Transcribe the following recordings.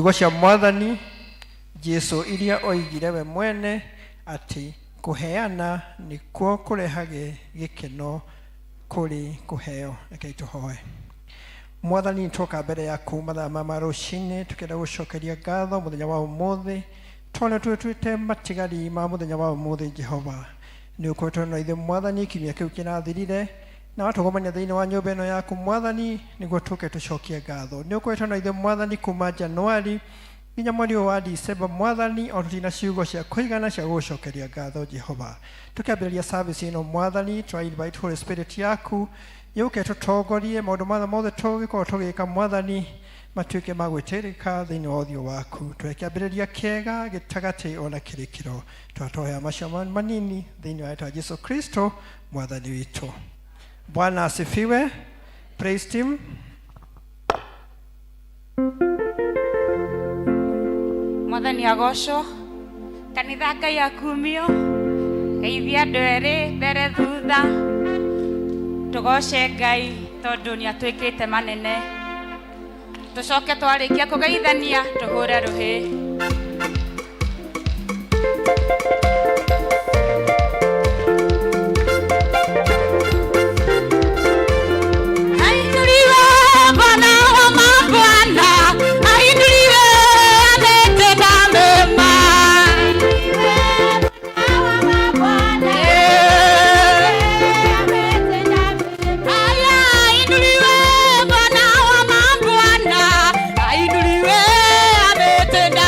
Ciugo cia Mwathani Jesu iria oigire we mwene atĩ kũheana nĩkuo kũrehage gĩkeno kũrĩ kũheo. Rekei tũhoe. Mwathani, nĩtwoka mbere yaku mathaa ma rũcinĩ tũkĩenda gũcokeria ngatho mũthenya wa ũmũthĩ, tondũ twĩtuĩte matigari ma mũthenya wa ũmũthĩ. Jehova, nĩ ũkoretwo na ithuĩ Mwathani kiumia kĩu kĩrathirire, na watũgomania thĩinĩ wa nyũmba ĩno yaku Mwathani, nĩguo tũke tũcokie ngatho. Nĩ ũkoretwo na ithuĩ Mwathani kuma Januari nginya mweri ũyũ wa Disemba Mwathani, o tũtirĩ na ciugo cia kũigana cia gũgũcokeria ngatho. Jehova, tũkĩambĩrĩria service ĩno Mwathani, twa invite Holy Spirit yaku yũke tũtongorie maũndũ mothe mothe tũgĩkorwo tũgĩka Mwathani, matuĩke ma gwĩtĩrĩka thĩinĩ wa ũthiũ waku. Tũhe kĩambĩrĩria kĩega, gĩtagatĩ ona kĩrĩkĩro. Twatoya macio manini thĩinĩ wa rĩtwa Jesu Kristo Mwathani witũ. Bwana asifiwe. Praise team. Mwathani agocwo. Kanitha, Ngai akumio. Geithia andũ erĩ mbere thutha. Tũgoce Ngai tondũ nĩ atwĩkĩte manene. Tũcoke twarĩkia kũgeithania tũhũre rũhĩ. Ainuliwe Bwana wa mabwana, ainuliwe ametenda mema. Aya, ainuliwe Bwana wa mabwana, ainuliwe ametenda.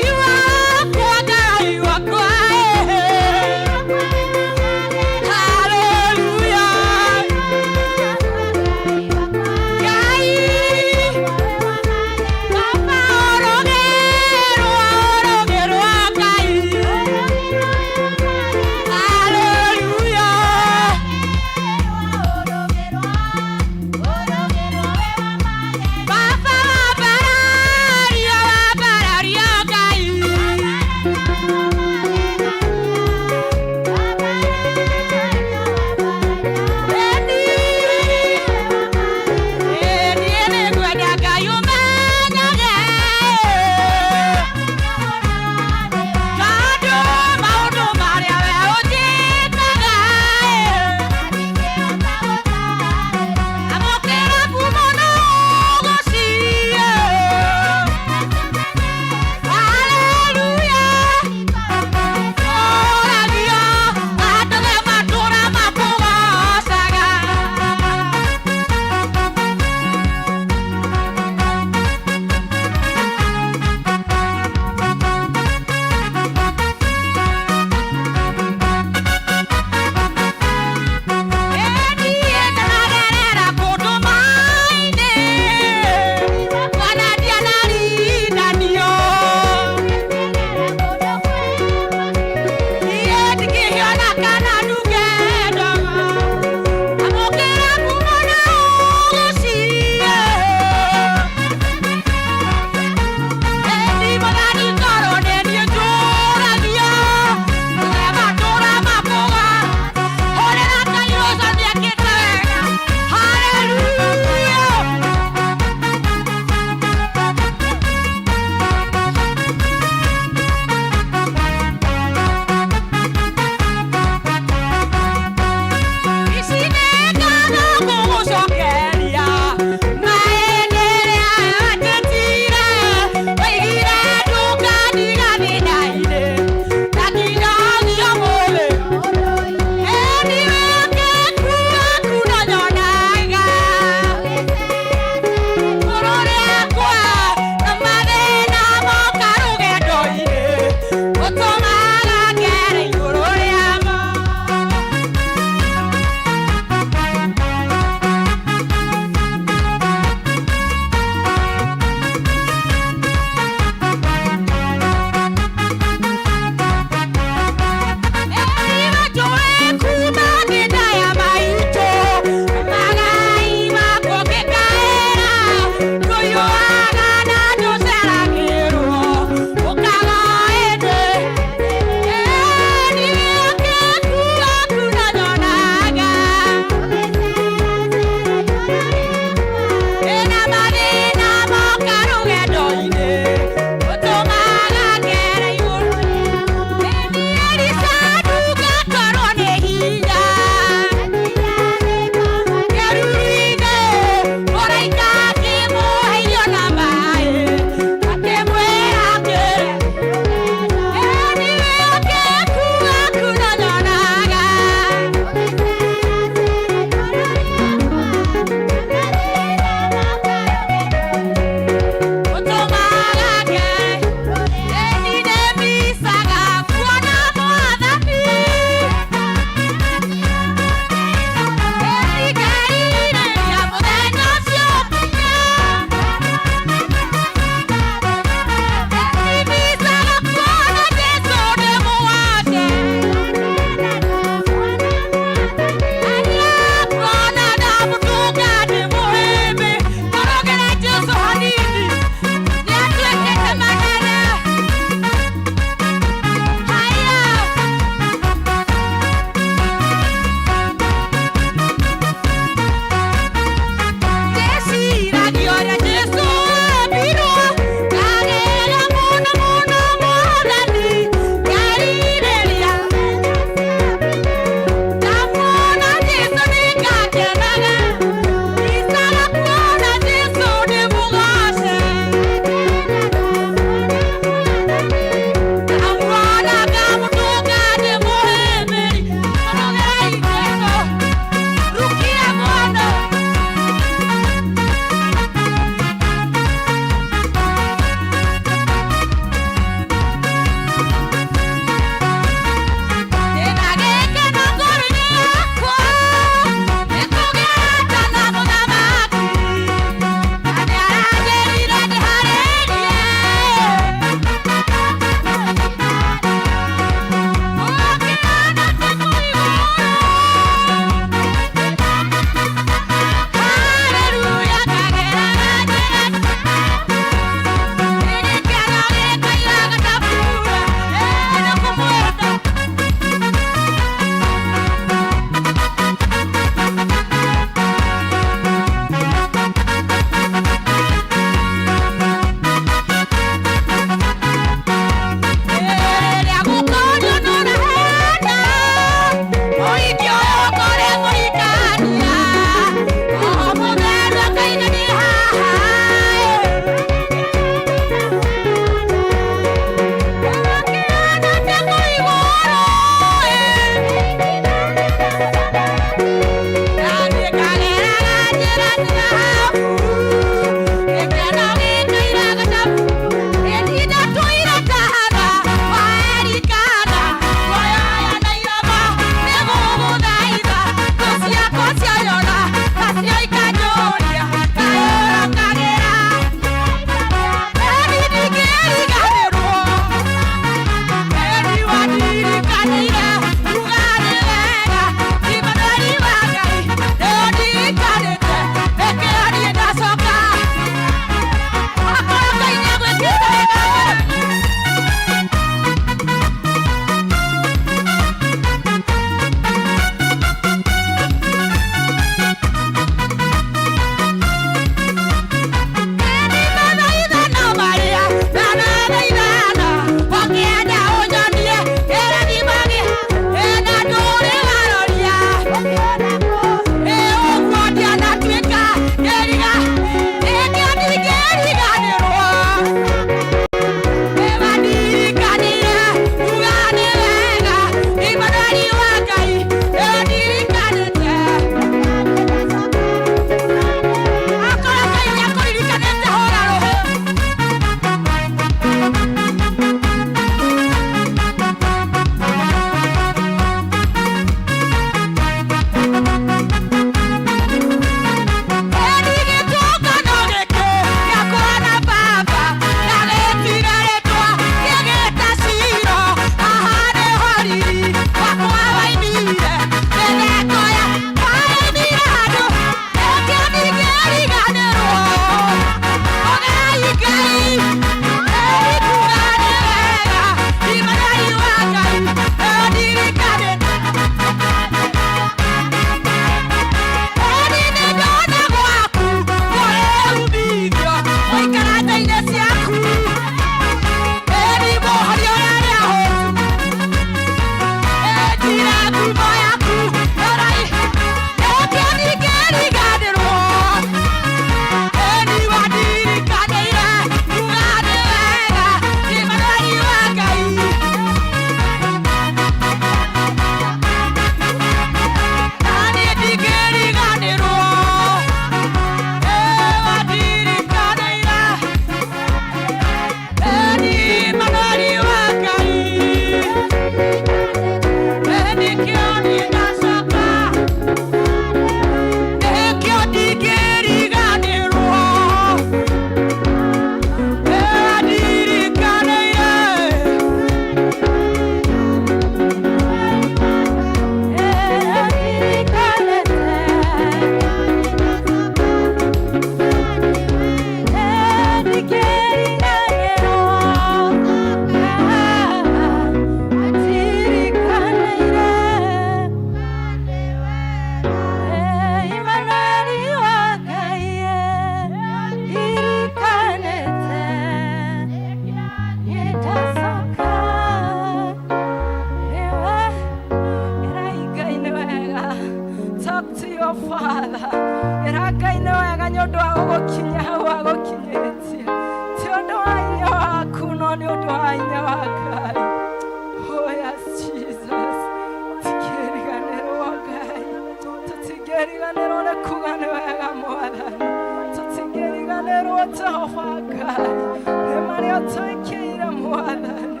nĩũtwĩkĩire Mwathani.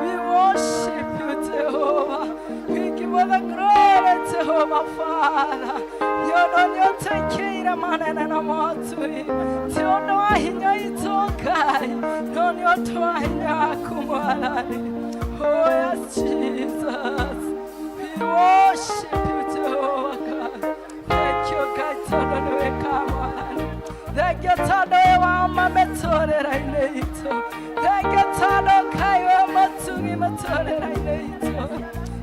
We worship you, Jehovah. We give all the glory, Jehovah Father. Nĩ ũndũ nĩũtwĩkĩire manene na motui. Ti ũndũ wa hinya witũ Ngai, no nĩ ũndũ wa hinya waku Mwathani. Oh yes, Jesus. We worship you, Jehovah God. Thank you, Ngai, tondũ nĩ wĩkaga Mwathani. Thank you, tondũ wĩ wa ma mĩtũrĩre-inĩ itũ. Thank you, tondũ Ngai wĩ mũtugi mĩtũrĩre-inĩ itũ.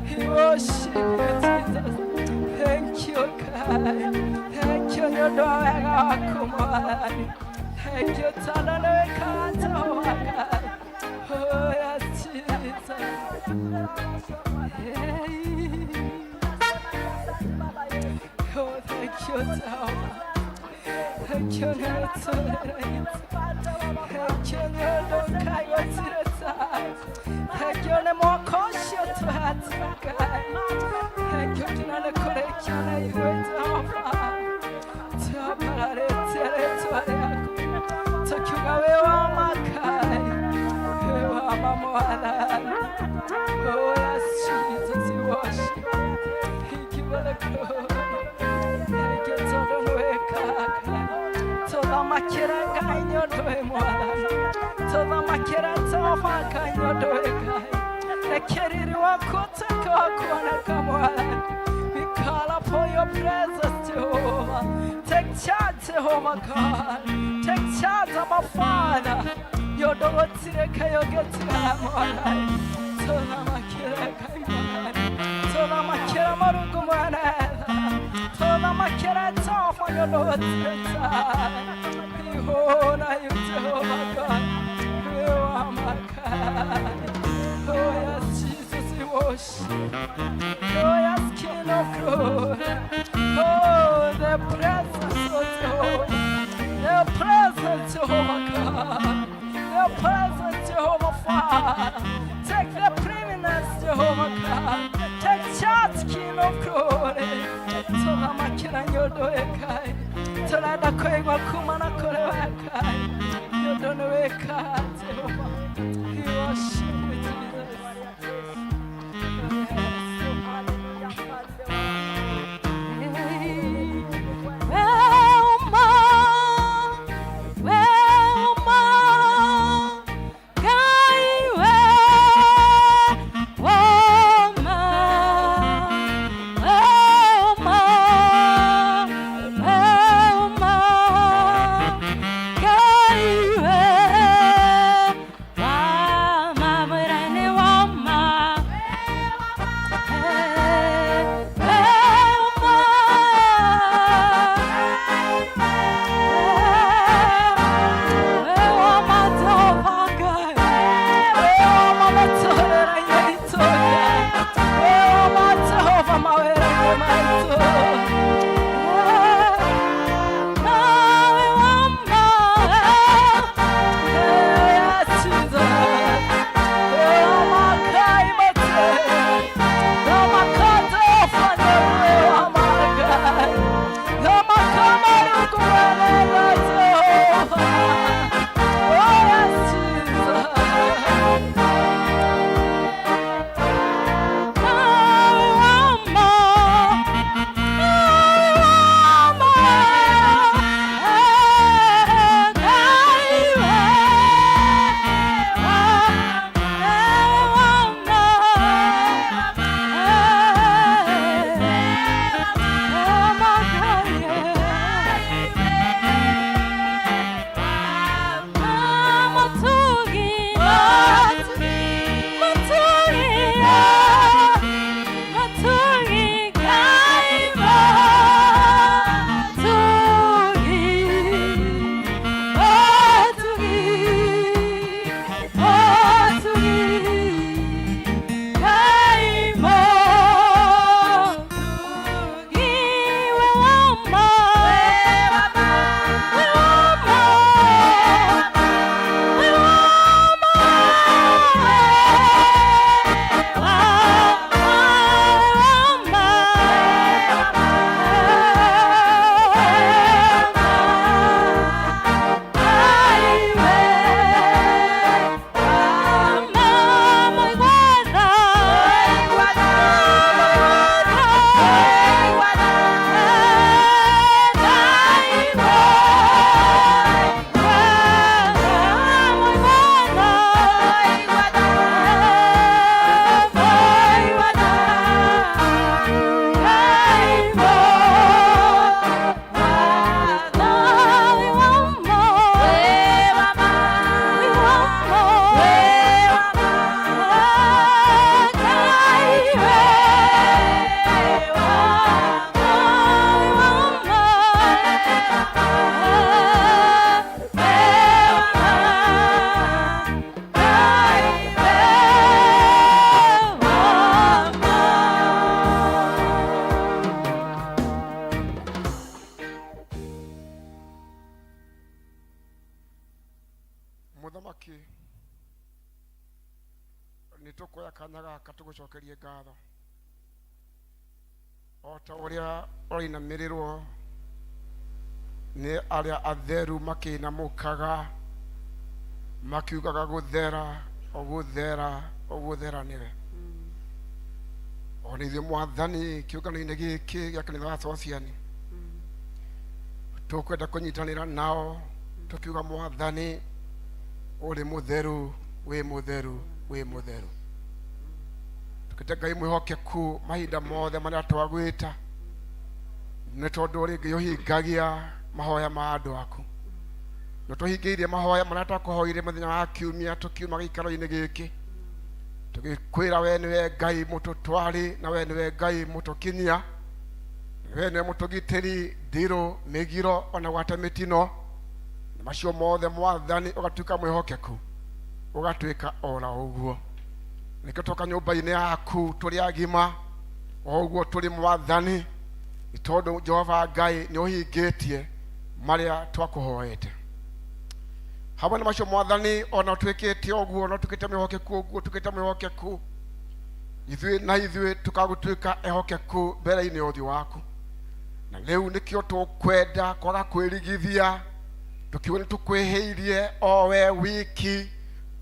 We worship you, Jesus. Thank you, Ngai. Thank you nĩ ũndũ wa wega waku Mwathani. Thank you, tondũ nĩ wĩkaga Jehovah Ngai. Oh, yes, Jesus. Hey. Oh, thank you, Jehovah. Thank you, nĩ mĩtũrĩre itũ. Thank you nĩ ũndũ Ngai gũtirĩ. Thank you nĩ mwaka ũcio tũhete Ngai. Thank you nginya nĩ kũrĩkia na ithuĩ Jehova. Twambararĩtie rĩtwa rĩaku tũkiuga wĩ wa ma Ngai, wĩ wa ma Mwathani. Oh yes, Jesus, we worship you. We give you the glory. Thank you tondũ nĩ wĩkaga Ngai. Tũthamakĩre Ngai nĩ ũndũ wĩ Mwathani. Tũthamakĩre Jehova Ngai nĩ ũndũ wĩ Ngai. Reke riri waku ũtuĩke wa kuoneka Mwathani. We call upon your presence, Jehovah. Take charge, Jehovah God. Take charge of our Father. Nĩ ũndũ gũtirĩ kayũ gĩtigara Mwathani. Tũthamakĩre Ngai Mwathani. Tũthamakĩre Mũrungu mwene tha. Tũthamakĩre Jehova nĩ ũndũ gũtirĩ tawe. Ihũra you, Jehovah God. Wĩ wa ma Ngai. Oh yes, Jesus, we worship. Oh yes, King of glory. Oh, the presence of Jehovah. The presence, Jehovah God. The presence, Jehovah Father. Take the preeminence, Jehovah God. Take charge, King of glory. Tũthamakĩra nĩ ũndũ wĩ Ngai. Tũrenda kũigua kumana kũrĩ we Ngai. Nĩ ũndũ nĩ wĩkaga Jehovah. We worship you, Jesus. Yes. Weuma, weuma, Ngai we, woma, weuma, weuma, Ngai we, wama we. Mũthamaki, nĩ tũkuoya kanya gaka tũgũcokerie ngatho o ta ũrĩa ũrainamĩrĩrwo nĩ arĩa atheru makĩinamũkaga makiugaga gũthera ũgũthera ũgũthera nĩwe. Ona ithuĩ Mwathani, kĩũngano-inĩ gĩkĩ gĩa kanitha wa Sociani, tũkwenda kũnyitanĩra nao tũkiuga, Mwathani, ũrĩ mũtheru, wĩ mũtheru, wĩ mũtheru. Tũkĩte Ngai mwĩhokeku mahinda mothe marĩa twagwĩta, nĩ tondũ ũrĩ Ngai ũhingagia mahoya ma andũ aku. Nĩ tũhingĩirie mahoya marĩa twakũhoire mũthenya wa kiumia tũkiuma gĩikaro-inĩ gĩkĩ, tũgĩkwĩra we nĩwe Ngai mũtũtwari, na we nĩwe Ngai mũtũkinyia, we nĩwe mũtũgitĩri ndirũ mĩgiro ona gwata mĩtino na macio mothe. Mwathani, ũgatuĩka mwĩhokeku, ũgatuĩka ora ũguo. Nĩkĩo twoka nyũmba-inĩ yaku tũrĩ agima o ũguo tũrĩ, Mwathani, nĩ tondũ Jehova Ngai nĩ ũhingĩtie marĩa twakũhoete. Hamwe na macio, Mwathani, ona ũtuĩkĩte ũguo na ũtuĩkĩte mwĩhokeku ũguo, ũtuĩkĩte mwĩhokeku, ithuĩ na ithuĩ tũkagũtuĩka ehokeku mbere-inĩ ya ũthiũ waku. Na rĩu nĩkĩo tũkwenda kwaga kwĩrigithia tũkiuga nĩ tũkwĩhĩirie o we wiki,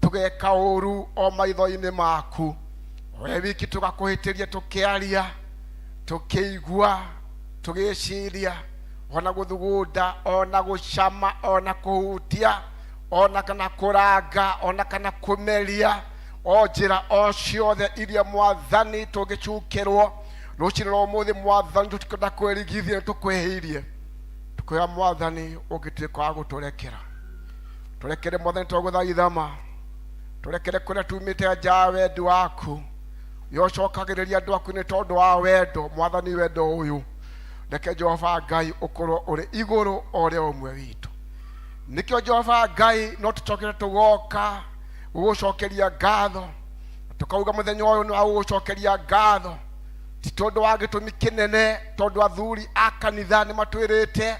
tũgeka ũru o maitho-inĩ maku, o we wiki, tũgakũhĩtĩria tũkĩaria, tũkĩigua, tũgĩciria, ona gũthugunda, ona gũcama, ona kũhutia, ona kana kũranga, ona kana kũmeria, o njĩra o ciothe iria, Mwathani, tũngĩcukĩrwo rũcinĩ rwa ũmũthĩ. Mwathani, tũtikwenda kwĩrigithia, nĩ tũkwĩhĩirie. Tũkwĩra, Mwathani, ũngĩtuĩka wa gũtũrekera, tũrekere, Mwathani, twagũthaithama tũrekere kũrĩa tumĩte nja ya wendi waku. Yocokagĩrĩria andũ aku nĩ tondũ wa wendo. Mwathani, wendo ũyũ reke Jehova Ngai ũkorwo ũrĩ igũrũ o ũrĩa ũmwe witũ. Nĩkĩo, Jehova Ngai, no tũcokere tũgoka gũgũcokeria ngatho, tũkauga mũthenya ũyũ nĩ wa gũgũcokeria ngatho, ti tondũ wa gĩtũmi kĩnene, tondũ athuri a kanitha nĩ matwĩrĩte,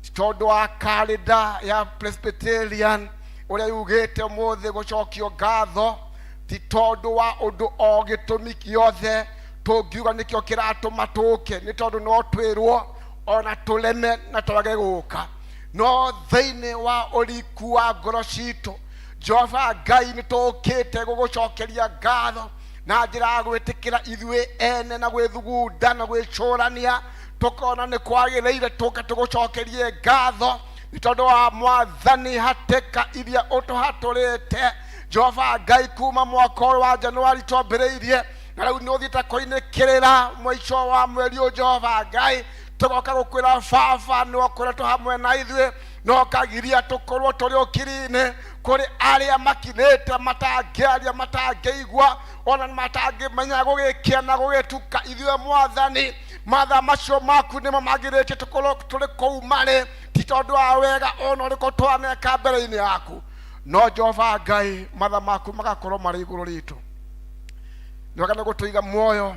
ti tondũ wa karenda ya Presbyterian ũrĩa yugĩte ũmũthĩ gũcokio ngatho, ti tondũ wa ũndũ o gĩtũmi gĩothe tũngiuga nĩkĩo kĩratũma tũke, nĩ tondũ no twĩrwo ona tũreme na twage gũka. No thĩinĩ wa ũriku wa ngoro citũ, Jehova Ngai, nĩ tũkĩte gũgũcokeria ngatho na njĩra ya gwĩtĩkĩra ithuĩ ene na gwĩthugunda na gwĩcũrania, tũkona nĩ kwagĩrĩire tũke tũgũcokerie ngatho nĩ tondũ wa, Mwathani, hatĩka iria ũtũhatũrĩte, Jehova Ngai, kuma mwaka ũyũ wa Januari twambĩrĩirie, na rĩu nĩ ũthiĩte kũinĩkĩrĩra mũico wa mweri ũyũ. Jehova Ngai, tũgoka gũkwĩra, Baba, nĩ ũkoretwo hamwe na ithuĩ no kagiria tũkorwo tũrĩ ũkiri-inĩ. Kũrĩ arĩa makirĩte, matangĩaria, matangĩigua, ona matangĩmenya gũgĩkĩa na gũgĩtuka, ithuĩ, Mwathani, mathaa macio maku nĩmo magirĩtie tũkorwo tũrĩ kũu marĩ, ti tondũ wa wega ona ũrĩkũ twaneka mbere-inĩ yaku, no Jehova Ngai, matha maku magakorwo marĩ igũrũ ritũ. Nĩ wega nĩ gũtũiga muoyo,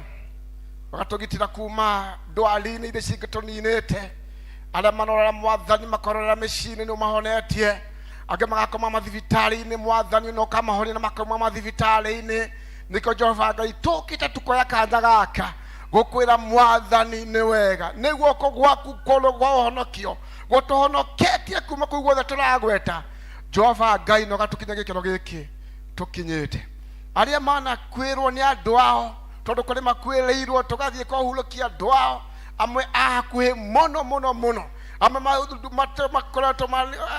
ũgatũgitĩra kuma ndwari-inĩ iria cingĩtũninĩte. Arĩa manorora, Mwathani, makororera mĩciĩ-inĩ, nĩ ũmahonetie. Angĩ magakoma mathibitarĩ-inĩ, Mwathani, na ũkamahonia na makauma mathibitarĩ-inĩ. Nĩkĩo, Jehova Ngai, tũkĩte tukoya kanya gaka gũkwĩra, Mwathani, nĩ wega nĩ guoko gwaku kũrũ gwa ũhonokio gũtũhonoketie kuma kũu guothe tũragweta, Jehova Ngai, na ũgatũkinya gĩkĩro gĩkĩ tũkinyĩte. Arĩa manakuĩrwo nĩ andũ ao, tondũ kũrĩ makuĩrĩirwo, tũgathiĩ kũhurũkia andũ ao amwe a hakuhĩ mũno mũno mũno, amwe makoretwo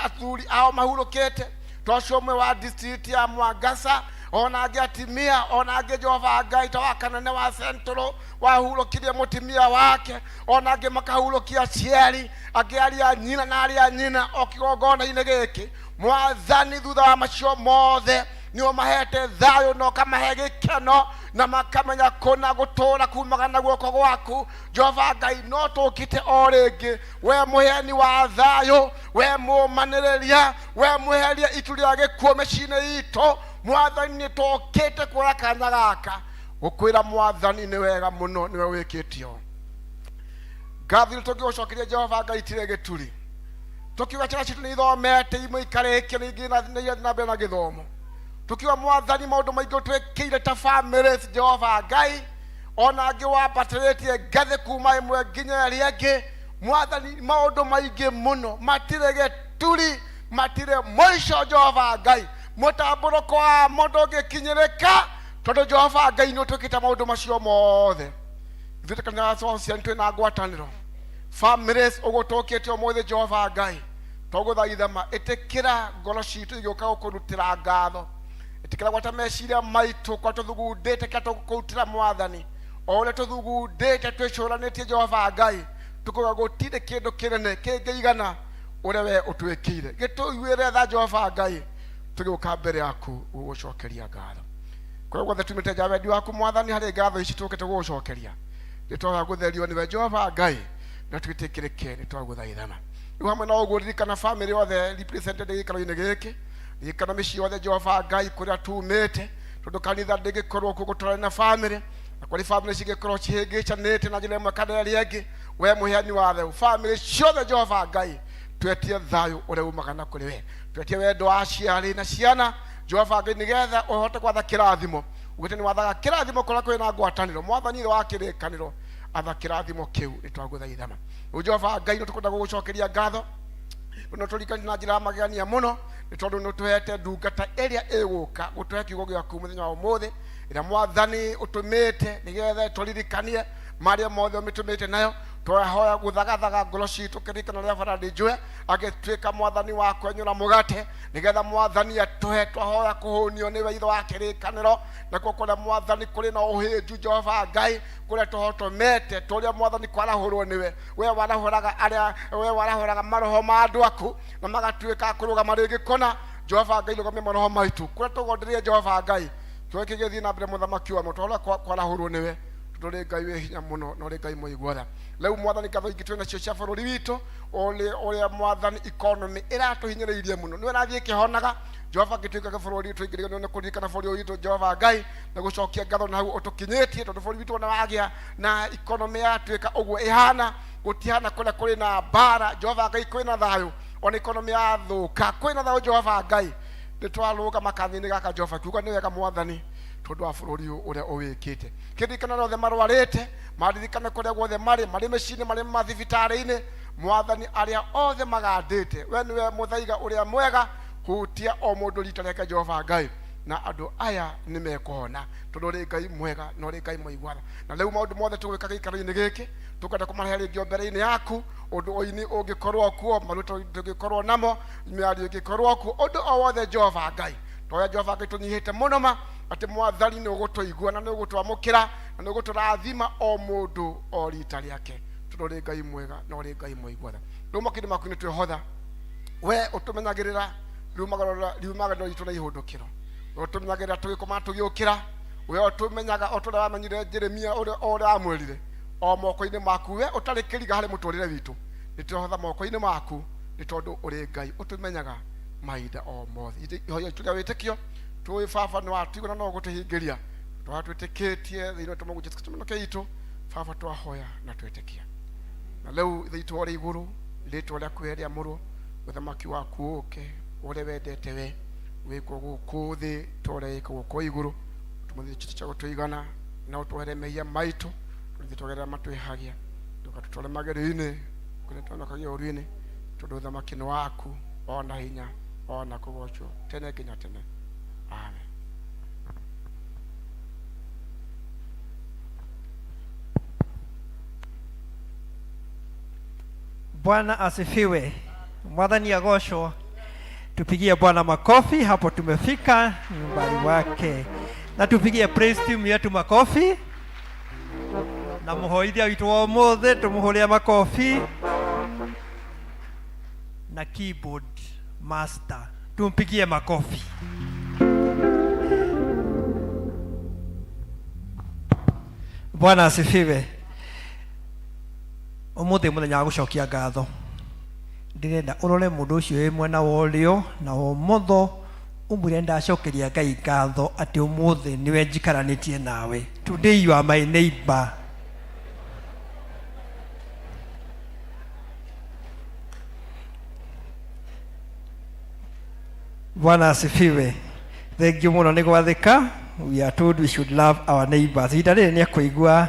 athuri ao mahurũkĩte, tocio ũmwe wa district ya Mwangasa, ona angĩ atimia, ona angĩ, Jehova Ngai, ta wa kanene wa Central wahurũkirie mũtimia wake, ona angĩ makahurũkia aciari angĩ, arĩa nyina na arĩa nyina o kĩgongona-inĩ gĩkĩ. Mwathani, thutha wa macio mothe, nĩ ũmahete thayũ na ũkamahe gĩkeno, na makamenya kũna gũtũũra kumaga na guoko gwaku, Jehova Ngai. No tũkĩte o rĩngĩ, we mũheani wa thayũ, we mũmanĩrĩria, we mũheria itu rĩa gĩkuũ mĩciĩ-inĩ itũ, Mwathani, nĩ tũkĩte kuoya kanya gaka gũkwĩra, Mwathani, nĩ wega mũno nĩwe wĩkĩte ũũ. Ngatho nĩ tũngĩgũcokeria, Jehova Ngai, itirĩ gĩturi. Tũkiuga ciana citũ nĩ ithomete, imwe ikarĩkia na ingĩ nĩ irathiĩ na mbere na gĩthomo. Tũkiuga Mwathani maũndũ maingĩ ũtwĩkĩire ta families, Jehova Ngai, ona angĩ wambatĩrĩtie ngathĩ kuma ĩmwe nginya ĩrĩa ĩngĩ. Mwathani, maũndũ maingĩ mũno matirĩ gĩturi, matirĩ mũico. Jehova Ngai, mũtambũrũko wamo ndũngĩkinyĩrĩka, tondũ Jehova Ngai nĩ ũtwĩkĩte maũndũ macio mothe. Ithuĩ ta kanitha wa ciana twĩna ngwatanĩro families ũgũtũkĩte ũmũthĩ. Jehova Ngai, tũgũthaitha ma ĩtĩkĩra ngoro citũ igĩũka gũkũrutĩra ngatho. Ĩtĩkĩra gwata meciria maitũ kwa tũthugundĩte kĩa tũkũrutĩra Mwathani, o ũrĩa tũthugundĩte twĩcũranĩtie. Jehova Ngai, tũkauga gũtirĩ kĩndũ kĩnene kĩngĩigana ũrĩa we ũtwĩkĩire. Gĩtũiguĩre tha, Jehova Ngai, tũgĩũka mbere yaku gũgũcokeria ngatho. Kũrĩa guothe tumĩte nja wendi waku, Mwathani, harĩ ngatho ici tũkĩte gũgũcokeria, nĩ twahoya gũtherio nĩwe, Jehova Ngai, na twĩtĩkĩrĩke. Nĩ twagũthaithana rĩu hamwe na ũguo. Ririkana famĩlĩ yothe represented gĩikaro-inĩ gĩkĩ. Ririkana mĩciĩ yothe, Jehova Ngai, kũrĩa tumĩte, tondũ kanitha ndĩngĩkorwo kuo gũtwarana na famĩlĩ, na kũrĩ famĩlĩ cingĩkorwo cihĩngĩcanĩte na njĩra ĩmwe kana ĩrĩa ĩngĩ. We mũheani wa thayũ, famĩlĩ ciothe, Jehova Ngai, twetie thayũ ũrĩa umaga na kũrĩ we. Twetie wendo wa aciari na ciana, Jehova Ngai, nĩgetha ũhote gwatha kĩrathimo. Ugĩte nĩ wathaga kĩrathimo kũrĩa kwĩ na ngwatanĩro. Mwathani ũrĩa wa kĩrĩkanĩro, atha kĩrathimo kĩu. Nĩ twagũthaithana rĩu, Jehova Ngai, nĩ tũkwenda gũgũcokeria ngatho. No tũrikanie na njĩra ya magegania mũno, nĩ tondũ nĩ ũtũhete ndungata ĩrĩa ĩgũka gũtũhe kiugo gĩaku mũthenya wa ũmũthĩ, ĩrĩa Mwathani ũtũmĩte nĩgetha tũririkanie marĩa mothe ũmĩtũmĩte nayo. Twahoya gũthagathaga ngoro citũ kĩririkano rĩa Barandi Njũe agĩtuĩka Mwathani wa kwenyũra mũgate, nĩgetha Mwathani atũhe. Twahoya kũhũnio nĩwe, Ithe wa kĩrĩkanĩro, nakuo kũrĩa Mwathani kũrĩ na ũhĩnju, Jehova Ngai, kũrĩa tũhotomete, tũrĩa Mwathani kwarahũrwo nĩwe. We warahũraga arĩa, we warahũraga maroho ma andũ aku na magatuĩka a kũrũgama rĩngĩ kũna. Jehova Ngai, rũgamia maroho maitũ kũrĩa tũgondereire. Jehova Ngai, kĩo kĩgĩthiĩ na mbere. Mũthamaki wa mũtwara kwarahũrwo nĩwe, tondũ ũrĩ Ngai wĩ hinya mũno na ũrĩ Ngai mũigua tha. Rĩu Mwathani, ngatho ingĩ twĩ nacio cia bũrũri witũ, ũrĩa Mwathani economy ĩratũhinyĩrĩirie mũno, nĩwe ĩrathiĩ ĩkĩhonaga. Jehova, ngĩtuĩka bũrũri tũingĩrĩirwo nĩ kũririkana bũrũri ũyũ witũ, Jehova Ngai, na gũcokia ngatho na hau ũtũkinyĩtie, tondũ bũrũri witũ ona wagĩa na economy yatuĩka ũguo ĩhana, gũtihana kũrĩa kũrĩ na mbara. Jehova Ngai, kwĩna thayũ. Ona economy yathũka, kwĩna thayũ. Jehova Ngai, nĩ twarũgama kathĩ-inĩ gaka, Jehova, kiuga nĩ wega Mwathani, tondũ wa bũrũri ũyũ ũrĩa ũwĩkĩte. Kĩririkana arĩa othe marwarĩte, maririkane kũrĩa guothe marĩ, marĩ mĩciĩ-inĩ, marĩ mathibitarĩ-inĩ. Mwathani, arĩa othe magandĩte, we nĩwe mũthaiga ũrĩa mwega. Hutia o mũndũ rita rĩake, Jehova Ngai, na andũ aya nĩ mekũhona, tondũ ũrĩ Ngai mwega na ũrĩ Ngai mũiguana. Na rĩu maũndũ mothe tũgwĩka gĩikaro-inĩ gĩkĩ, tũkwenda kũmarehe rĩngĩ o mbere-inĩ yaku. Ũndũ ũini ũngĩkorwo kuo, maruta tũngĩkorwo namo, mĩario ĩngĩkorwo kuo, ũndũ o wothe, Jehova Ngai, twoya, Jehova Ngai, tũnyihĩte mũno ma atĩ Mwathani nĩ ũgũtũigua na nĩ ũgũtwamũkĩra na nĩ ũgũtũrathima o mũndũ o rita rĩake, tondũ ũrĩ Ngai mwega na ũrĩ Ngai mũiguana. Rĩu moko-inĩ maku nĩ twĩhotha. We ũtũmenyagĩrĩra riumagĩrĩro ritũ na ihũndũkĩro. We ũtũmenyagĩrĩra tũgĩkoma tũgĩũkĩra. We ũtũmenyaga o ta ũrĩa wamenyire Jeremia, ũrĩa o ũrĩa wamwĩrire, o moko-inĩ maku. We ũtarĩ kĩriga harĩ mũtũrĩre witũ, nĩ twehotha moko-inĩ maku, nĩ tondũ ũrĩ Ngai ũtũmenyaga mahinda o mothe. Ihoya itũ rĩa wĩtĩkio, tũĩ Baba nĩ watũigua na no ũgũtũhingĩria twahoya twĩtĩkĩtie thĩinĩ wa tũmũgũ Jesu Kristo mũnoke itũ. Baba, twahoya na twĩtĩkia. Na rĩu Ithe witũ ũrĩ igũrũ, rĩtwa rĩaku rĩamũrwo, ũthamaki waku ũke, ũrĩa wendete we wĩkwo gũkũ thĩ ta ũrĩa wĩkagwo kũu igũrũ. Tũmũthĩ chitũ cha gũtũigana, na ũtwohere mehia maitũ, tũthiĩ twagerera matwĩhagia. Ndũgatũtware magerio-inĩ, kũrĩa twanakagia ũũru-inĩ, tondũ ũthamaki nĩ waku, ona hinya, ona kũgocwo tene nginya tene. Amen. Bwana asifiwe. Mwathani agocwo. Tupigie Bwana makofi, hapo tumefika nyumbani wake, na tupigie praise team yetu makofi na muhoithia witũ wa ũmũthĩ tũmũhũrĩre makofi, na keyboard master tumpigie makofi. Bwana asifiwe. Ũmũthĩ mũthenya wa gũcokia ngatho, ndĩrenda ũrore mũndũ ũcio wĩ mwena wa ũrĩo na wa ũmotho, ũmwĩre ndacokeria Ngai ngatho atĩ ũmũthĩ nĩwe njikaranĩtie nawe. Today you are my neighbor. Bwana asifiwe. Thank you muno nĩ gwathĩka. We are told we should love our neighbors. Ihinda rĩrĩ nĩ akũigua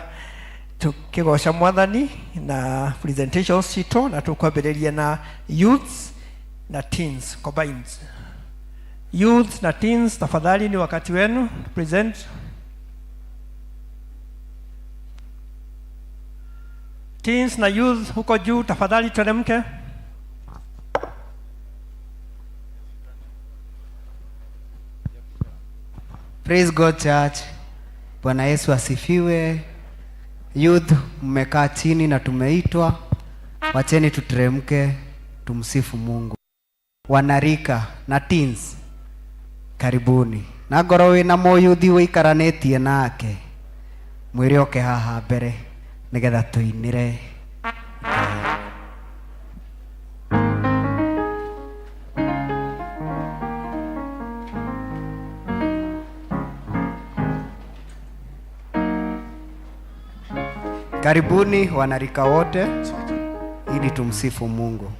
tukĩgoca Mwathani na presentations citũ, na tũkwambĩrĩria na youths na teens combined. Youth na teens, tafadhali ni wakati wenu present. Teens na youth huko juu, tafadhali teremke. Praise God Church. Bwana Yesu asifiwe. Youth, mmekaa chini na tumeitwa, wacheni tuteremke tumsifu Mungu. Wanarika na teens, karibuni. Na ngorwo wina mũyuthi wĩikaranĩtie nake, mwĩre oke haha mbere nĩgetha tũinĩre Ngai. Karibuni wanarika wote ili tumsifu Mungu.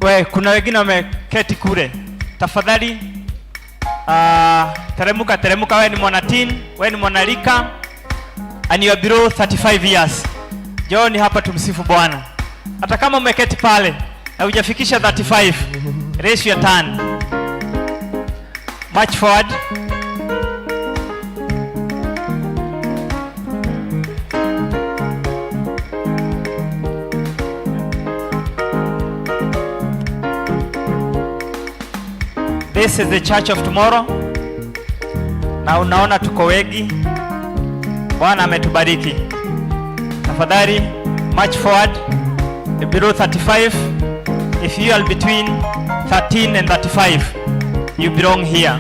We, kuna wengine wameketi kule. Tafadhali teremuka, teremuka. We ni mwana teen, we ni mwanarika and you are below 35 years. Njooni hapa tumsifu Bwana. Hata kama umeketi pale na hujafikisha 35, raise your turn. March forward. This is the church of tomorrow. Na unaona tuko wengi. Bwana ametubariki. Tafadhali march forward below 35. If you are between 13 and 35, you belong here.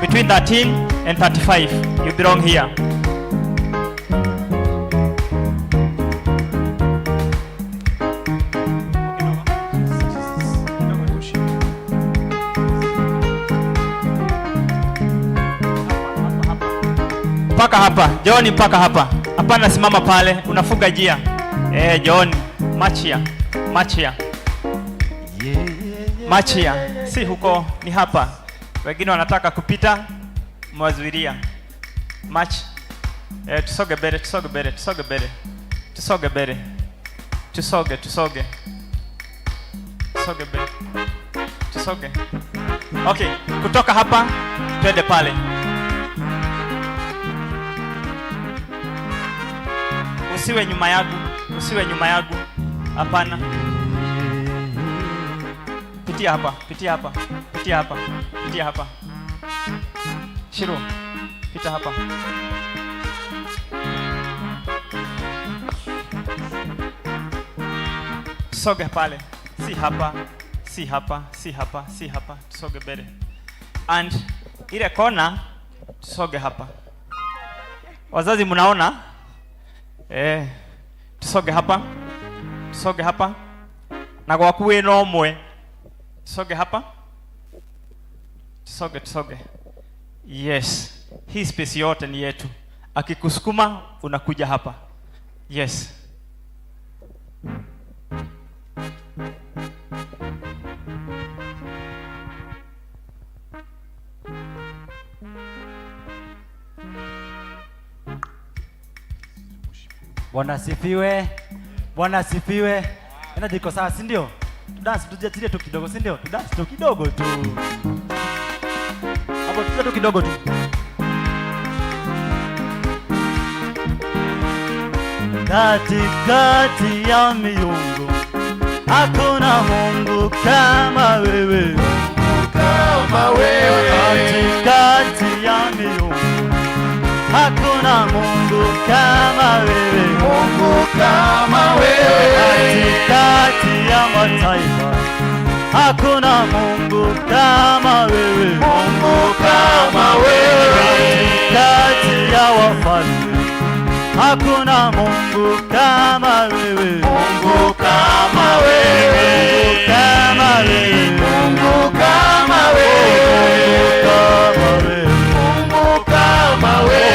Between 13 and 35, you belong here. Mpaka hapa, John, mpaka hapa. Hapana, simama pale, unafuga jia. John, march here, march here. March here. Si huko, ni hapa. Wengine wanataka kupita, mwazuilia. March. Tusoge mbele, tusoge mbele, tusoge mbele. Tusoge mbele. Tusoge, tusoge. Tusoge mbele. Tusoge. Okay, kutoka hapa twende pale. Usiwe nyuma yangu, usiwe nyuma yangu. Hapana. Pitia hapa, pitia hapa, pitia hapa, pitia hapa. Shiru, pita hapa. Soge pale. Si hapa, si hapa, si hapa, si hapa. Tusoge mbele. And ile kona tusoge hapa. Wazazi mnaona? Tusoge hapa. Tusoge hapa. Na gwaku wĩna ũmwe. Tusoge hapa. Tusoge, tusoge. Yes. Hii space yote ni yetu. Akikusukuma unakuja hapa. Yes. Bwana asifiwe. Bwana asifiwe. Energy iko sawa, si ndio? Tudance, tujatilie tu kidogo, si ndio? Tudance tu kidogo tu. Hapo tucheze tu kidogo tu. Katikati ya miungu hakuna Mungu kama wewe. Kama wewe. Katikati ya miungu Hakuna Mungu kama wewe, Mungu kama wewe. Katikati ya mataifa hakuna Mungu kama wewe, Mungu kama wewe. Katikati ya wafalme hakuna Mungu kama wewe, Mungu kama wewe. Kama wewe, Mungu kama wewe. Kama wewe, Mungu kama wewe.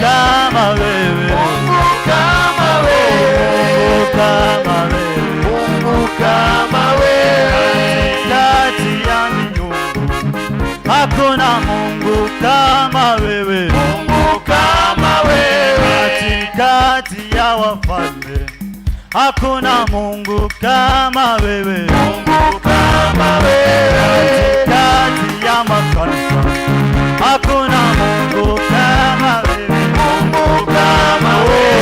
Kama wewe, Mungu kama wewe. Kama wewe, Mungu kama wewe. Kati ya miungu hakuna Mungu kama wewe, Mungu kama wewe. Katikati ya wafalme hakuna Mungu kama wewe, Mungu kama wewe. Katikati ya makanisa hakuna Mungu kama wewe, Mungu kama wewe.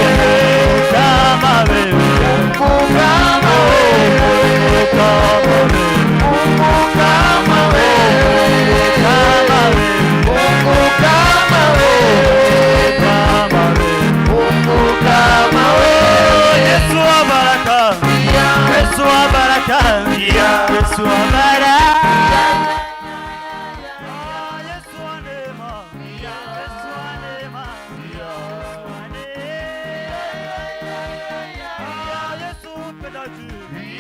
Kama wewe, Mungu kama wewe. Kama wewe, Mungu kama wewe. Kama wewe, Mungu kama wewe. Kama wewe. Mungu kama wewe. Yesu wa baraka, Yesu wa baraka, Yesu wa baraka. Yesu wa neema, Yesu wa neema, Yesu wa neema. Yesu mpendaji,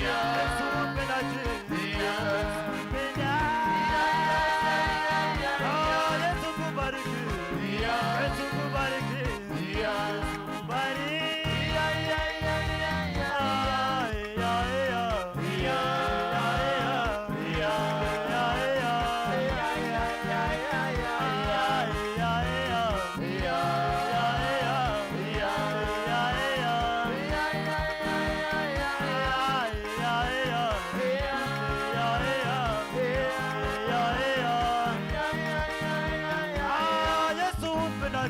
Yesu mpendaji, Yesu mpendaji. Yesu kubariki, Yesu kubariki, Yesu kubariki.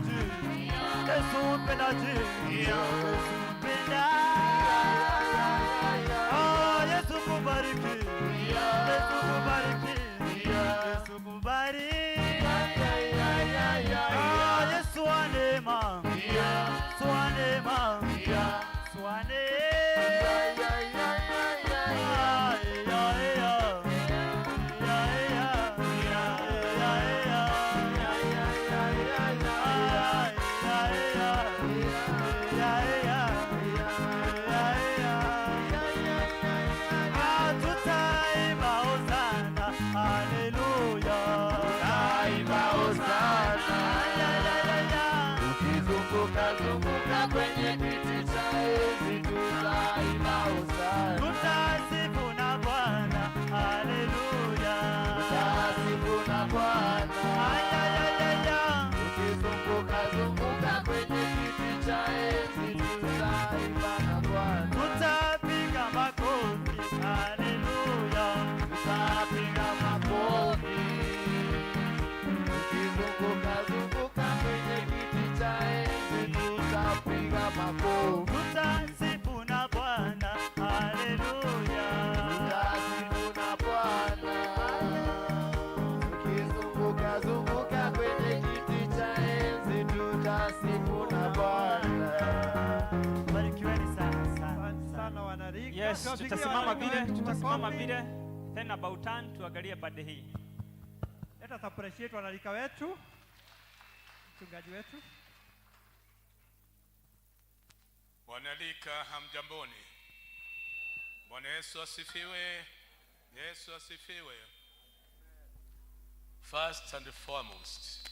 Yesu mpendaji, Yesu mpendaji. Yesu kubariki, Yesu kubariki, Yesu kubariki. Yesu wa neema, Yesu wa neema, Yesu wa neema. Ya, ya, ya, ya, ya, ya, ya. Ya, ya, ya, ya. Tutaimba hosana, haleluya. Tutaimba hosana. Ya, ya, ya, ya. Tukizunguka zunguka kwenye kiti cha enzi tutaimba hosana. Tutasifu na Bwana, haleluya. Tutasifu na Bwana. Ay, ay, ay, ay, ay. Tukizunguka zunguka kwenye kiti cha enzi tutaimba na Bwana. Tutapiga makofi, haleluya. Tutapiga makofi. Tukizunguka zunguka kwenye kiti cha enzi tutapiga makofi. Tutasifu na Bwana, haleluya. Tutasifu na Bwana. Tukizunguka zunguka kwenye kiti cha enzi tutasifu na Bwana. Barikiweni sana sana Asante sana wanarika. Yes, Tuwapigie tutasimama wanarika vile, wetu tutasimama makofi. vile. Then about turn tuangalie pande hii. Let us appreciate wanarika wetu, mchungaji wetu. Wanarika hamjamboni. Bwana Yesu asifiwe. Yesu asifiwe. First and foremost,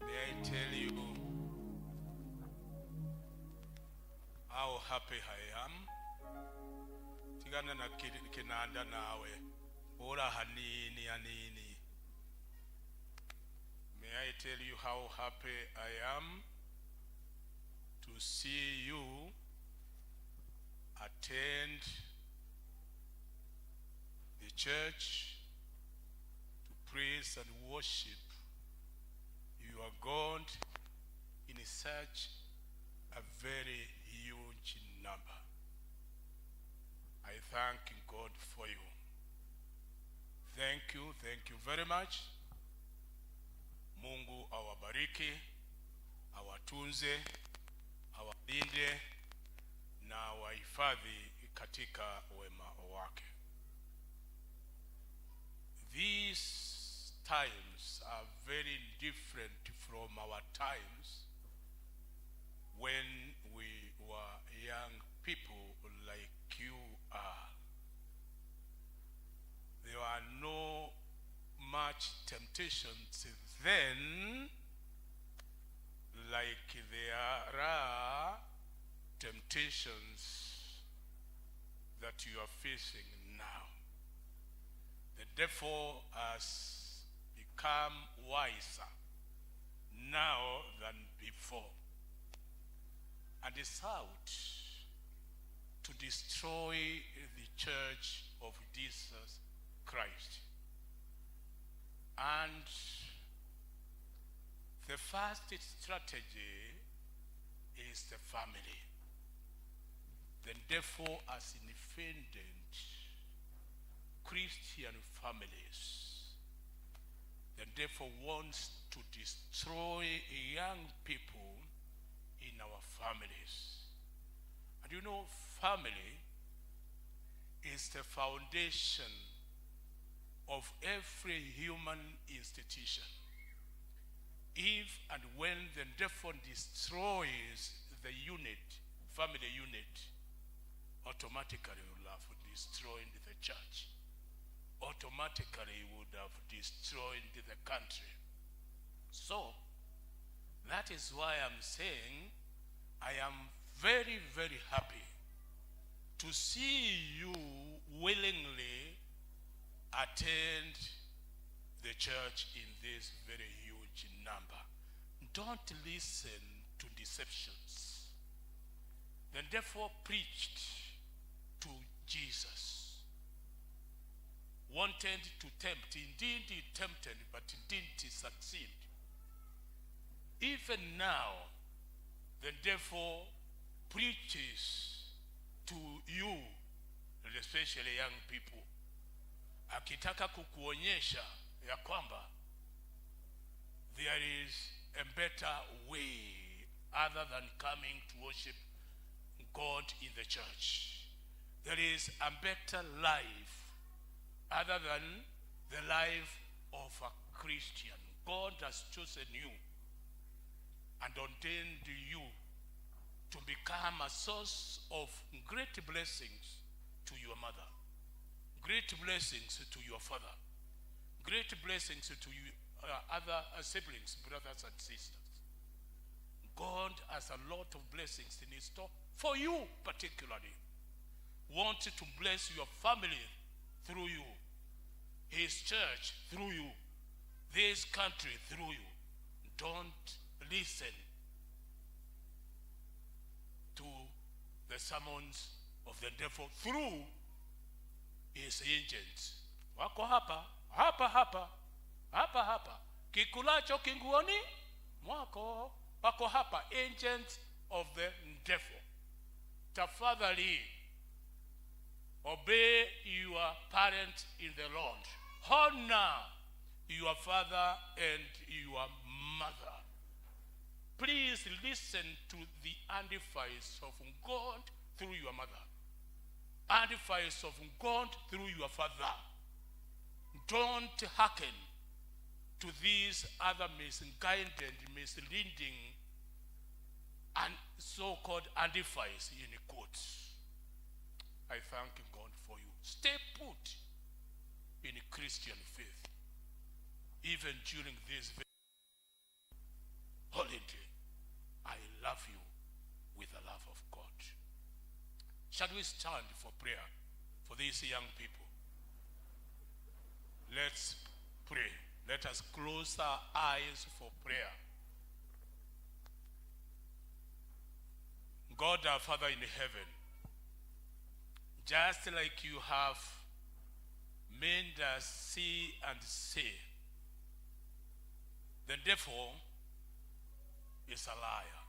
may I tell you how happy I am. Tigana na kinanda nawe. Ora hanini hanini. May I tell you how happy I am to see you attend the church to praise and worship your God in such a very huge number. I thank God for you. Thank you very much. Mungu awabariki, awatunze, awalinde na awahifadhi katika wema wake. These times are very different from our times when we were young people like you are. There were no much temptations then like there are temptations that you are facing now. The devil has become wiser now than before and is out to destroy the church of Jesus Christ. And the first strategy is the family. The devil has invaded Christian families. The devil wants to destroy young people in our families. And you know, family is the foundation of every human institution. If and when the devil destroys the unit, family unit, automatically will have destroyed the church. Automatically would have destroyed the country. So, that is why I'm saying I am very, very happy to see you willingly attend the church in this very huge number. Don't listen to deceptions. The devil preached to Jesus, wanted to tempt. Indeed, he tempted, but didn't succeed. Even now, the devil preaches to you, especially young people, akitaka kukuonyesha ya kwamba there is a better way other than coming to worship God in the church. There is a better life other than the life of a Christian. God has chosen you and ordained you to become a source of great blessings to your mother, great blessings to your father, great blessings to you, other siblings, brothers and sisters. God has a lot of blessings in his store for you particularly. Wanted to bless your family through you, his church through you, this country through you. Don't listen to the sermons of the devil through his agents. Wako hapa hapa hapa hapa hapa, kikulacho ki nguoni mwako. Wako hapa, agents of the devil. Tafadhali obey your parent in the Lord. Honor your father and your mother. Please listen to the advice of God through your mother, advice of God through your father. Don't hearken to these other misguided, misleading, and so-called advice in quotes. I thank God for you. Stay put in Christian faith, even during this holiday. I love you with the love of God. Shall we stand for prayer for these young people? Let's pray. Let us close our eyes for prayer. God, our Father in heaven, just like you have made us see and say, the devil is a liar.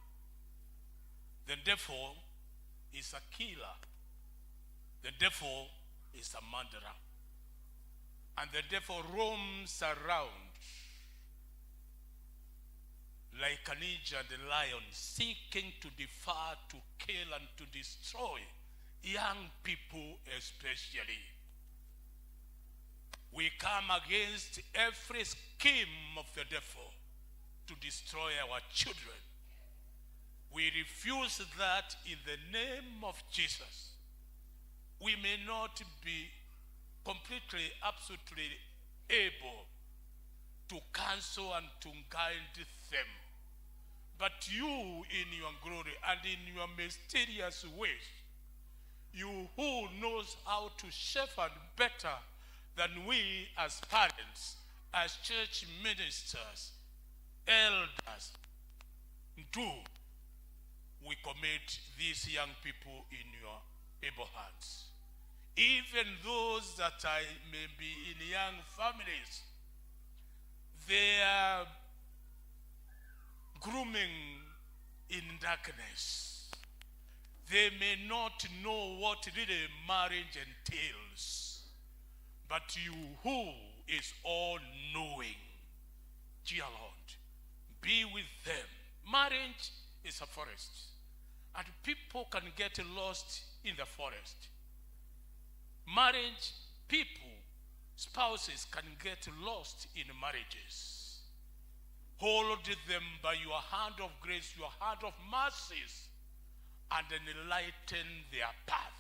The devil is a killer. The devil is a murderer. And the devil roams around like an injured lion, seeking to devour, to kill, and to destroy young people especially. We come against every scheme of the devil to destroy our children. We refuse that in the name of Jesus. We may not be completely, absolutely able to counsel and to guide them. But you, in your glory and in your mysterious ways, you who knows how to shepherd better than we as parents, as church ministers, elders, do, we commit these young people in your able hands. Even those that I may be in young families, they are grooming in darkness. They may not know what really marriage entails. But you who is all-knowing, dear Lord, be with them. Marriage is a forest, and people can get lost in the forest. Marriage, people, spouses can get lost in marriages. Hold them by your hand of grace, your hand of mercies, and enlighten their path.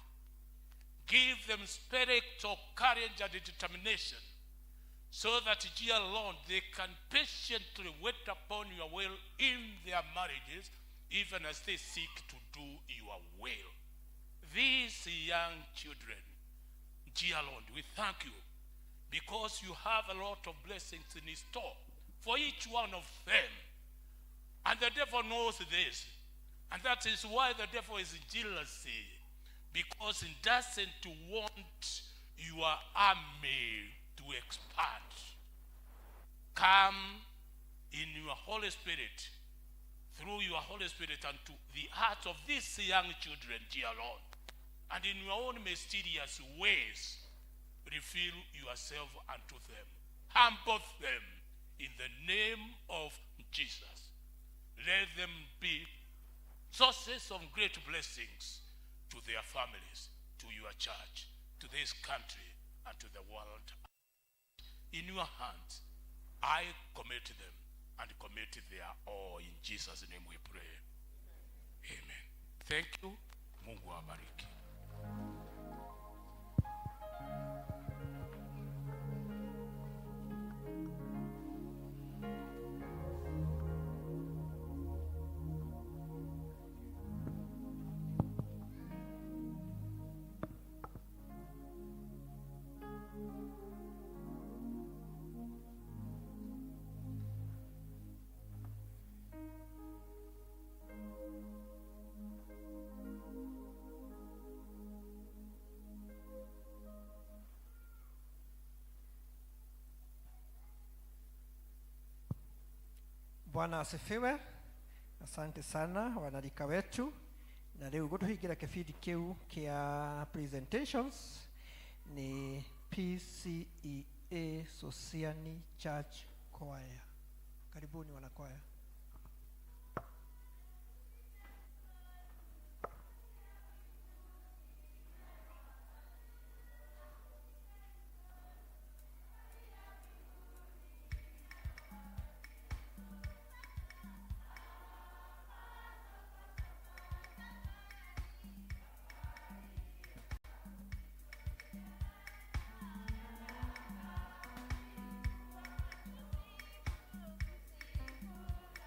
Give them spiritual courage and determination, so that, dear Lord, they can patiently wait upon your will in their marriages, even as they seek to do your will. These young children, dear Lord, we thank you, because you have a lot of blessings in store for each one of them. And the devil knows this. And that is why the devil is jealousy, because he doesn't want your army to expand. Come in your Holy Spirit, through your Holy Spirit, unto the hearts of these young children, dear Lord. And in your own mysterious ways, reveal yourself unto them. Humble them in the name of Jesus. Let them be sources of great blessings to their families, to your church, to this country, and to the world. In your hands, I commit them and commit their all. In Jesus' name we pray. Amen. Thank you. Mungu awabariki. Bwana asifiwe. Asante sana wanarika wetu. Na rĩu gũtũhingĩra kĩbindi kĩu kĩa presentations ni PCEA Sosiani Church Choir. Karibuni wanakwaya. Thank you.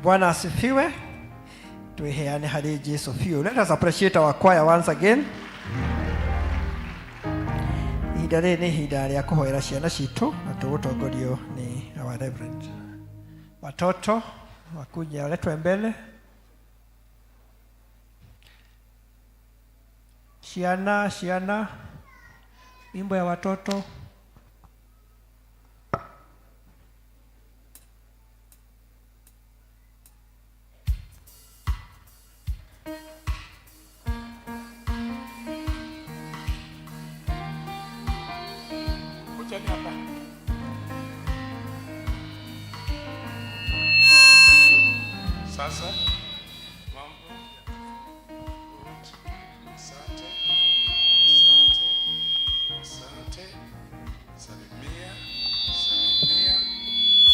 Bwana asifiwe. Tuiheane harĩ Jesu biũ. Let us appreciate our choir once again. Ihinda rĩrĩ nĩ ihinda rĩa kũhoera ciana citũ na tũgũtongorio nĩ our reverend. Watoto wakuja waletwe mbele. Ciana, ciana, wimbo ya watoto. Kujeni hapa. Sasa mambo. Good. Asante. Asante. Asante. Salimia. Salimia.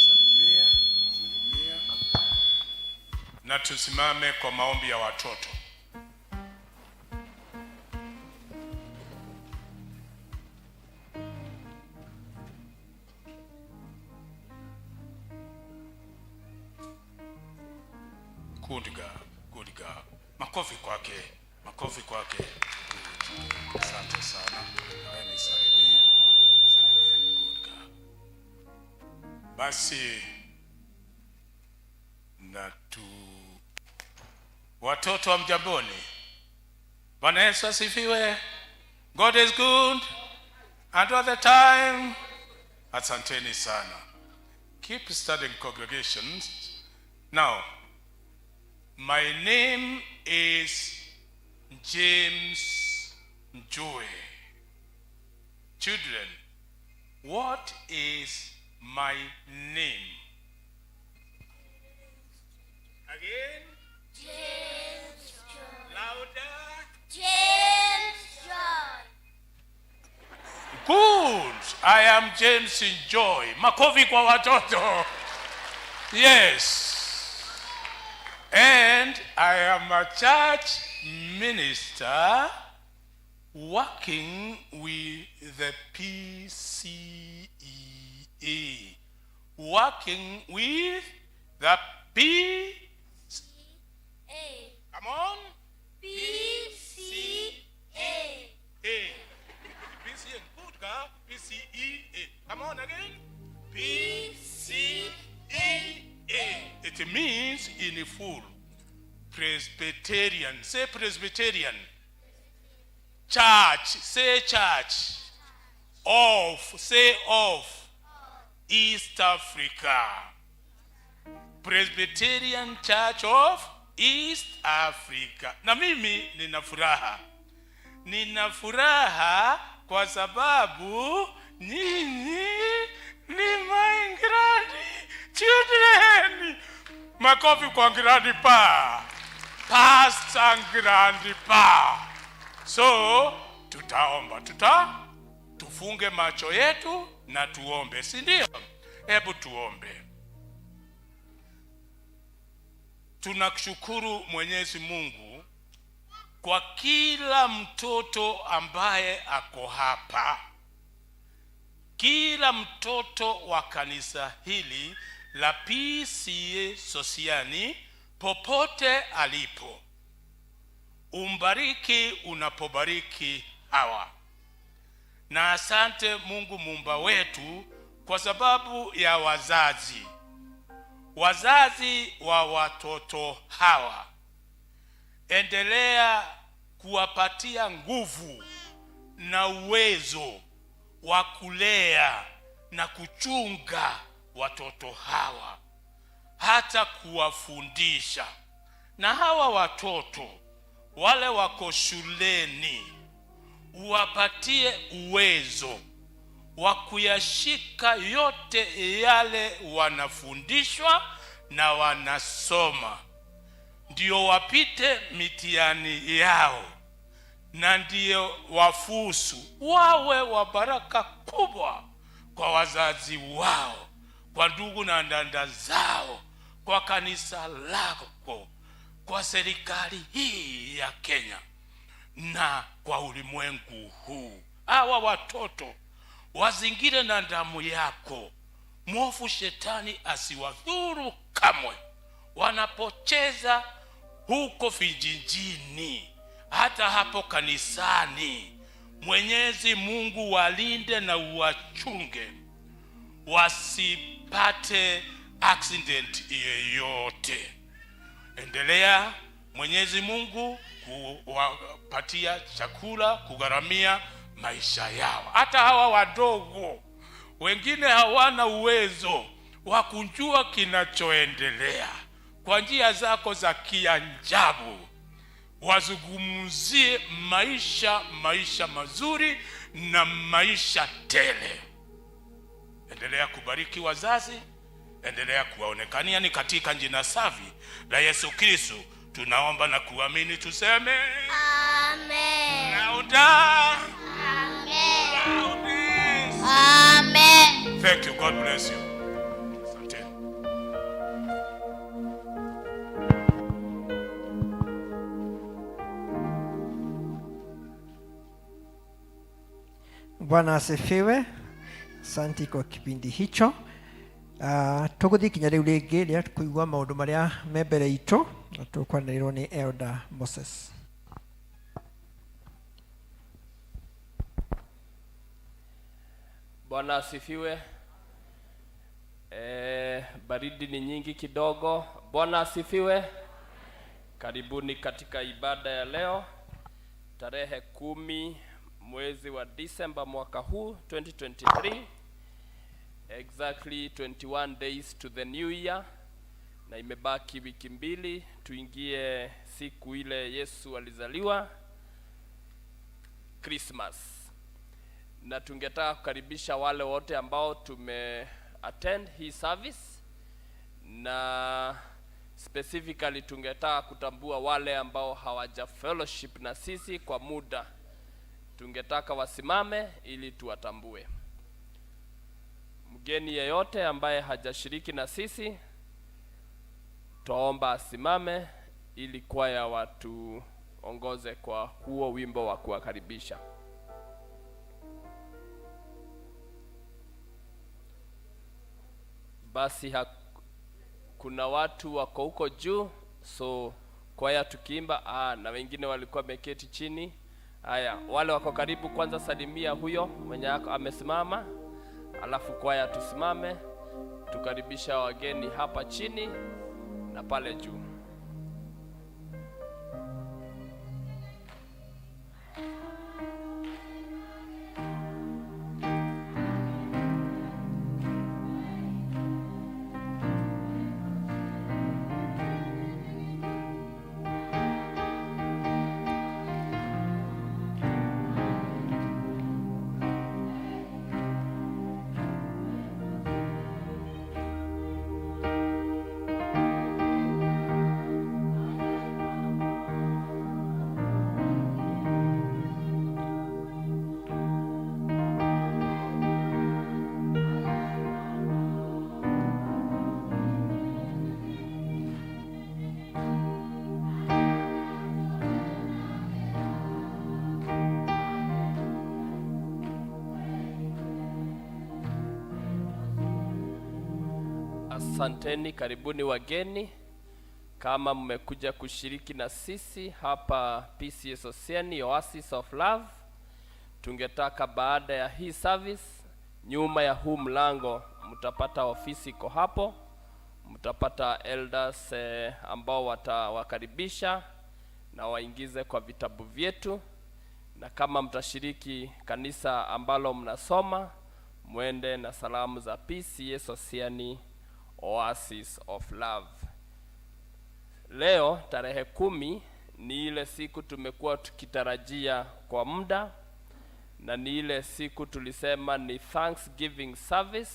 Salimia. Salimia. Na tusimame kwa maombi ya watoto. Good girl, good girl. Makofi kwake, makofi kwake. Good. Asante sana. Nawe nisalimie. Salimie. Good girl. Basi na tu watoto wa mjamboni. Bwana Yesu asifiwe. God is good and all the time. Asanteni sana. Keep studying congregations. Now, my name is James Njue. Children, what is my name? Again? James Joy. Louder. James Joy. Good. I am James Joy. Makofi kwa watoto. Yes. And I am a church minister working with the PCEA. Working with the P. A. Come on. P C A. A. P C A. Good girl. P C E A. Come on again. P C E A. It means in full. Presbyterian. Say Presbyterian. Church. Say church. Of. Say of. East Africa. Presbyterian Church of East Africa. Na mimi nina furaha. Nina furaha kwa sababu nyinyi ni my grandchildren. Makofi kwa grandpa. Pastor grandpa. So tutaomba, tufunge macho yetu na tuombe, si ndio? Hebu tuombe. Tunakushukuru Mwenyezi Mungu kwa kila mtoto ambaye ako hapa, kila mtoto wa kanisa hili la PCEA Sosiani, popote alipo, umbariki unapobariki hawa. Na asante Mungu muumba wetu kwa sababu ya wazazi, wazazi wa watoto hawa. Endelea kuwapatia nguvu na uwezo wa kulea na kuchunga watoto hawa, hata kuwafundisha. Na hawa watoto wale wako shuleni, uwapatie uwezo wa kuyashika yote yale wanafundishwa na wanasoma, ndio wapite mitihani yao na ndio wafusu, wawe wa baraka kubwa kwa wazazi wao, kwa ndugu na dada zao, kwa kanisa lako, kwa serikali hii ya Kenya na kwa ulimwengu huu. Hawa watoto wazingire na damu yako, mwovu shetani asiwadhuru kamwe. Wanapocheza huko vijijini, hata hapo kanisani, Mwenyezi Mungu walinde na uwachunge wasipate accident yeyote. Endelea Mwenyezi Mungu kuwapatia chakula, kugharamia maisha yao. Hata hawa wadogo wengine hawana uwezo wa kujua kinachoendelea. Kwa njia zako za kiajabu wazungumzie maisha, maisha mazuri na maisha tele. Endelea kubariki wazazi, endelea kuwaonekania. Ni katika jina safi la Yesu Kristo tunaomba na kuamini, tuseme Amen. Louder. Amen. Amen. Thank you. God bless you. Asante. Bwana asifiwe. Asanti kwa kipindi hicho. Tũgũthiĩ kinya rĩu rĩngĩ rĩrĩa tũkũigua maũndũ marĩa me mbere itũ na tũkwanĩrĩrwo nĩ Elder Moses. Bwana asifiwe. Baridi ni nyingi kidogo. Bwana asifiwe. Karibuni katika ibada ya leo tarehe 10 mwezi wa Disemba mwaka huu 2023, exactly 21 days to the new year, na imebaki wiki mbili tuingie siku ile Yesu alizaliwa, Christmas. Na tungetaka kukaribisha wale wote ambao tume attend hii service, na specifically tungetaka kutambua wale ambao hawaja fellowship na sisi kwa muda. Tungetaka wasimame ili tuwatambue. Mgeni yeyote ambaye hajashiriki na sisi, twaomba asimame ili kwaya watuongoze kwa huo wimbo wa kuwakaribisha. Basi kuna watu wako huko juu, so kwaya tukiimba, na wengine walikuwa wameketi chini. Haya, wale wako karibu kwanza salimia huyo mwenye amesimama, alafu kwaya tusimame tukaribisha wageni hapa chini na pale juu. Asanteni, karibuni wageni. Kama mmekuja kushiriki na sisi hapa PCEA Sosiani, Oasis of Love, tungetaka baada ya hii service, nyuma ya huu mlango mtapata ofisi iko hapo, mtapata elders ambao watawakaribisha na waingize kwa vitabu vyetu, na kama mtashiriki kanisa ambalo mnasoma, mwende na salamu za PCEA Sosiani, Oasis of Love. Leo tarehe 10 ni ile siku tumekuwa tukitarajia kwa muda, na ni ile siku tulisema ni Thanksgiving service,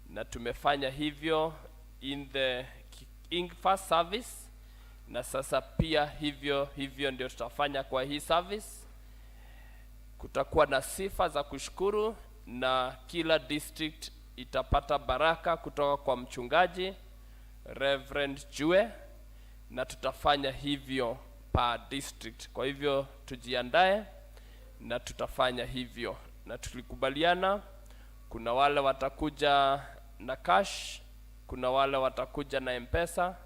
na tumefanya hivyo in the first service, na sasa pia hivyo hivyo ndio tutafanya kwa hii service. Kutakuwa na sifa za kushukuru, na kila district itapata baraka kutoka kwa mchungaji Reverend Jue, na tutafanya hivyo per district. Kwa hivyo tujiandae na tutafanya hivyo, na tulikubaliana kuna wale watakuja na cash, kuna wale watakuja na M-Pesa.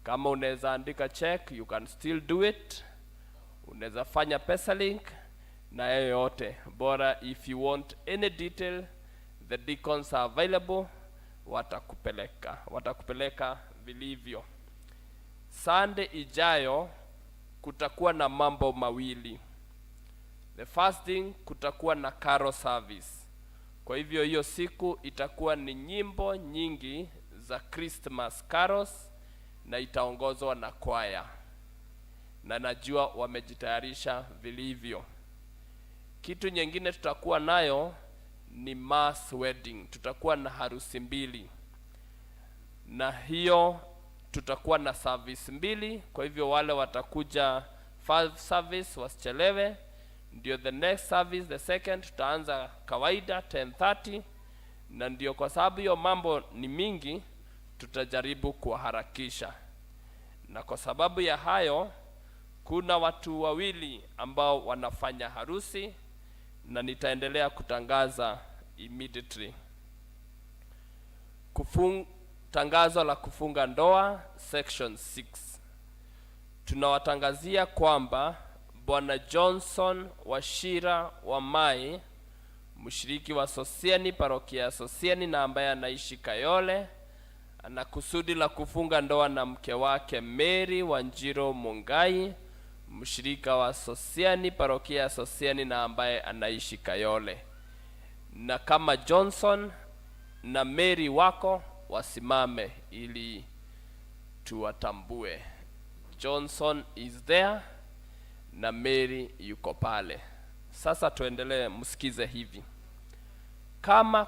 Kama unaweza andika check, you can still do it. Unaweza fanya PesaLink na yoyote. Bora if you want any detail, the deacons are available, watakupeleka vilivyo. Sunday ijayo kutakuwa na mambo mawili. The first thing, kutakuwa na carol service. Kwa hivyo hiyo siku itakuwa ni nyimbo nyingi za Christmas carols na itaongozwa na kwaya, na najua wamejitayarisha vilivyo. Kitu nyingine tutakuwa nayo ni mass wedding. Tutakuwa na harusi mbili, na hiyo tutakuwa na service mbili. Kwa hivyo wale watakuja first service wasichelewe, ndio the next service, the second, tutaanza kawaida 10:30, na ndio kwa sababu hiyo mambo ni mingi, tutajaribu kuwaharakisha. Na kwa sababu ya hayo, kuna watu wawili ambao wanafanya harusi na nitaendelea kutangaza immediately. Tangazo la kufunga ndoa section 6. Tunawatangazia kwamba Bwana Johnson Wachira Wamai, mshiriki wa Sosiani, parokia ya Sosiani na ambaye anaishi Kayole, ana kusudi la kufunga ndoa na mke wake Mary Wanjiru Mungai, mshirika wa Sosiani, parokia ya Sosiani na ambaye anaishi Kayole. Na kama Johnson na Mary wako wasimame ili tuwatambue. Johnson is there na Mary yuko pale. Sasa tuendelee, msikize hivi. Kama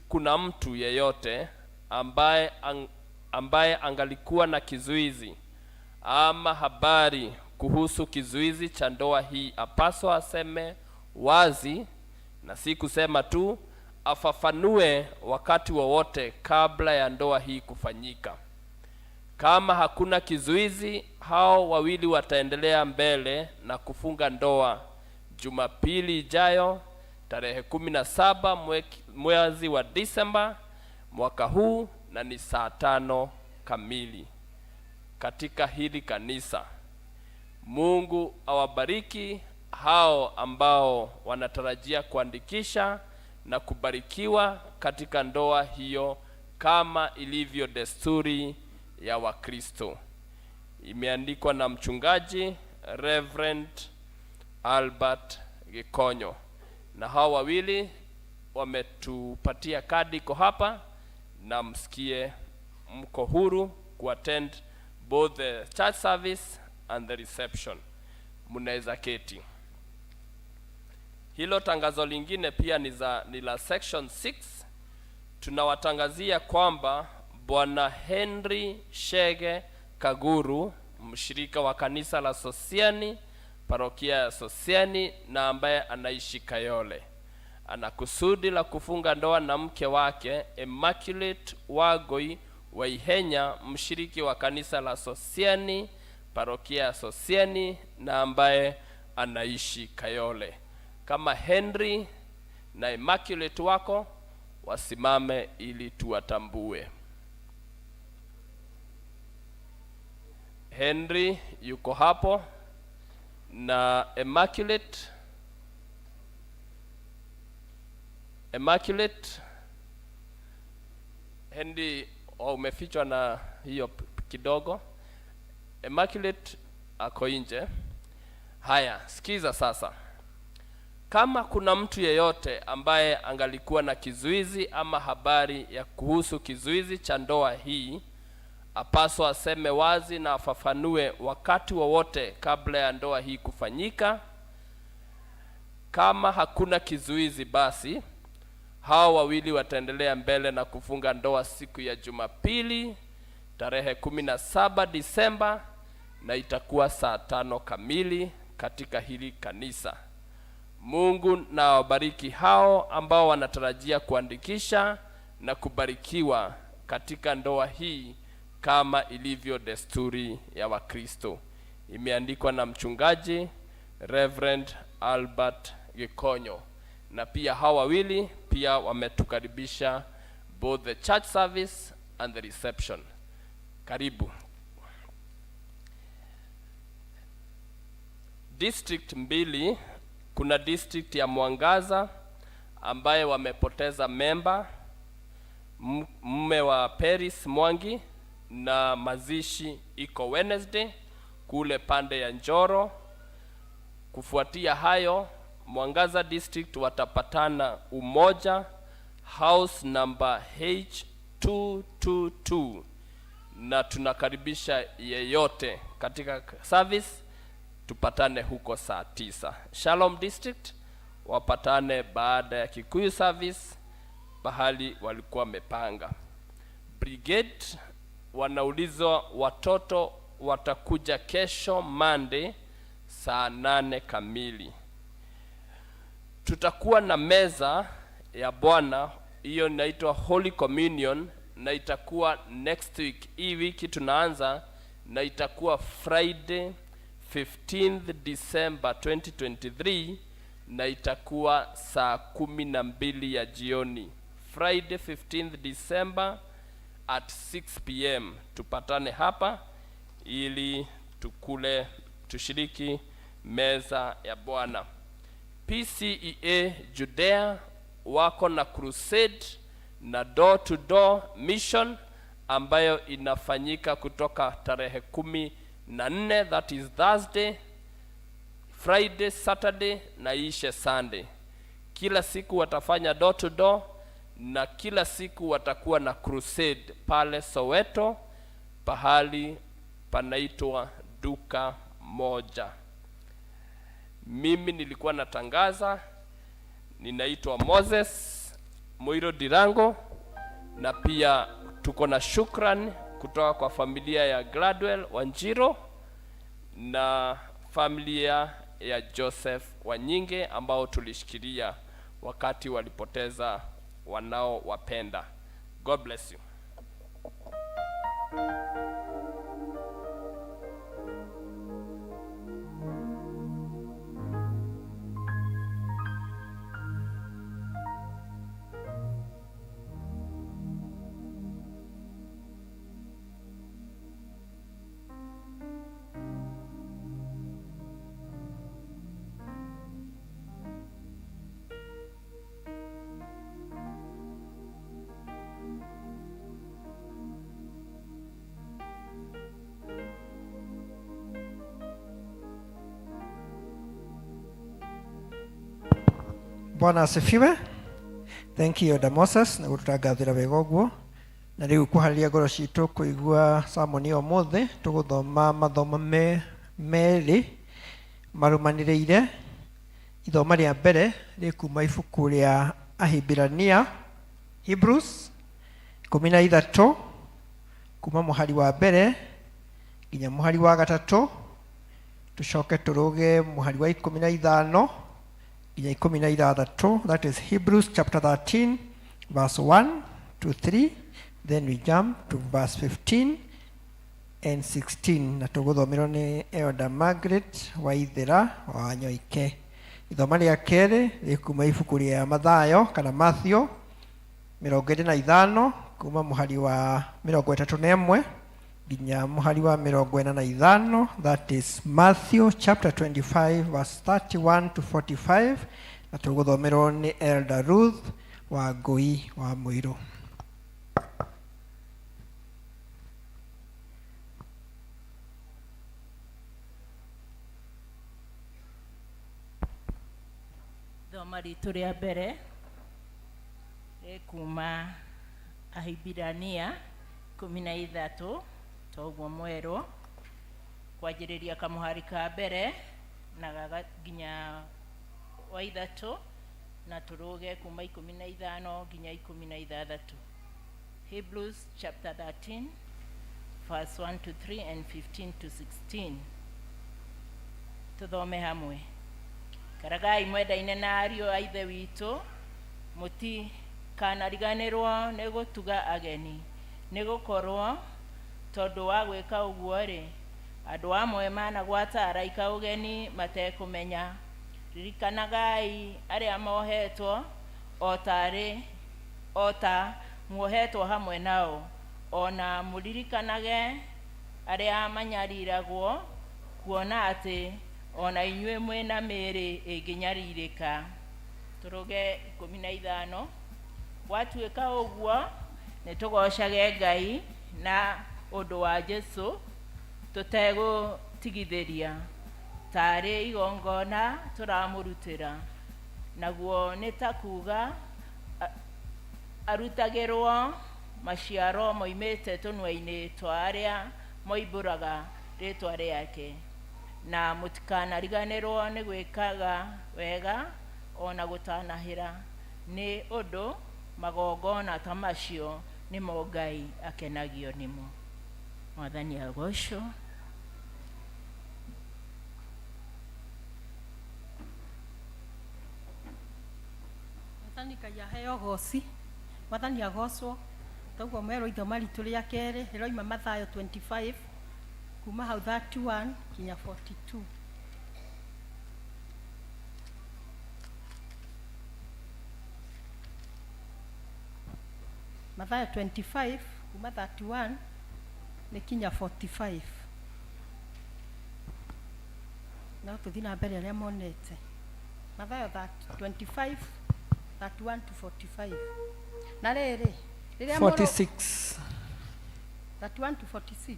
kuna mtu yeyote ambaye angalikuwa na kizuizi ama habari kuhusu kizuizi cha ndoa hii, apaswa aseme wazi na si kusema tu, afafanue wakati wowote kabla ya ndoa hii kufanyika. Kama hakuna kizuizi, hao wawili wataendelea mbele na kufunga ndoa Jumapili ijayo tarehe 17 mwezi wa Disemba mwaka huu, na ni saa 5 kamili katika hili kanisa. Mungu awabariki hao ambao wanatarajia kuandikisha na kubarikiwa katika ndoa hiyo kama ilivyo desturi ya Wakristo. Imeandikwa na mchungaji Reverend Albert Gikonyo. Na hao wawili wametupatia kadi iko hapa, na msikie mko huru kuattend both the church service and the reception. Mnaweza keti. Hilo tangazo lingine pia ni la section 6. Tunawatangazia kwamba Bwana Henry Shege Kaguru, mshirika wa kanisa la Sosiani, parokia ya Sosiani, na ambaye anaishi Kayole, ana kusudi la kufunga ndoa na mke wake Immaculate Wagoi Waihenya, mshiriki wa kanisa la Sosiani, parokia ya Sosiani, na ambaye anaishi Kayole. Kama Henry na Immaculate wako wasimame ili tuwatambue. Henry yuko hapo na Immaculate. Immaculate Henry, oh, umefichwa na hiyo kidogo. Immaculate ako nje. Haya, sikiza sasa. Kama kuna mtu yeyote ambaye angalikuwa na kizuizi ama habari ya kuhusu kizuizi cha ndoa hii, apaswa aseme wazi na afafanue wakati wowote kabla ya ndoa hii kufanyika. Kama hakuna kizuizi, basi hao wawili wataendelea mbele na kufunga ndoa siku ya Jumapili tarehe 17 Disemba, na itakuwa saa 5 kamili katika hili kanisa. Mungu na awabariki hao ambao wanatarajia kuandikisha na kubarikiwa katika ndoa hii kama ilivyo desturi ya Wakristo. Imeandikwa na mchungaji Reverend Albert Gikonyo. Na pia hawa wawili pia wametukaribisha both the church service and the reception. Karibu. District mbili, kuna district ya Mwangaza ambaye wamepoteza memba mume wa Paris Mwangi, na mazishi iko Wednesday kule pande ya Njoro. Kufuatia hayo, Mwangaza district watapatana Umoja house number H222, na tunakaribisha yeyote katika service, tupatane huko saa 9. Shalom district wapatane baada ya Kikuyu service pahali walikuwa wamepanga. Brigade wanaulizwa watoto watakuja kesho Monday saa 8 kamili. Tutakuwa na meza ya Bwana, hiyo inaitwa Holy Communion, na itakuwa next week. Hii wiki tunaanza na itakuwa Friday 15th December 2023, na itakuwa saa 12 ya jioni. Friday 15th December at 6 p.m. Tupatane hapa ili tukule, tushiriki meza ya Bwana. PCEA Judea wako na crusade na door to door mission ambayo inafanyika kutoka tarehe 14, that is Thursday, Friday, Saturday na ishe Sunday. Kila siku watafanya door to door na kila siku watakuwa na crusade pale Soweto, pahali panaitwa duka moja. Mimi nilikuwa natangaza, ninaitwa Moses Moiro Dirango, na pia tuko na shukran kutoka kwa familia ya Gladwell Wanjiro na familia ya Joseph Wanyinge ambao tulishikilia wakati walipoteza wanaowapenda. God bless you. Bwana asifiwe. Thank you Elder Moses na gututangathira wega uguo. Na riu kuhariria ngoro citu kuigua sermon ya umuthi, tuguthoma mathomo meri marumaniriire. Ithoma ria mbere rikuma ibuku ria Ahibirania, Hebrews 13, kuma muhari wa mbere nginya muhari wa gatatu, tucoke turuge muhari wa 15 nginya 16. That is Hebrews chapter 13 verse 1 to 3, then we jump to verse 15 and 16, na tuguthomerwo ni Elder Margaret Waithera wa Nyoike. Ithoma ria keri rikuma ibuku ria Mathayo kana Matthew 25, kuma muhari wa 31 nginya muhari wa 45. That is Matthew chapter 25 verse 31 to 45, na tuguthomerwo ni Elder Ruth wa Ngui wa Muiru. Thoma ritu ria mbere rĩkuma Ahibirania 13, toguo mwerũ, kwanjĩrĩria kamũhari ka mbere na nginya wa ithatũ, na tũrũge kuma 15 nginya 16. Hebrews chapter 13 verse 1 to 3 and 15 to 16. Tũthome hamwe. Karagai mwendaine na ariũ a Ithe witũ, mũtikanariganĩrwo nĩ gũtuga ageni, nĩ gũkorwo tondũ wa gwĩka ũguo-rĩ, andũ amwe managwata araika ũgeni matekũmenya. Ririkanagai arĩa mohetwo o ta muohetwo hamwe nao, o na mũririkanage arĩa manyariragwo, kuona atĩ O na inyuĩ mwĩ na mĩĩrĩ ĩngĩnyarirĩka. Tũrũge 15. Gwatuĩka ũguo, nĩtũgoocage Ngai na ũndũ wa Jesũ tũtegũtigithĩria, taarĩ igongona tũramũrutĩra, naguo nĩ ta kuuga arutagĩrwo maciaro moimĩte tũnua-inĩ twa arĩa moimbũraga rĩĩtwa rĩake. Na mũtikanariganĩrwo nĩ gwĩkaga wega o na gũtanahĩra, nĩ ũndũ magongona ta macio nĩmo Ngai akenagio nĩmo. Mwathani agoocwo. Mwathani Ngai aheo ũgoci. Mwathani agocwo. Toguo merwo ithoma ritũ rĩa kerĩ rĩroima Mathayo 25 kuma hau 31 nginya 42. Mathayo 25 kuma 31 nĩ kinya 45. No tũthiĩ na mbere arĩa monete. Mathayo 25 31 to 45. Na rĩrĩ, rĩrĩa mũrũ 46. 31 to 46.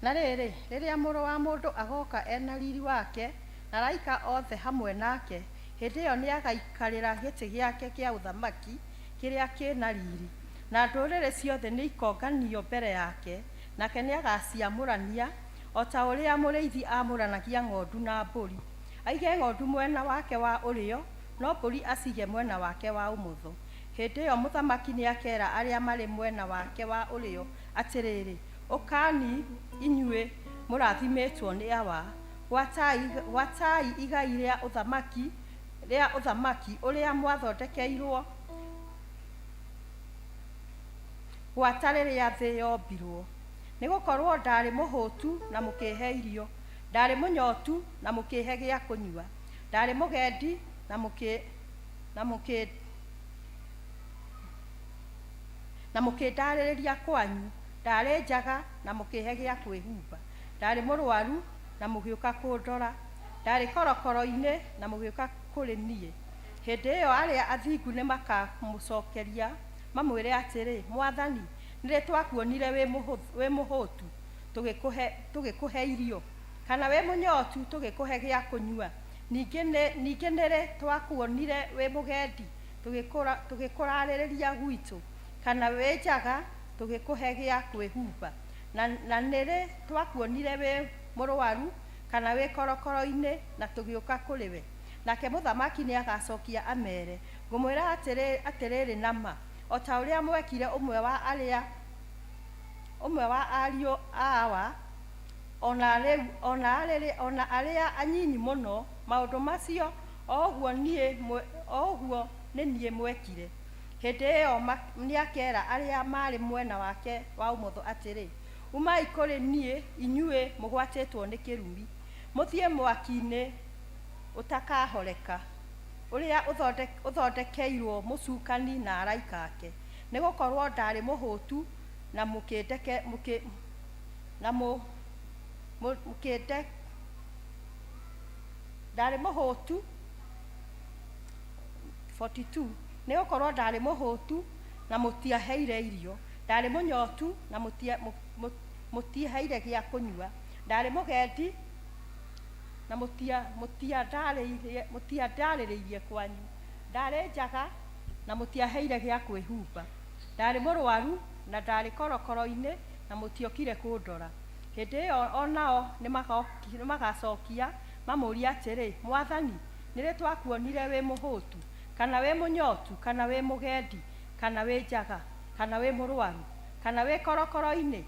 Na rĩrĩ, rĩrĩa Mũrũ wa Mũndũ agooka e na riri wake, na araika othe hamwe nake, hĩndĩ ĩyo nĩagaikarĩra gĩtĩ gĩake kĩa ũthamaki kĩrĩa kĩ na riri, na ndũrĩrĩ ciothe nĩikonganio mbere yake, nake nĩagaciamũrania, o ta ũrĩa mũrĩithi aamũranagia ng'ondu na mbũri. Aige ng'ondu mwena wake wa ũrĩo, no mbũri acige mwena wake wa ũmotho. Hĩndĩ ĩyo mũthamaki nĩakeera arĩa marĩ mwena wake wa ũrĩo atĩrĩrĩ, Ũkani, inyuĩ mũrathimĩtwo nĩ Awa, gwatai, gwatai igai rĩa ũthamaki, rĩa ũthamaki ũrĩa mwathondekeirwo gwata rĩrĩa thĩ yombirwo. Nĩgũkorwo ndaarĩ mũhũtu na mũkĩĩhe irio, ndaarĩ mũnyootu na mũkĩĩhe gĩa kũnyua, ndaarĩ mũgendi na mũkĩ, na mũkĩ, na mũkĩndaarĩrĩria kwanyu, ndaarĩ njaga na mũkĩĩhe gĩa kwĩhumba, ndaarĩ mũrũaru na mũgĩũka kũndora, ndaarĩ korokoro-inĩ na mũgĩũka kũrĩ niĩ. Hĩndĩ ĩyo arĩa athingu nĩmakamũcookeria mamwĩre atĩrĩ, 'Mwathani, nĩ rĩ twakuonire wĩ mũhũtu tũgĩkũhe irio, kana wĩ mũnyootu tũgĩkũhe gĩa kũnyua? Ningĩ nĩ rĩ twakuonire wĩ mũgendi tũgĩkũraarĩrĩria gwitũ, kana wĩ njaga tũgĩkũhe gĩa kwĩhumba? Na nĩ rĩ twakuonire wĩ mũrũaru kana wĩ korokoro-inĩ na tũgĩũka kũrĩ we? Nake mũthamaki nĩagacookia ameere, 'Ngũmwĩra atĩrĩrĩ na ma, o ta ũrĩa mwekire ũmwe wa arĩa ũmwe wa ariũ a Awa, o na rĩu, o na arĩ, o na arĩa anyinyi mũno, maũndũ macio, o ũguo niĩ, o ũguo nĩ niĩ mwekire. Hĩndĩ ĩyo nĩakeera arĩa marĩ mwena wake wa ũmotho atĩrĩ, 'Umai kũrĩ niĩ inyuĩ mũgwatĩtwo nĩ kĩrumi, mũthiĩ mwaki-inĩ ũtakahoreka, ũrĩa ũthondekeirwo mũcukani na araika ake. Nĩgũkorwo ndaarĩ mũhũtu na mũkĩndeke, mũkĩ, na mũ, mũkĩnde, ndaarĩ mũhũtu, 42 nĩgũkorwo ndaarĩ mũhũtu na mũtiaheire irio, ndaarĩ mũnyotu na mũtiaheire gĩa kũnyua, ndaarĩ mũgendi na mũtiandarĩrĩirie kwanyu, ndaarĩ njaga na mũtiaheire gĩa kwĩhumba, ndaarĩ mũrũaru na ndaarĩ korokoro-inĩ na mũtiokire kũndora. Hĩndĩ ĩyo o nao nĩmagacookia mamũũrie atĩrĩ, 'Mwathani, nĩ rĩ twakuonire wĩ mũhũtu, kana wĩ mũnyotu, kana wĩ mũgendi, kana wĩ njaga, kana wĩ mũrũaru, kana wĩ korokoro-inĩ,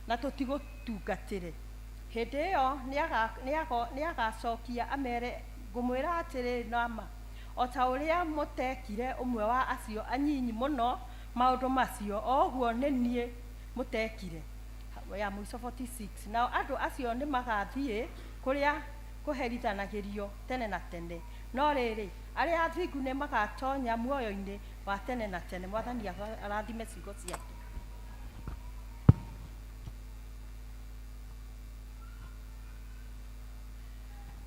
na tũtigũtungatĩre? Hĩndĩ ĩyo nĩagacookia ameere, 'Ngũmwĩra atĩrĩ na ma, o ta ũrĩa mũteekire ũmwe wa acio anyinyi mũno maũndũ macio, o ũguo nĩ niĩ mũteekire. Ya mũico 46. Nao andũ acio nĩmagathiĩ kũrĩa kũherithanagĩrio tene na tene, no rĩrĩ, arĩa athingu nĩmagatoonya muoyo-inĩ wa tene na tene. Mwathani arathime ciugo ciake.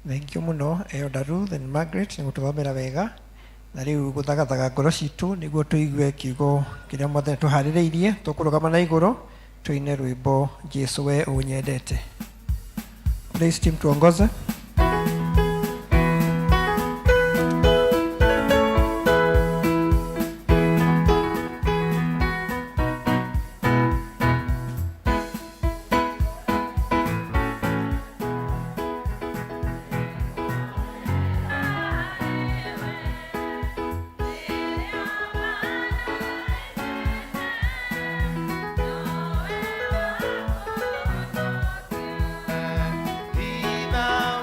Thank you muno Elder Ruth and Margaret nĩ gũtũthomera wega na rĩu gũthagathaga ngoro citũ nĩguo tũigue kiugo kĩrĩa mwathani tũharĩrĩirie. Tũkũrũgama na igũrũ tũine rwĩmbo Jesu we ũnyendete. Praise team tuongoze.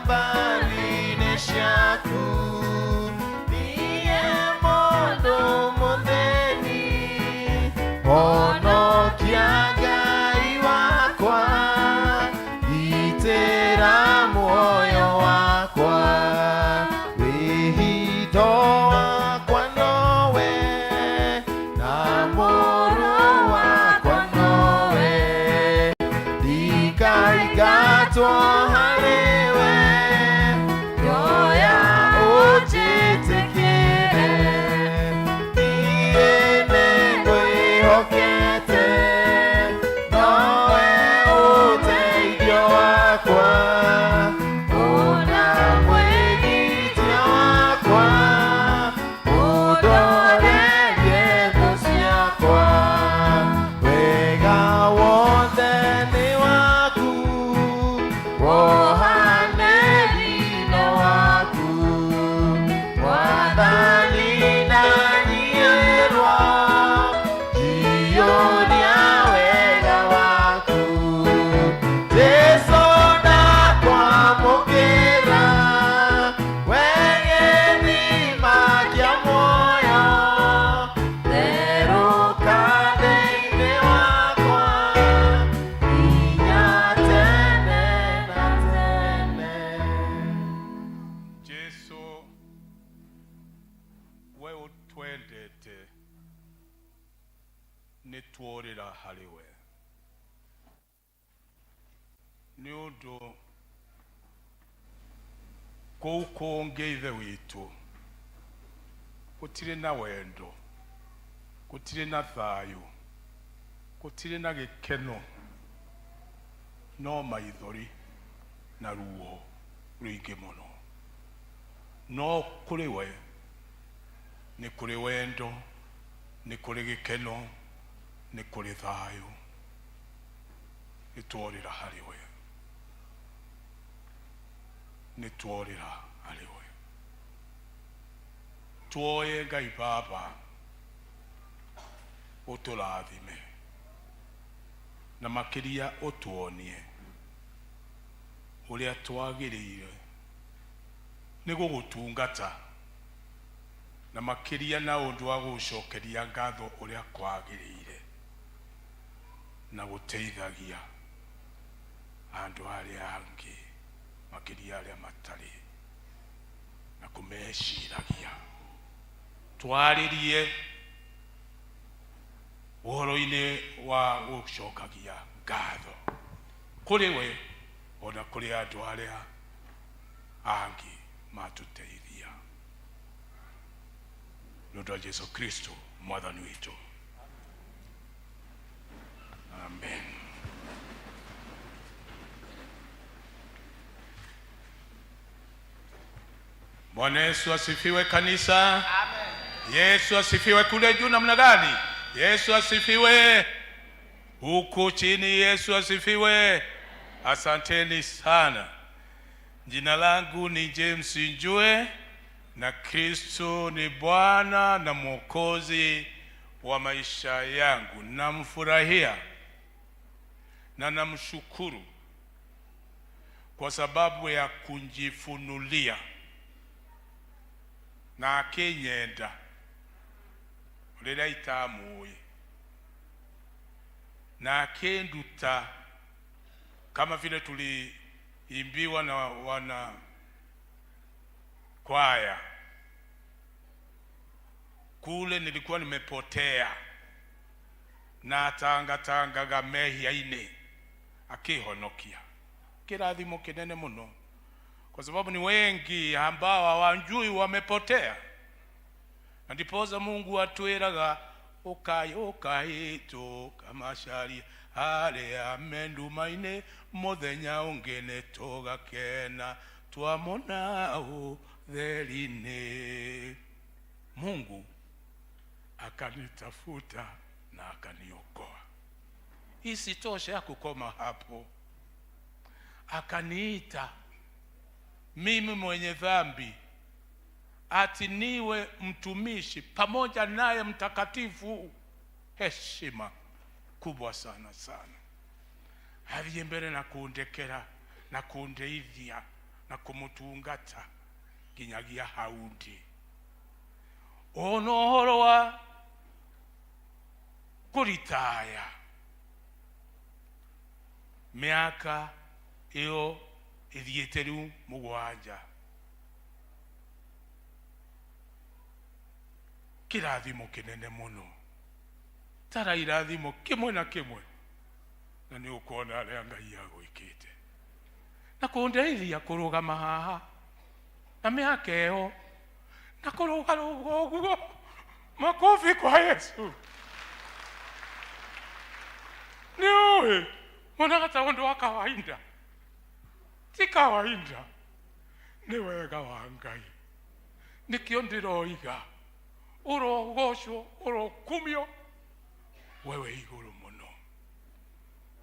Inambarine ciaku niĩ mũndũ mũthĩni honokia Ngai wakwa gitĩra muoyo wakwa wĩhitho wakwa nowe na mũrũ wakwa nowe ndikaingatwo harĩwe ndoya ũnjĩtĩkĩre niĩ nĩngwĩhokete nowe ũteithio wakwa ona mwĩgitio wakwa ũndorerie thũ ciakwa wega wothe nĩ waku wohanĩri no waku mwathani ndanyihĩrwo njiyũria wega waku Jesu ndakwamũkĩra we gĩthima kĩa muoyo therũka thĩinĩ wakwa nginya tene na tene. Jesu we ũtwendete nĩ tuorĩra harĩ we nĩ ũndũ kũu kũngĩ ithe witũ gũtirĩ na wendo gũtirĩ na thayũ gũtirĩ na gĩkeno no maithori na ruo rũingĩ mũno no kũrĩ we nĩ kũrĩ wendo nĩ kũrĩ gĩkeno nĩ kũrĩ thayũ nĩ tuorĩra harĩ we nĩ tuorĩra harĩ we tuoye Ngai Baba ũtũrathime na makĩria ũtuonie ũrĩa twagĩrĩire nĩ gũgũtungata na makĩria na ũndũ wa gũgũcokeria ngatho ũrĩa kwagĩrĩire na gũteithagia andũ arĩa angĩ makĩria arĩa matarĩ na kũmeciragia twarĩrie ũhoro-inĩ wa gũcokagia ngatho kũrĩ we ona kũrĩ andũ arĩa angĩ matũteithia nĩ ũndũ wa Jesu Kristo mwathani witũ amen. Bwana Yesu asifiwe kanisa. Amen. Yesu asifiwe kule juu namna gani? Yesu asifiwe huku chini. Yesu asifiwe. Asanteni sana. Jina langu ni James Njue na Kristo ni Bwana na Mwokozi wa maisha yangu. Namfurahia na namshukuru kwa sababu ya kunjifunulia na akinyenda rĩrĩa itamũĩ na akinduta kama vile tuliimbiwa na wana kwaya kule, nilikuwa nimepotea na tangatangaga mehia-inĩ akihonokia kĩrathimo kĩnene mũno. kwa sababu ni wengi ambao hawajui wamepotea, na ndiposa Mungu atwiraga ukai ukai tukamacaria aria me nduma-inĩ mũthenya ũngĩ nĩ tũgakena twamona ũtheri-inĩ. Mungu akanitafuta na akaniokoa. Isitoshe hakukoma hapo, akaniita mimi mwenye dhambi ati niwe mtumishi pamoja naye mtakatifu. Heshima kubwa sana sana. Athiĩ mbere na kundekera na kundeithia na kumutungata nginyagia hau ndĩ. Ona ũhoro wa kũritaya mĩaka ĩyo ĩthiĩte rĩu mũgwanja, kĩrathimo kĩnene mũno, tara irathimo kĩmwe na kĩmwe na nĩ ũkuona arĩa Ngai agwĩkĩte na kũndeithia kũrũgama haha na mĩaka ĩyo na kũrũgarũga ũguo. Makofi kwa Yesu. Nĩ ũĩ monaga ta ũndũ wa kawaida, ti kawaida, nĩ wega wa Ngai. Nĩkĩo ndĩroiga ũrogocwo, ũrokumio wewe igũrũ mũno.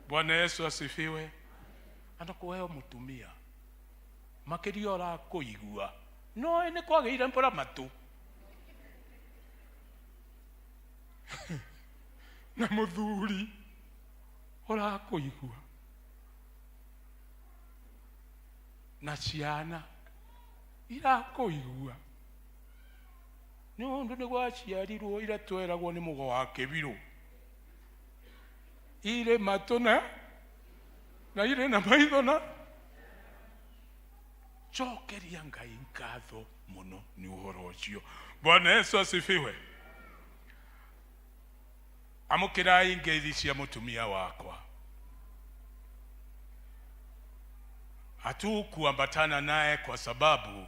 Bwana Yesu asifiwe. Ana kũheo mũtumia makĩria ũrakũigua no nĩ kwagĩire mbura matu na mũthuri ũrakũigua na ciana irakũigua nĩ ũndũ nĩ gwaciarirwo iratweragwo nĩ mũgo wa kĩbirũ irĩ matũ na irĩ na maitho na cokeria Ngai ngatho mũno nĩ ũhoro ũcio. Bwana Yesu asifiwe. Amũkĩrai ngeithi cia mũtumia wakwa. Hatukuambatana naye kwa sababu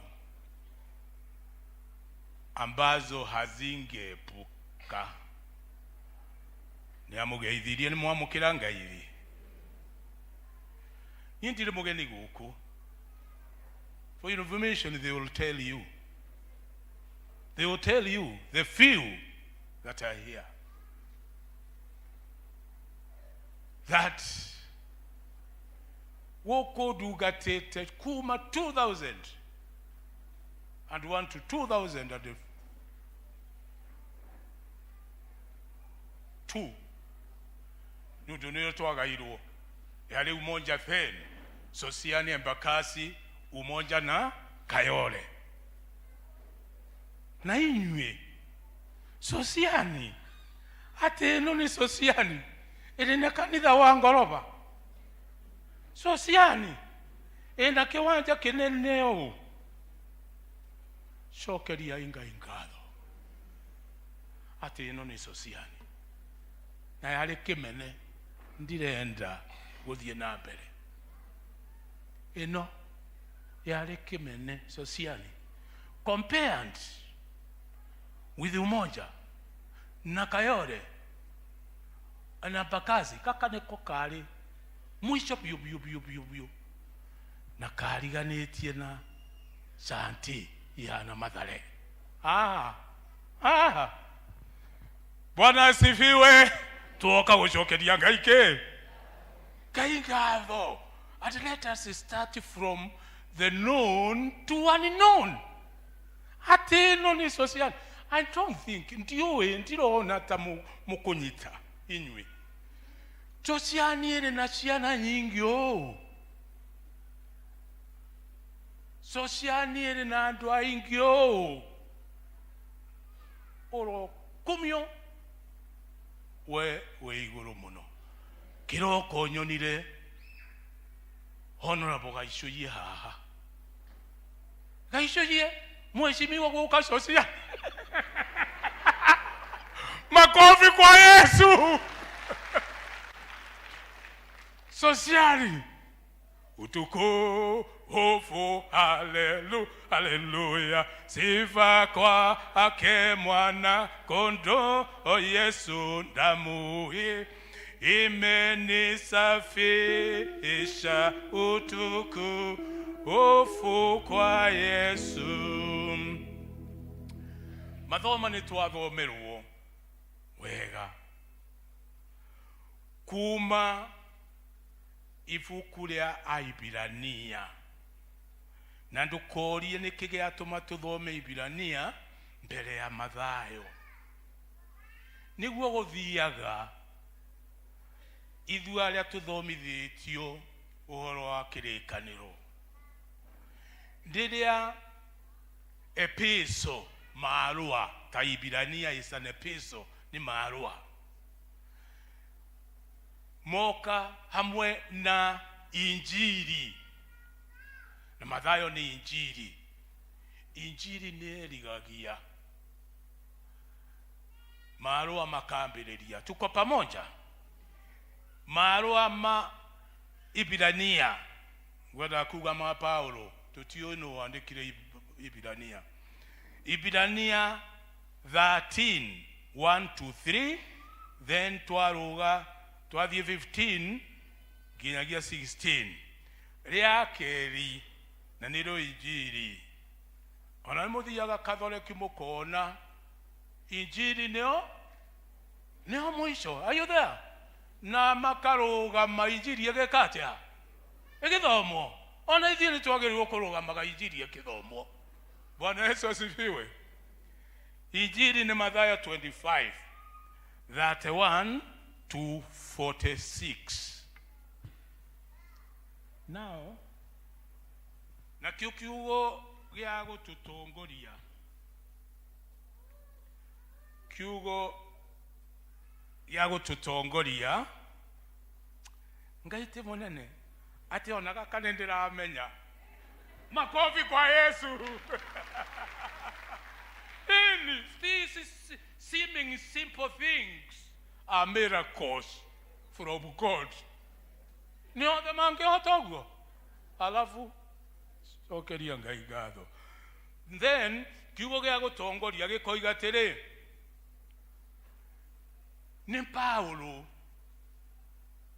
ambazo hazingeepuka. Nĩ amũgeithirie, nĩ mwamũkĩra ngeithi. Niĩ ndirĩ mũgeni gũkũ. For your information, they will tell you. They will tell you, the few that are here, that gũkũ ndungatĩte kuma 2001 to 2002 nĩ ũndũ nĩyo twagairwo yarĩ Umoja then Sosiani, Embakasi, Umoja na Kayole. Na inyuĩ Sosiani, atĩ ĩno nĩ Sosiani ĩrĩ na kanitha wa ngoroba, Sosiani ĩna kĩwanja kĩnene ũũ. Cokeria Ngai ngatho atĩ ĩno nĩ Sosiani na yarĩ kĩmene ndirenda gũthiĩ na mbere. Ĩno yarĩ kĩmene Sosiani compared with Umoja na Kayole na Embakasi. Kaka nĩko karĩ mwisho biũ biũ biũ biũ biũ na kariganĩtie na Shanti ihana Mathare. Ah, ah. Bwana asifiwe. Tuoka gũcokeria Ngai kĩ Ngai ngatho. And let us start from the known to unknown. Atĩ ĩno nĩ social. I don't think ndiũĩ, ndirona ta mũkũnyita inyuĩ. Sosiani ĩrĩ na ciana nyingĩ ũũ, Sosiani ĩrĩ na andũ aingĩ ũũ. Ũrokumio we wĩ igũrũ mũno. Kĩroko nyonire Honorable Gaicũyie haha, Gaicũyie mheshimiwa gũka Sosiani. Makofi kwa Yesu. Sosiani utuko Hofu, halelu, haleluya, sifa kwake mwana kondoo Yesu, damu hii imenisafisha, utukufu kwa Yesu. Mathoma nĩ twathomerwo wega kuma ibuku rĩa Aibirania, na ndũkorie nĩkĩ gĩatũma tũthome Ibirania mbere ya Mathayo. Nĩguo gũthiaga ithuĩ arĩa tũthomithĩtio ũhoro wa kĩrĩkanĩro, rĩrĩa epistle marũa ta Ibirania is an epistle, nĩ marũa moka hamwe na injiri, na Mathayo nĩ injiri. Injiri nĩ ĩrigagia marũa makambĩrĩria. Tuko pamoja? Marũa ma Ibirania, ngwendaga kuga ma Paulo, tũtiũĩ nũ wandĩkire Ibirania. Ibirania 13 1 to 3, then twarũga twathiĩ 15 nginyagia 16. Rĩa kerĩ na nĩrĩo injiri. Ona nĩ mũthiaga Katholeki mũkona injiri nĩo nĩo mũico. Are you there? Na makarũgama injiri ĩgĩka atĩa? Ĩgĩthomwo. Ona ithuĩ nĩ twagĩrĩirwo kũrũgamaga injiri ĩkĩthomwo. Bwana Yesu asifiwe. Injiri nĩ Mathayo 25 31 to 46. Now, nakĩo kiugo gĩa gũtũtongoria, kiugo gĩa gũtũtongoria, Ngai ti mũnene atĩ ona gaka nĩ ndĩramenya. Makofi kwa Yesu. In these seeming simple things are miracles from God. Nĩ othe mangĩhota ũguo, alafu cokeria Ngai ngatho. Then kiugo gĩa gũtongoria gĩkoiga atĩrĩ, nĩ Paulo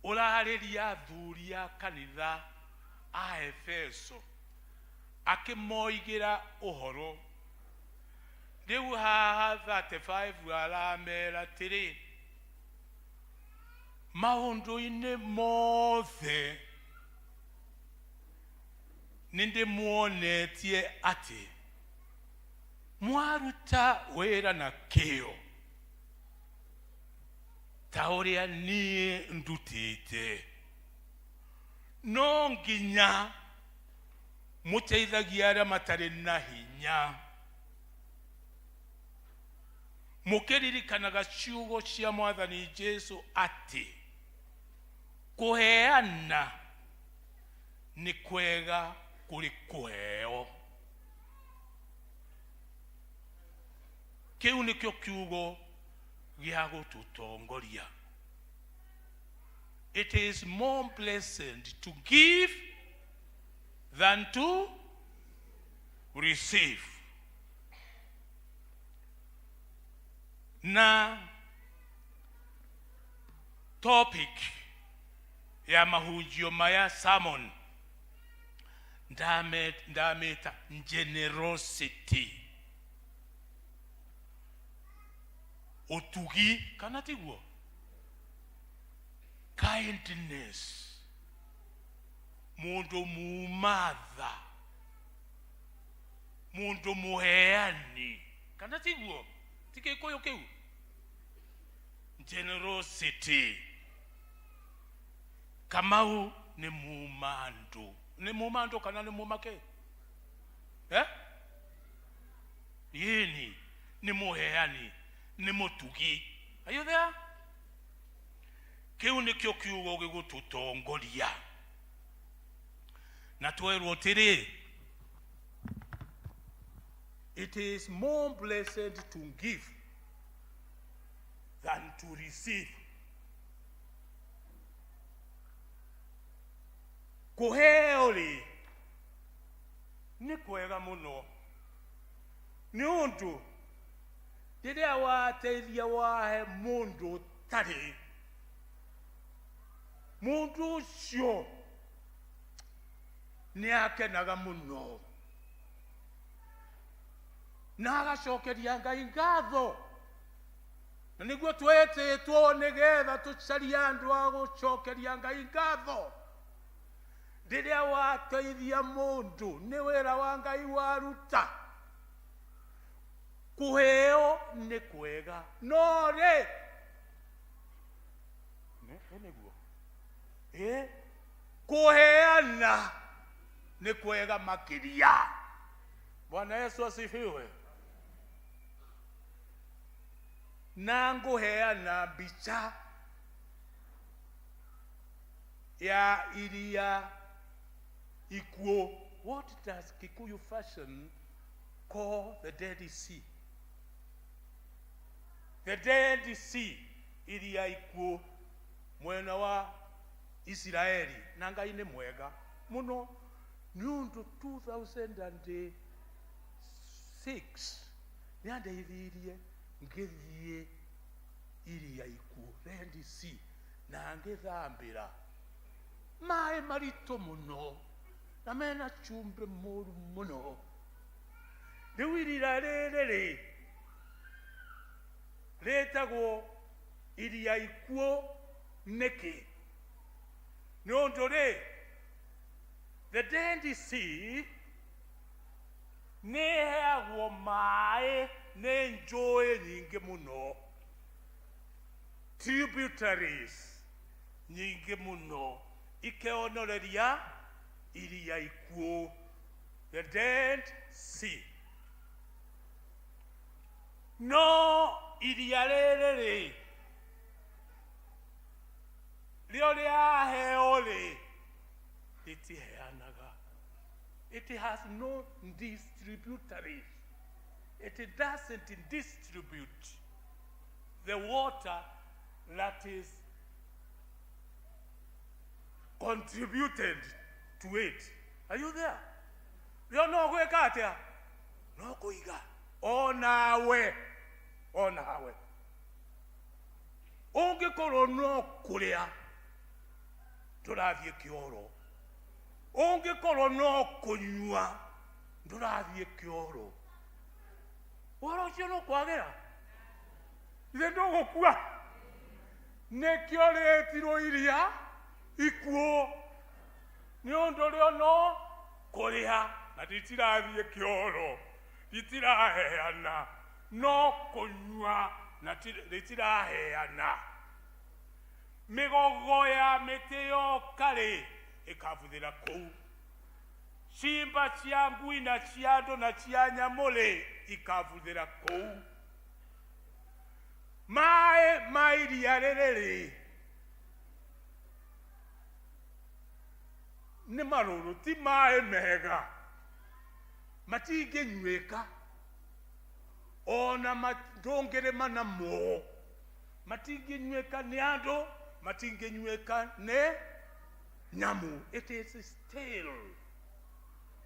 ũrarĩria athuri a kanitha a Efeso akĩmoigĩra ũhoro. Rĩu haha 35 aramera atĩrĩ, maũndũ-inĩ mothe nĩ ndĩmuonetie atĩ mwaruta wĩra na kĩyo ta ũrĩa niĩ ndutĩte, no nginya mũteithagie arĩa matarĩ na hinya, mũkĩririkanaga ciugo cia Mwathani Jesu atĩ kũheana nĩ kwega kũrĩ kũheo. Kĩu nĩkĩo kiugo gĩa gũtũtongoria. It is more blessed to give than to receive. Na topic ya mahunjio maya, sermon, ndameta generosity, utugi, kana tiguo, kindness, mundu mumatha, mundu muheani, kana tiguo, ti Gĩkũyũ kĩu, generosity. Kamau nĩ mumandu, nĩ mumandu kana nĩ mumake, eh? Yĩni nĩ muheani, nĩ mũtugi. Are you there? Kĩu nĩkĩo kiugo gĩgũtũtongoria. Na twerwo atĩrĩ, it is more blessed to give than to receive. Kũheo rĩ Nĩ kwega mũno nĩ ũndũ rĩrĩa wateithia wahe mũndũ ũtarĩ, mũndũ ũcio nĩ akenaga mũno na agacokeria Ngai ngatho. Na nĩguo twetĩtwo nĩgetha tũcarie andũ a gũcokeria Ngai ngatho. Rĩrĩa wateithia mũndũ nĩ wĩra wa Ngai waruta. Kũheo nĩ kwega, no rĩ nĩ nĩguo ĩ kũheana nĩ kwega makĩria. Bwana Yesu asifiwe. Na ngũheana mbica ya iria ikuũ. What does Kikuyu fashion call the Dead Sea? The Dead Sea, iria ikuũ mwena wa Isiraeli. Na Ngai nĩ mwega mũno nĩ ũndũ 2006 nĩ andeithirie ngĩthiĩ iria ikuũ, Dead Sea, na ngĩthambĩra maĩ maritũ mũno na mena cumbĩ mũru mũno. Rĩu iria rĩrĩ rĩ rĩtagwo iria ikuũ nĩkĩ? Nĩ ũndũ rĩ the Dead Sea nĩ ĩheagwo maĩ nĩ njũĩ nyingĩ mũno, tributaries nyingĩ mũno ikeonoreria iria ikuũ, the Dead Sea. No iria rĩrĩ rĩ rĩo rĩaheo rĩ rĩtiheanaga. It has no distributaries. It doesn't distribute the water that is contributed to it. Are you there? Rĩo no gwĩka atĩa? No kũiga. Onawe, onawe ũngĩkorwo no kũrĩa ndũrathiĩ kĩoro, ũngĩkorwo no kũnyua ndũrathiĩ kĩoro, ũhoro ũcio no kwagĩra ithe ndũgũkua. Nĩkĩo rĩtirwo iria ikuũ nĩ ũndũ rĩo no kũrĩa na rĩtirathiĩ kĩoro, rĩtiraheana, no kũnyua na rĩtiraheana. Mĩgogo ya mĩtĩ yoka rĩ ĩkabuthĩra kũu, cimba cia ngui na cia andũ na cia nyamũ rĩ ikabuthĩra kũu. Maĩ ma iria rĩrĩ rĩ nĩ marũrũ, ti maĩ mega, matingĩnyuĩka ona ndũngĩrĩma namo, matingĩnyuĩka nĩ andũ, matingĩnyuĩka nĩ nyamũ. It is stale,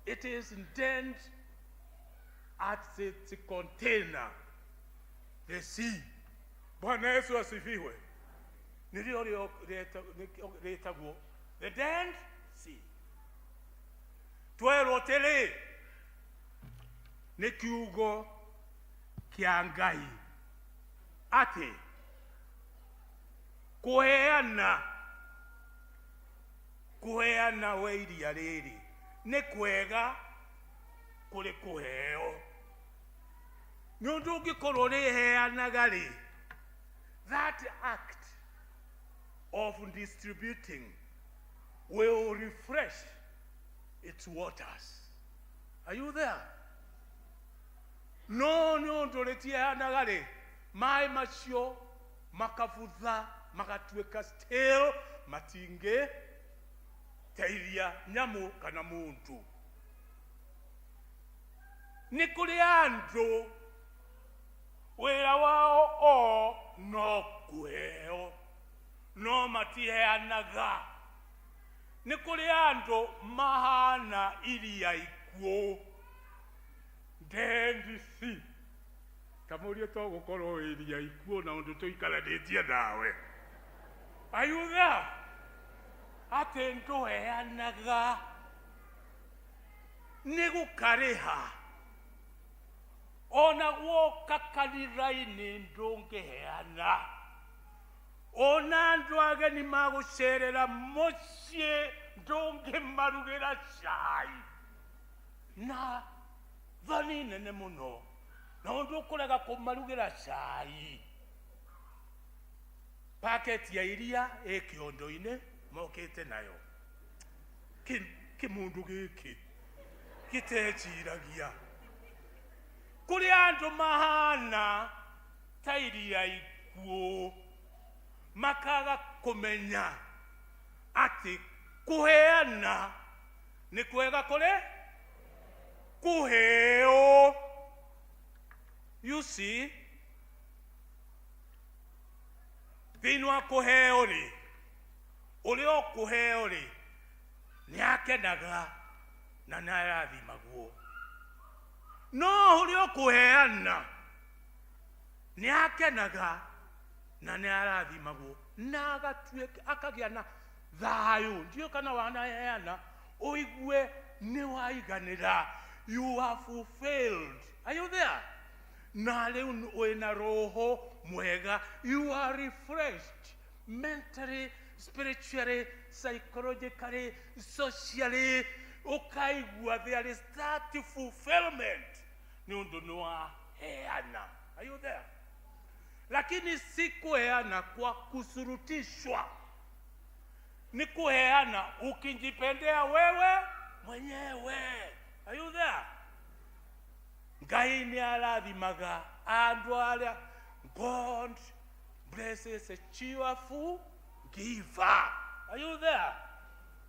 it is dead at its container, the sea. Bwana Yesu asifiwe. Nĩrĩo rĩtagwo the Dead Sea. Twerwo atĩrĩ nĩ kiugo kĩa Ngai atĩ kũheana, kũheana we iria rĩrĩ nĩ kwega kũrĩ kũheo. Nĩ ũndũ ũngĩkorwo rĩheanaga rĩ, that act of distributing will refresh its waters. Are you there? No nĩ ũndũ rĩtiheanaga rĩ, maĩ macio makabutha magatuĩka stale, matingĩ teithia nyamũ kana mũndũ. Nĩ kũrĩ andũ wĩra wao o no kũheo no matiheanaga. Nĩ kũrĩ andũ mahana iria ikuũ. ikuũ. Ndendisi kamũrie to gũkorwo wĩ iria ikuũ na ũndũ tũikaranĩtie nawe. Are you there? Atĩ ndũheanaga nĩ gũkarĩha ona guoka kanitha-inĩ ndũngĩheana ona andũ ageni magũcerera mũciĩ ndũngĩmarugĩra cai na thoni nene mũno na ũndũ ũkũrega kũmarugĩra cai paketi ya iria ĩ kĩondo-inĩ mokĩte nayo kĩmũndũ gĩkĩ gĩteciragia kũrĩ andũ mahana ta iria ikuũ makaga kũmenya atĩ kũheana nĩ kwega kũrĩ kũheo. You see, thĩinĩ wa kũheo rĩ, ũrĩa ũkũheo rĩ nĩ akenaga na nĩ arathimagwo, no ũrĩa ũkũheana nĩ akenaga na nĩ arathimagwo na agatuĩka akagĩa na thayũ. Ndiũĩ kana wanaheana ũigue nĩ waiganĩra, you are fulfilled. Are you there? Na rĩu wĩna roho mwega, you are refreshed mentally, spiritually, psychologically, socially, ũkaigua there is that fulfillment nĩ ũndũ nĩ waheana. Are you there? Lakini si kuheana kwa kusurutishwa, ni kuheana ukijipendea wewe mwenyewe. Are you there? Ngai nĩ arathimaga andũ arĩa, God blesses a cheerful giver. Are you there?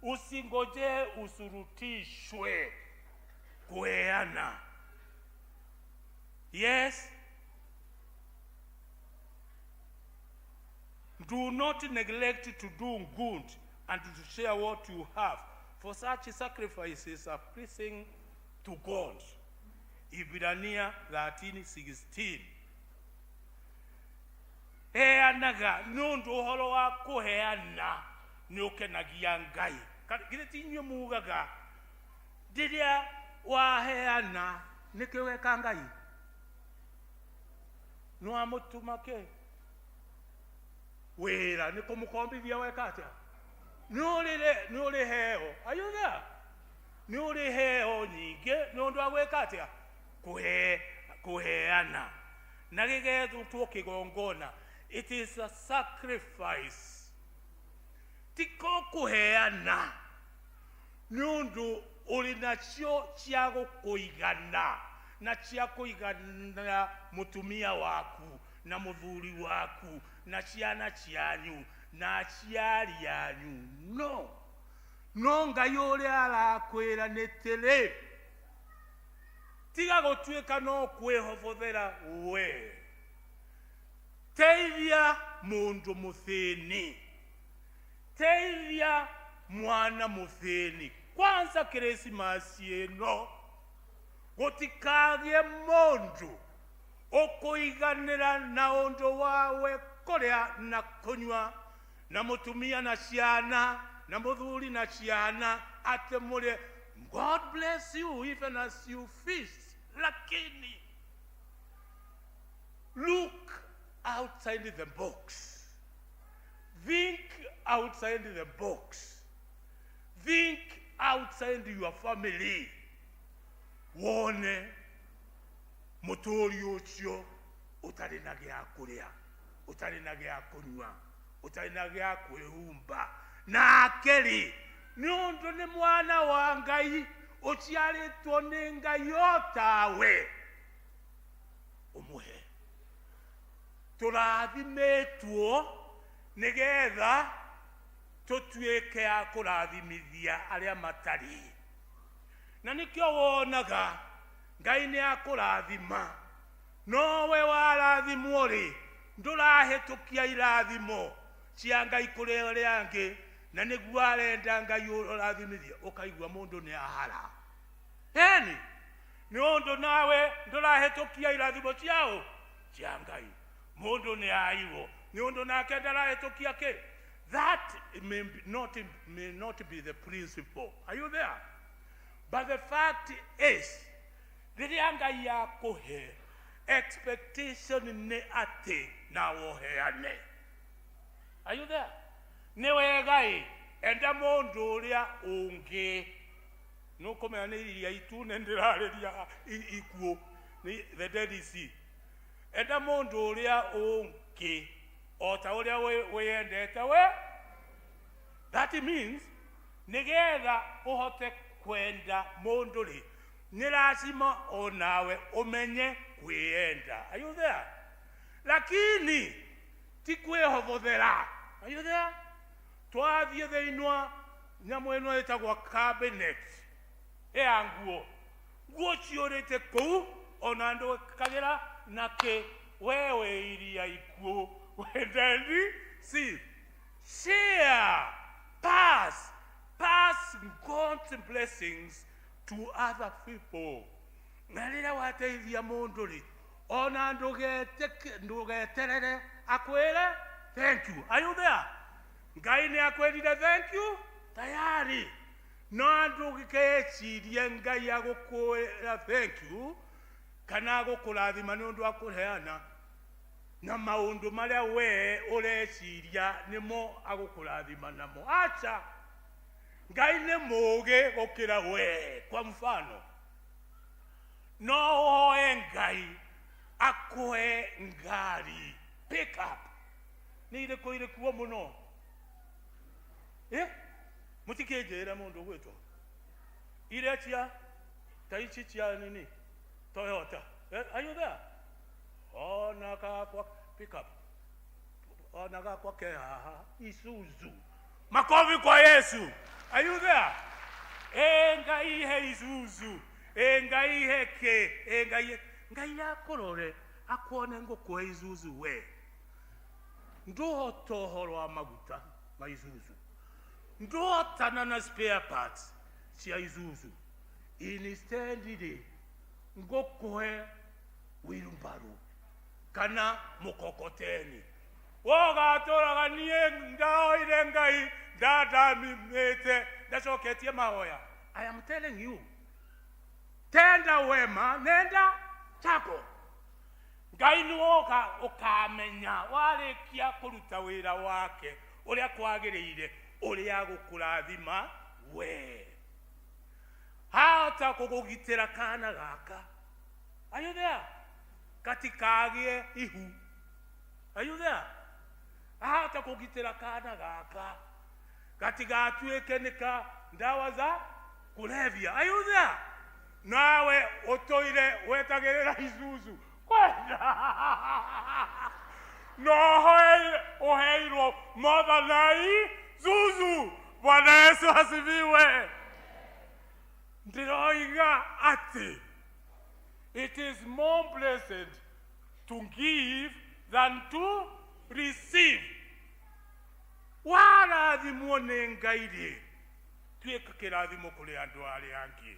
Usingoje usurutishwe kuheana. Yes. Do not neglect to do good and to share what you have, for such sacrifices are pleasing to God. Ibrania 13:16. Heanaga nĩ ũndũ ũhoro wa kũheana nĩ ũkenagia Ngai. Githĩ ti inyuĩ mugaga rĩrĩa waheana nĩkĩo weka Ngai? Nĩ wamũtũma kĩ? Wĩra nĩ kũmũkombithia weka atĩa? Nĩ ũrĩ heo. Are you there? Nĩ ũrĩ heo nyingĩ nĩ ũndũ wa gwĩka atĩa? Kũheana. Na gĩgethutwo kĩgongona. It is a sacrifice. Tiko kũheana nĩ ũndũ ũrĩ nacio cia gũkũigana na cia kũigana mũtumia waku na mũthuri waku na ciana cianyu na aciari anyu. No, no Ngai ũrĩa arakwĩra nĩ tĩrĩ, tiga gũtuĩka no kwĩhobothera we, teithia mũndũ mũthĩni, teithia mwana mũthĩni. Kwanza Krismasi ĩno gũtikagĩe mũndũ ũkũiganĩra na ũndũ wawe kũrĩa na kũnyua na mũtumia na ciana na mũthuri na ciana atĩ mũrĩe. God bless you even as you feast, lakini look outside the box. Think outside the box. Think outside your family. Wone mũtũri ũcio ũtarĩ na gĩa kũrĩa, ũtarĩ na gĩa kũnyua, ũtarĩ na gĩa kwĩhumba, nake rĩ nĩ ũndũ nĩ mwana wa Ngai ũciarĩtwo nĩ Ngai o tawe, ũmũhe. Tũrathimĩtwo nĩgetha tũtuĩke a kũrathimithia arĩa matarĩ. Na nĩkĩo wonaga Ngai nĩ akũrathima, nowe warathimwo rĩ ndũrahĩtũkia irathimo cia Ngai kũrĩ arĩa angĩ, na nĩguo arenda Ngai ũrathimithia. Ũkaigua mũndũ nĩ ahara. Eni nĩ ũndũ nawe ndũrahĩtũkia irathimo ciao cia Ngai. Mũndũ nĩ aiwo nĩ ũndũ nake ndarahĩtũkia kĩ. That may not be the principle. Are you there? But the fact is, rĩrĩa Ngai akũhe, expectation nĩ atĩ nawe ũheane. Are you there? Nĩ wega ĩ, enda mũndũ ũrĩa ũngĩ. Nũkũmenya nĩ iria itune ndĩrarĩria ikuũ, nĩ the Dead Sea. Enda mũndũ ũrĩa ũngĩ o ta ũrĩa wĩyendete we. That means nĩgetha ũhote kwenda mũndũ rĩ, nĩ lazima onawe ũmenye kwĩyenda. Are you there? Lakini ti kwĩhobothera. Are you there? Twathiĩ thĩinĩ wa nyamũ ĩno ĩtagwo cabinet ya nguo, nguo ciũrĩte kũu ona ndũkagĩra na kĩ wewe iria ikuũ wendendi si share, pass God's blessings to other people. Na rĩrĩa wateithia mũndũ rĩ, ona ndũgeterere akwĩre thank you. Are you there? Ngai nĩ akwĩrire thank you tayari, no ndũgĩkecirie Ngai agũkwĩra thank you kana agũkũrathima nĩ ũndũ wa kũheana na maũndũ marĩa we ũreciria nĩmo agũkũrathima namo. Acha, Ngai nĩ mũũgĩ gũkĩra we. Kwa mfano, no ũhoe Ngai akũhe ngari pick up nĩ irĩkũ irĩkuo mũno? Mũtikĩnjĩre mũndũ ũgwĩtwo iria cia ta ici cia nini Toyota. Are you there? Ona gakwa pick up, ona gakwa ke haha Isuzu. Makofi kwa Yesu. Are you there? Ngai he Isuzu, Ngai he ke, Ngai Ngai akũrore akuone ngũkũhe Isuzu we ndũhota ũhoro wa maguta ma Isuzu, ndũhotana na spare parts cia Isuzu. Instead rĩ, ngũkũhe wheelbarrow kana mkokoteni wogatũraga. Niĩ ndaoire Ngai ndandamimĩte ndacoketie mahoya. I am telling you, tenda wema nenda chako. Ngai nĩwoka ũkamenya warĩkia kũruta wĩra wake ũrĩa kwagĩrĩire, ũrĩa agũkũrathima we hata kũkũgitĩra kana gaka. Are you there? Katikagĩe ihu. Are you there? Ahota kũgitĩra kana gaka gatigatuĩke nĩ ka ndawa za kulevya. Are you there? Nawe ũtũire wetagĩrĩra Isuzu kwenda no ũheirwo mothanai Zuzu. Bwana Yesu asifiwe. Ndĩroiga atĩ it is more blessed to give than to receive. Warathimwo nĩ Ngai rĩ, tuĩka kĩrathimo kũrĩ andũ arĩa angĩ.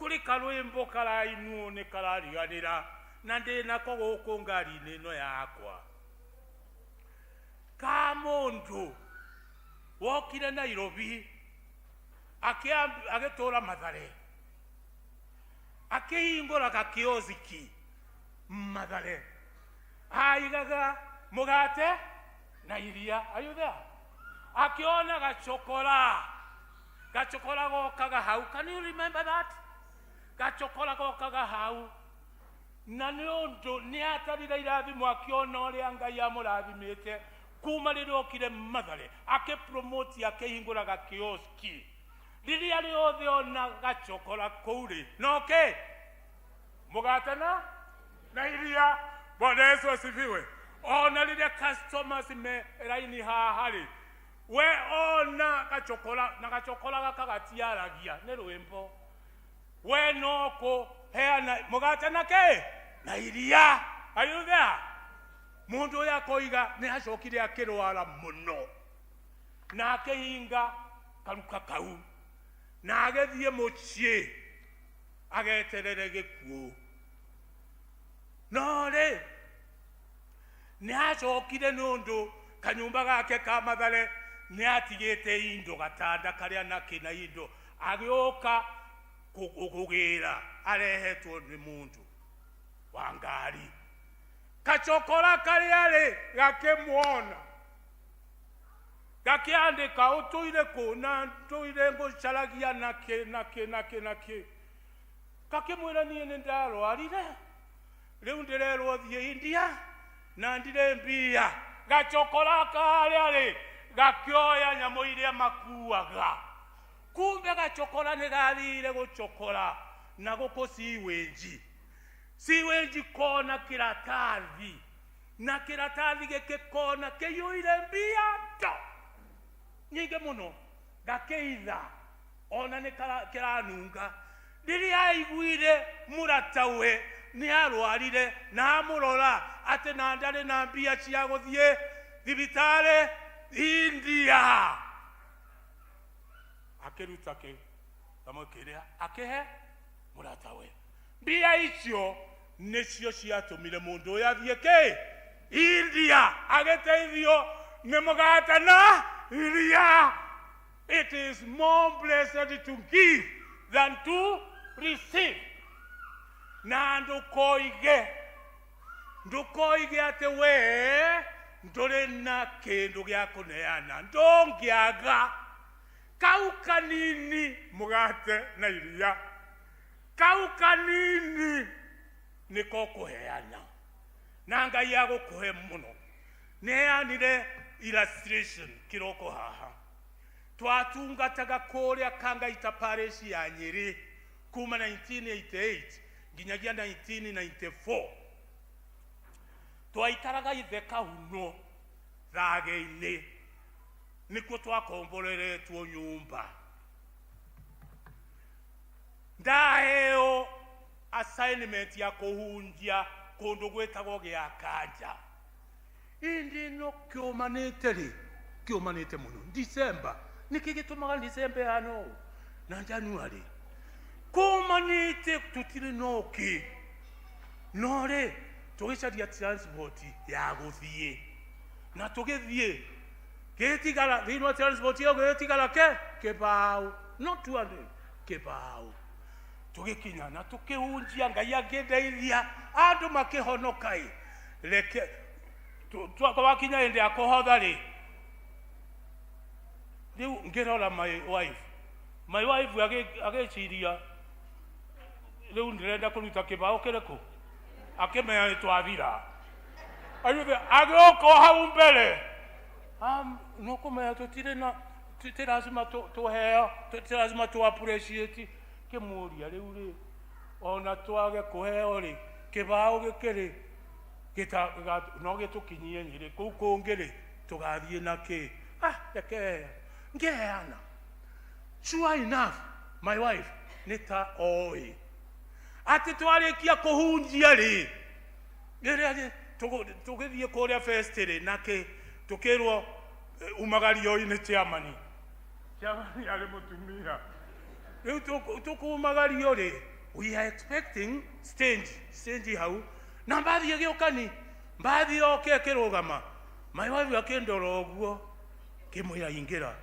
Kũrĩ karwĩmbo karainwo nĩ karariganĩra na ndĩnako gũkũ ngari-inĩ ĩno yakwa, ka mũndũ wokire Nairobi agĩtũra Mathare, akĩhingũra gakiosiki Mathare, aigaga mũgate na iria. Are you there? Akiona gacokora, gacokora gokaga hau. Can you remember that? Gacokora gokaga hau na nĩ ũndũ nĩ atarire irathimo, akĩona ũrĩa Ngai amũrathimĩte kuma rĩrĩa okire Mathare, akĩpromoti akĩhingũra gakioski. Rĩrĩa rĩothe ona gacokora kũu rĩ, no kĩ mũgate na iria. Bwana Yesu asifiwe. Ona rĩrĩa customers me raini haha rĩ, we ona gacokora na gacokora gaka gatiaragia nĩ rwĩmbo, we no kũheana mũgate na kĩ na iria. Are you there? Mũndũ ũyũ akoiga nĩ acokire akĩrwara mũno na akĩhinga karuka kau na agĩthiĩ mũciĩ. Ageterere gĩkuũ. No rĩ, nĩ acokire nĩ ũndũ kanyũmba gake ka Mathare nĩ atigĩte indo, gatanda karĩa nakĩ na indo, agĩũka kũgĩra arehetwo nĩ mũndũ wa ngari. Gacokora karĩa rĩ gakĩmuona, gakĩandĩka ũtũire kũ na ndũire ngũcaragia nakĩ nakĩ nakĩ nakĩ. Gakĩmwĩra niĩ nĩ ndarwarire, rĩu ndĩrerwo thiĩ India na ndirĩ mbia. Gacokora karĩa rĩ gakĩoya nyamũ iria makuaga. Kumbe gacokora nĩ gathire gũcokora na gũkũ siwenji. Siwenji kona kĩratathi, na kĩratathi gĩkĩ kona kĩiyũire mbia to nyingĩ mũno. Gakĩitha ona nĩ kĩranunga. Rĩrĩa aiguire mũratawe nĩ arwarire na amũrora atĩ na ndarĩ na mbia cia gũthiĩ thibitarĩ India, akĩruta kĩtamo kĩrĩa akĩhe mũratawe. Mbia icio nĩcio ciatũmire mũndũ ũyũ athiĩ kĩ India agĩteithio nĩ mũgate na iria. It is more blessed to give than to receive. Na ndũkoige, ndũkoige atĩ we ndũrĩ na kĩndũ gĩa kũneana, ndũngĩaga kau kanini mũgate na iria, kau kanini nĩko kũheana na Ngai agũkũhe mũno. Nĩheanire illustration kĩroko haha. Twatungataga kũrĩa Kangaita parish ya Nyĩrĩ kuma 1988 nginyagia 1994. Twaikaraga ithe Kahuno thage-inĩ, nĩkuo twakomboreretwo nyũmba. Ndaheo assignment ya kũhunjia kũndũ gwĩtagwo gĩa Kanja. Indi no kĩũmanĩte rĩ, kĩũmanĩte mũno December. Nĩkĩ gĩtũmaga December ĩhana ũũ na January kũmanĩte tũtirĩ no kĩ? No rĩ, tũgĩcaria transport ya gũthiĩ na tũgĩthiĩ gĩtigara thĩinĩ wa transport ĩyo gĩtigara ke kĩbaũ, no 200 kĩbaũ. Tũgĩkinya na tũkĩhunjia, Ngai akĩndeithia, andũ makĩhonoka. Ĩ reke twakinya hĩndĩ ya kũhotha rĩ, rĩu ngĩrora my wife, my wife agĩciria rĩu ndĩrenda kũruta kĩbaũ kĩrĩkũ, akĩmenya nĩ twathira. Agĩũka o hau mbere, no kũmenya tũtirĩ na ti lazima tũheo, ti lazima tũ appreciate. Kĩmũria rĩu rĩ, ona twage kũheo rĩ, kĩbaũ gĩkĩ rĩ no gĩtũkinyie Nyĩrĩ kũu kũngĩ rĩ, tũgathiĩ na kĩ? Reke ngĩheana. Sure enough, my wife nĩ ta oĩ atĩ twarĩkia kũhunjia rĩ, rĩrĩa tũgĩthiĩ kũrĩa fest rĩ, nakĩ tũkĩrwo umagario-inĩ chairman. Chairman arĩ mũtumia. Rĩu tũkumagario rĩ, we are expecting stage, stage hau na mbathi ĩgĩũka, ni mbathi yoke ĩkĩrũgama. My wife akĩndora ũguo, kĩmwĩra ingĩra.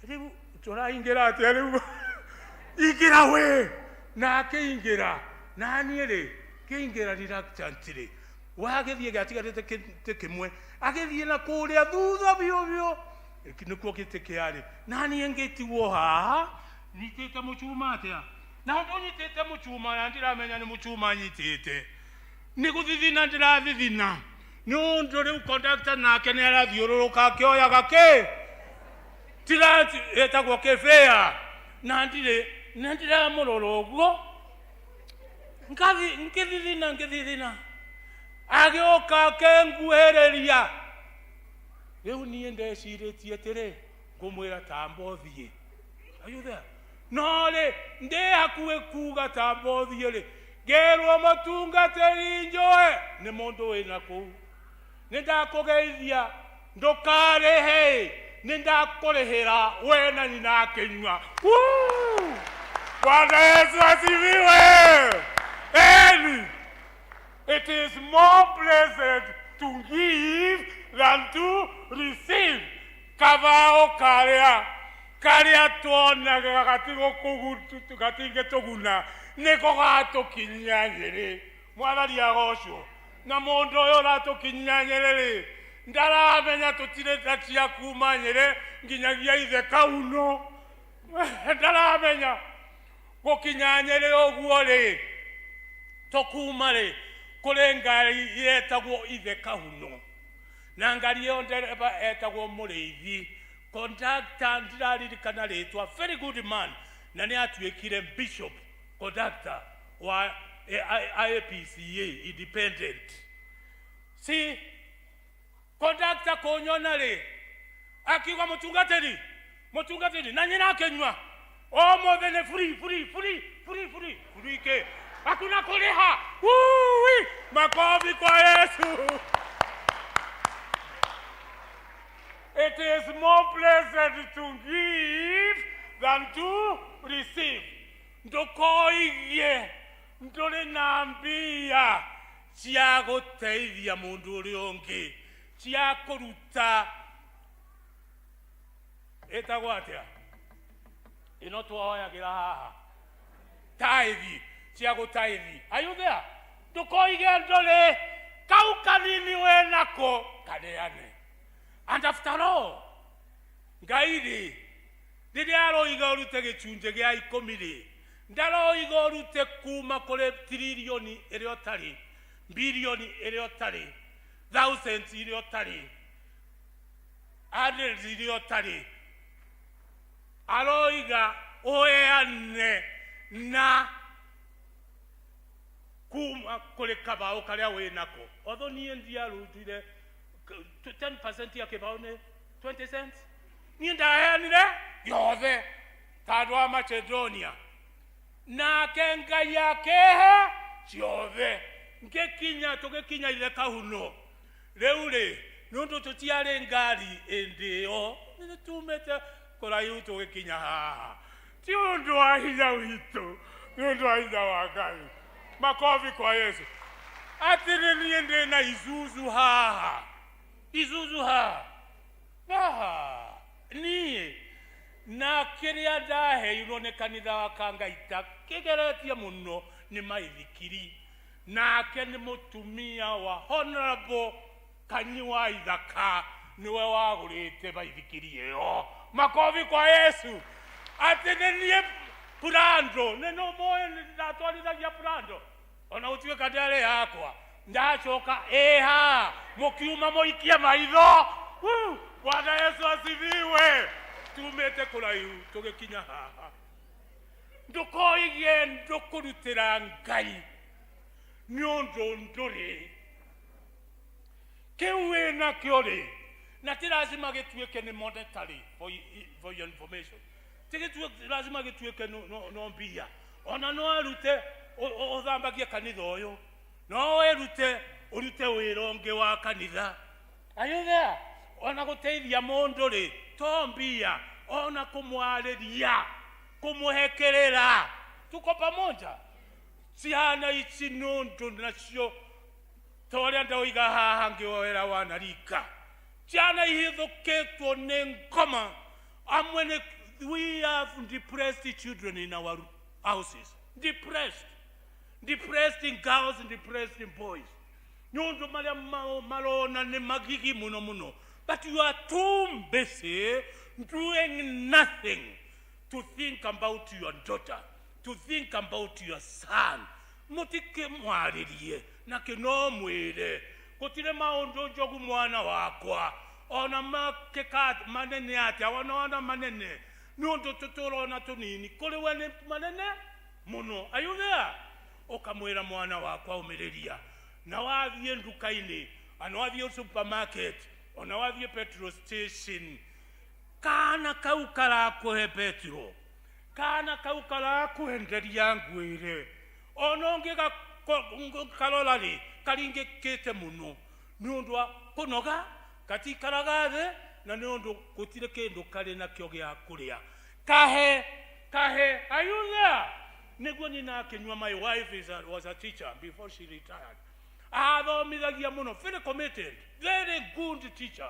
Rĩu tũraingĩra atĩa rĩu? Ingĩra we. Na akĩingĩra, na niĩ rĩ kĩingĩra reluctantly. Wagĩthiĩ gĩatigarĩte gĩtĩ kĩmwe, agĩthiĩ na kũrĩa thutha biũ biũ nĩkuo gĩtĩ kĩarĩ, na niĩ ngĩtigwo haha nyitĩte mũcuma. Atĩa na ũndũ nyitĩte mũcuma na ndiramenya nĩ mũcuma nyitĩte, nĩ gũthithina ndĩrathithina, nĩ ũndũ rĩu conductor nake nĩ arathiũrũrũka akĩoyaga kĩ tira ĩtagwo kĩbĩa, na ndirĩ na ndiramũrora ũguo. Ngathi ngĩthithina, ngĩthithina, agĩũka akĩnguhĩrĩria. Rĩu niĩ ndecirĩtie atĩrĩ, ngũmwĩra tamba ũthiĩ. Are you there? No rĩ, ndĩ hakuhĩ kuga tamba ũthiĩ rĩ, ngĩrwo mũtungatĩri njũe nĩ mũndũ wĩna kũu, nĩ ndakũgeithia, ndũkarĩhe, nĩ ndakũrĩhĩra we na nyina akĩnyua. Woo! Bwana Yesu asifiwe. Eni, it is more blessed to give than to receive. Kabao karĩa karĩa tuonaga gatingĩtũguna nĩko gatũkinyia Nyĩrĩ. Mwathani agocwo. Na mũndũ ũyũ ũratũkinyia Nyĩrĩ rĩ, ndaramenya tũtirĩ ta cia kuma Nyĩrĩ nginyagia ithe kauno. Ndaramenya gũkinya Nyĩrĩ ũguo rĩ, tũkuma rĩ, kũrĩ ngari yetagwo ithe kahuno, na ngari ĩyo ndereba etagwo Mũrĩithi, conductor ndiraririkana rĩtwa, very good man, na nĩ atuĩkire bishop conductor wa IAPCA independent. Si conductor kũnyona rĩ, akiuga mũtungatĩri, mũtungatĩri, na nyina akĩnyua ũmũthĩ nĩ free, free, free, free, free, free ke hakuna kũrĩha. Wui! Makofi kwa Yesu. It is more blessed to give than to receive. Ndũkoigie ndũrĩ na mbia cia gũteithia mũndũ ũrĩa ũngĩ, cia kũruta ĩtagwo atĩa ĩno twoyagĩra haha, tithe, cia gũtithe. Are you there? Ndũkoige ndũrĩ, kau kanini wĩnako kaneane. And after all, Ngai rĩ, rĩrĩa aroiga ũrute gĩcunjĩ gĩa ikũmi rĩ, ndaroiga ũrute kuma kũrĩ tiririoni ĩrĩa ũtarĩ, bilioni ĩrĩa ũtarĩ, thousands iria ũtarĩ, hundreds iria ũtarĩ. Aroiga ũheane na kuma kũrĩ kabaũ karĩa wĩnako. Although niĩ ndiarutire 10% ya kĩbaũ nĩ 20 cents, niĩ ndaheanire yothe ta andũ a Macedonia, nake Ngai akĩhe ciothe. Ngĩkinya, tũgĩkinya ithe kahuno rĩu rĩ, nĩ ũndũ tũtiarĩ ngari ĩndĩ ĩyo, nĩ tumĩte kũraihu, tũgĩkinya haha ti ũndũ wa hinya witũ, nĩ ũndũ wa hinya wa Ngai. Makofi kwa Yesu. Atĩrĩ, niĩ ndĩ na Isuzu haha, Isuzu haha haha niĩ, na kĩrĩa ndaheirwo nĩ kanitha wa Kangaita kĩgeretie mũno nĩ maithikiri, nake nĩ mũtumia wa Honorable Kanyi wa Ithaka nĩwe wagũrĩte baithikiri ĩyo. Makobi kwa Yesu. Atĩ nĩ niĩ Prado nĩ no moĩ ndatwarithagia Prado, ona gũtuĩka ndĩarĩ yakwa, ndacoka ĩha mũkiuma mũikie maitho. Woo! Bwana Yesu asifiwe. Tumĩte kũraihu tũgĩkinya haha. Ndũkoigie ndũkũrutĩra Ngai nĩ ũndũ ndũrĩ kĩu wĩnakĩo rĩ, na ti lazima gĩtuĩke nĩ monetary. For your information, ti lazima gĩtuĩke no mbia. Ona no erute ũthambagie kanitha ũyũ, no wĩrute ũrute wĩra ũngĩ wa kanitha. Are you there? Ona gũteithia mũndũ rĩ, to mbia, ona kũmwarĩria, kũmũhekerera. Tuko pamoja? Ciana ici nũndũ nacio ta ũrĩa ndoiga haha ngĩwoera wanarika, ciana ihithũkĩtwo nĩ ngoma amwe nĩ, we have depressed children in our houses, depressed girls and depressed boys, nĩ ũndũ marĩa marona nĩ magigi mũno mũno, but you are too busy doing nothing to think about your daughter, to think about your son. Mũtikĩmwarĩrie na kĩno mwĩre gũtirĩ maũndũ njogu mwana wakwa, ona makĩka manene atĩa, ona manene nĩ ũndũ tũtũrona tũnini kũrĩ we nĩ manene mũno. Are you there? Ũkamwĩra mwana wakwa ũmĩrĩria, na wathiĩ nduka-inĩ, ana wathiĩ supermarket, ona wathiĩ petrol station, kana kau karakũhe petro, kana kau karakwenderia ngwĩre, ona ũngĩ karora rĩ, karingĩkĩte mũno nĩ ũndũ wa kũnoga, gatikaraga thĩ, na nĩ ũndũ gũtirĩ kĩndũ karĩ nakĩo gĩa kũrĩa, kahe. Kahe, are you there? Nĩguo nyina akĩnyua. My wife was a teacher before she retired. Athomithagia mũno, very committed, very good teacher,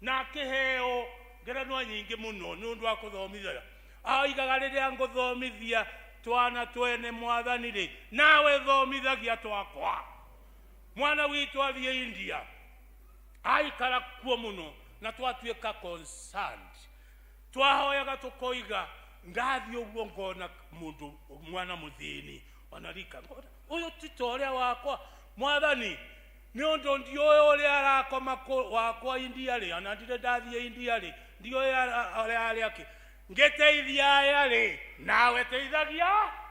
na akĩheo ngerenwa nyingĩ mũno nĩ ũndũ wa kũthomithia. Oigaga rĩrĩa ngũthomithia twana twene mwathani rĩ, nawe thomithagia twakwa. Mwana witũ athiĩ India, aikara kuo mũno, na twatuĩka concerned. Twahoyaga tũkoiga, ndathiĩ ũguo ngona mũndũ mwana mũthĩni onarika, ngona ũyũ ti ta ũrĩa wakwa, mwathani, nĩ ũndũ ndiũĩ ũrĩa arakoma wakwa India rĩ, ona ndirĩ ndathiĩ India rĩ, ndiũĩ ũrĩa arĩ akĩ ngĩteithia aya rĩ, nawe teithagia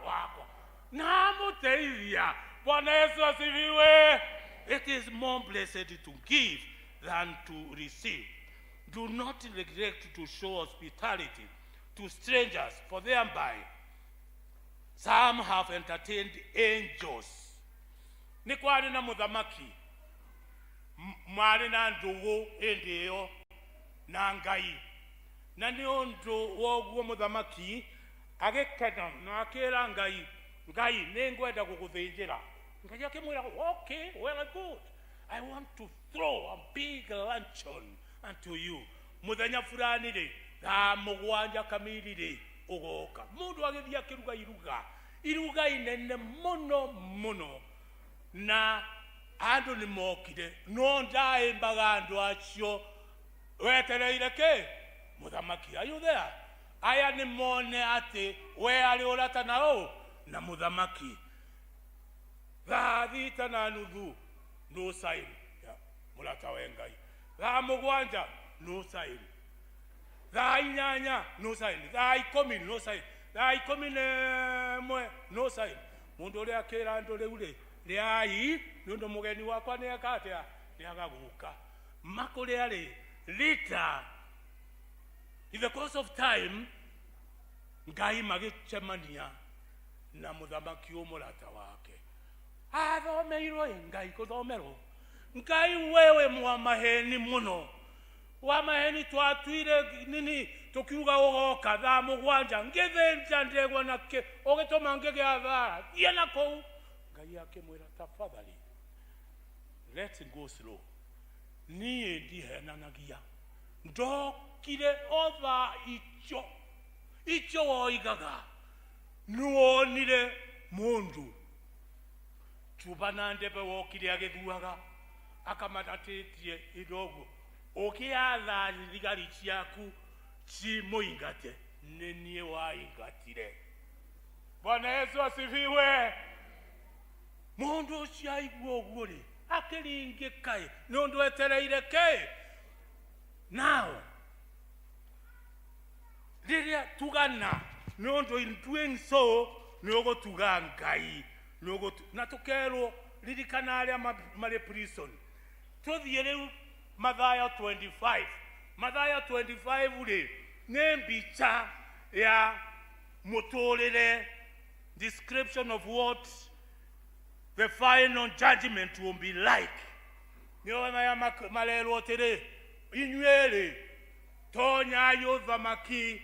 wakwa namũteithia. Bwana Yesu asifiwe. It is more blessed to give than to receive. Do not neglect to show hospitality to strangers, for thereby some have entertained angels. Nĩ kwarĩ na mũthamaki marĩ na ndũgũ hĩndĩ ĩyo na Ngai, na nĩ ũndũ wa ũguo mũthamaki agĩkena na akĩra Ngai, "Ngai, nĩ ngwenda gũgũthĩnjĩra." Ngai akĩmwĩra, "Okay, well, good, I want to throw a big luncheon unto you mũthenya fulani rĩ, thaa 7 kamili rĩ, ũgoka." Mũndũ agĩthiĩ akĩruga iruga, iruga inene mũno mũno, na andũ nĩ mokire, no ndaĩmbaga andũ acio wetereire kĩ mũthamaki. Are you there? Aya nĩ mone atĩ we arĩ ũrata na ũ na mũthamaki. Thaa 6:30, no sign ya mũrata we Ngai. Thaa 7, no sign. Thaa 8, no sign. Thaa 10, no sign. Thaa 11, no sign. Mũndũ ũrĩa akĩra andũ, "Rĩu rĩ, rĩai, nĩ ũndũ mũgeni wakwa nĩ eka atĩa, nĩ agagũka." Makũrĩa rĩ, later in the course of time, Ngai magĩcemania na mũthamaki ũ mũrata wake athomeirwo ĩ Ngai kũthomerwo. "Ngai, wewe mwa maheni mũno, wa maheni, twatuire nini tukiuga ũgoka thaa 7, ngĩthĩnja ndegwa nakĩ, ũgĩtũma ngĩgĩa thara, thiĩ na kũu." Ngai akĩmwĩra, "Tafadhali, let's go slow. Niĩ ndihenanagia, ndokire o thaa icio icio woigaga. Nĩwonire mũndũ cuba na ndebe wokire agĩthuaga akamanatĩtie indo ũguo, ũkĩatha thigari ciaku cimũingate, nĩ niĩ waingatire." Bwana Yesu asifiwe. Mũndũ ũcio aigua ũguo rĩ, akĩringĩka ĩ, nĩ ũndũ etereire kĩ. Now rĩrĩa tugana, nĩ ũndũ in doing so nĩ ũgũtuga Ngai, nĩ ũgũtu na tũkerwo ririkana arĩa marĩ prison. Tũthiĩ rĩu Mathayo 25. Mathayo 25 rĩ, nĩ mbica ya mũtũrĩre, description of what the final judgment will be like. Nĩo maya marerwo atĩrĩ, "Inyuĩ rĩ, tonyai ũthamaki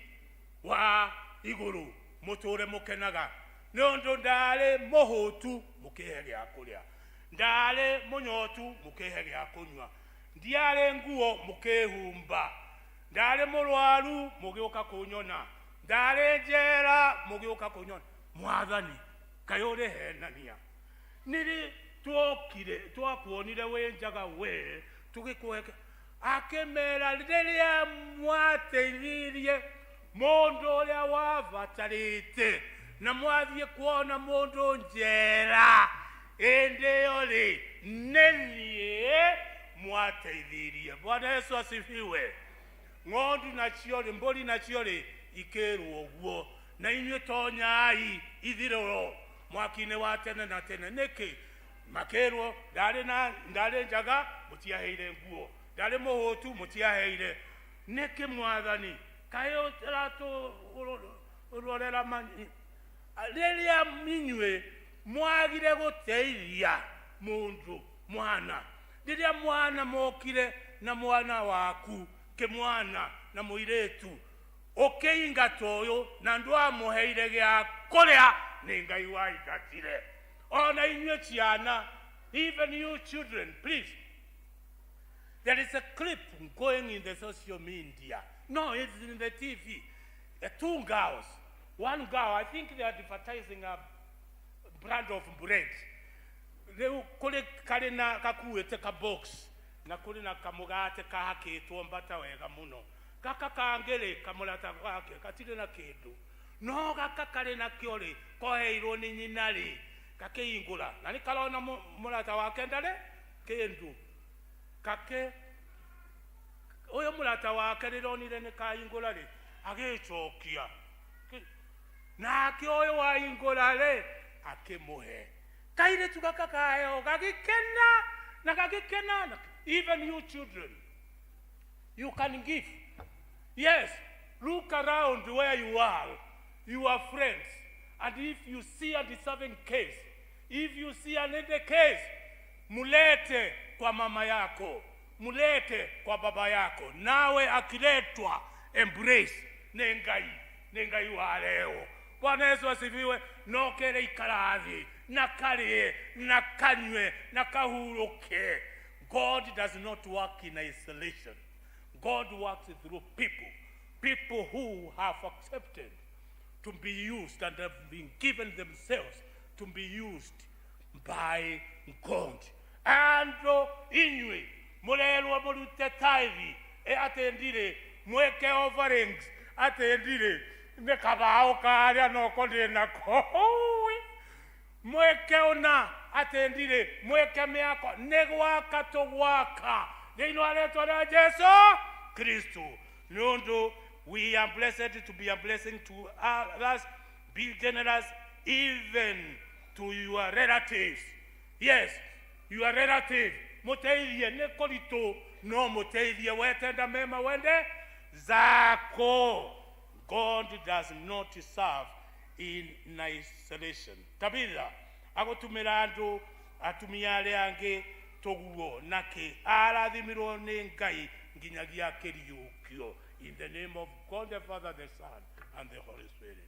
wa igũrũ mũtũre mũkenaga, nĩ ũndũ ndarĩ mũhũtu mũkĩhe gĩa kũrĩa, ndarĩ mũnyotu mũkĩhe gĩa kũnyua, ndiarĩ nguo mũkĩhumba, ndarĩ mũrwaru mũgĩũka kũnyona, ndarĩ njera mũgĩũka kũnyona." "Mwathani, kaĩ ũrĩ henania? Nĩrĩ twokire twakuonire wĩ njaga we tũgĩkũhe?" Akĩmera, "Rĩrĩa mwateithirie mũndũ ũrĩa wabatarĩte na mwathiĩ kuona mũndũ njera, ĩndĩ ĩyo rĩ, nĩ niĩ mwateithirie." Bwana Yesu asifiwe. Ng'ondu nacio rĩ, mbũri nacio rĩ, ikĩrwo ũguo, "Na inyuĩ tonyai ithirĩro mwaki-inĩ wa tene na tene." Nĩkĩ makĩrwo, "Ndarĩ na ndarĩ njaga, mũtiaheire nguo, ndarĩ mũhũtu, mũtiaheire"? Nĩkĩ, mwathani, kaĩ ũratũrorera rĩrĩa inyuĩ mwagire gũteithia mũndũ mwana, rĩrĩa mwana mokire na mwana waku kĩmwana na mũirĩtu? Ũkĩingata ũyũ na ndwamũheire gĩa kũrĩa, nĩ Ngai waingatire. Ona inyuĩ ciana, even you children, please. There is a clip going in the social media. No, it's in the TV. Two girls. One girl, I think they are advertising a brand of bread. Rĩu kũrĩ karĩ na gakuĩte ka box na kũrĩ na kamũgate kahakĩtwo mbata wega mũno. Gaka kangĩ rĩ, kamũrata gake gatirĩ na kĩndũ, no gaka karĩ nakĩo rĩ, koheirwo nĩ nyina rĩ, gakĩhingũra na nĩ karona mũrata wake ndarĩ kĩndũ. Kake ũyũ mũrata wake rĩronire nĩ kahingũra rĩ, agĩcokia nake ũyũ wahingũra rĩ, akĩmũhe. Kairĩtu gaka kaheo gagĩkena na gagĩkena. Even you children, you can give. Yes, look around where you are, your friends, and if you see a deserving case, if you see a needy case, mulete kwa mama yako, mulete kwa baba yako. Nawe akiletwa, embrace. Nĩ Ngai, nĩ Ngai wa leo. Bwana Yesu asifiwe. No kere ikara thĩ na karĩe na kanyue na kahurũke. God does not work in isolation. God works through people, people who have accepted to be used and have been given themselves to be used by God. Andũ inyuĩ mũrerwo mũrute tithe atĩ ndirĩ, mwĩke offerings atĩ ndirĩ, nĩ kabaũ karĩa noko ndĩ nako. Mwĩke ũna atĩ ndirĩ, mwĩke mĩako, nĩ gwaka tũgwaka thĩinĩ wa rĩtwa rĩa Jesu Kristo. Nĩ ũndũ we are blessed to be a blessing to others. Be generous even to your relatives. Yes, your relative mũteithie. Nĩ kũritũ, no mũteithie. Wetenda mema wende zako. God does not serve in isolation. Tabitha agũtumĩra andũ atumia arĩa angĩ tũguo nakĩ arathimirwo nĩ Ngai nginyagia akĩriũkio. In the name of God the Father, the Son and the Holy Spirit.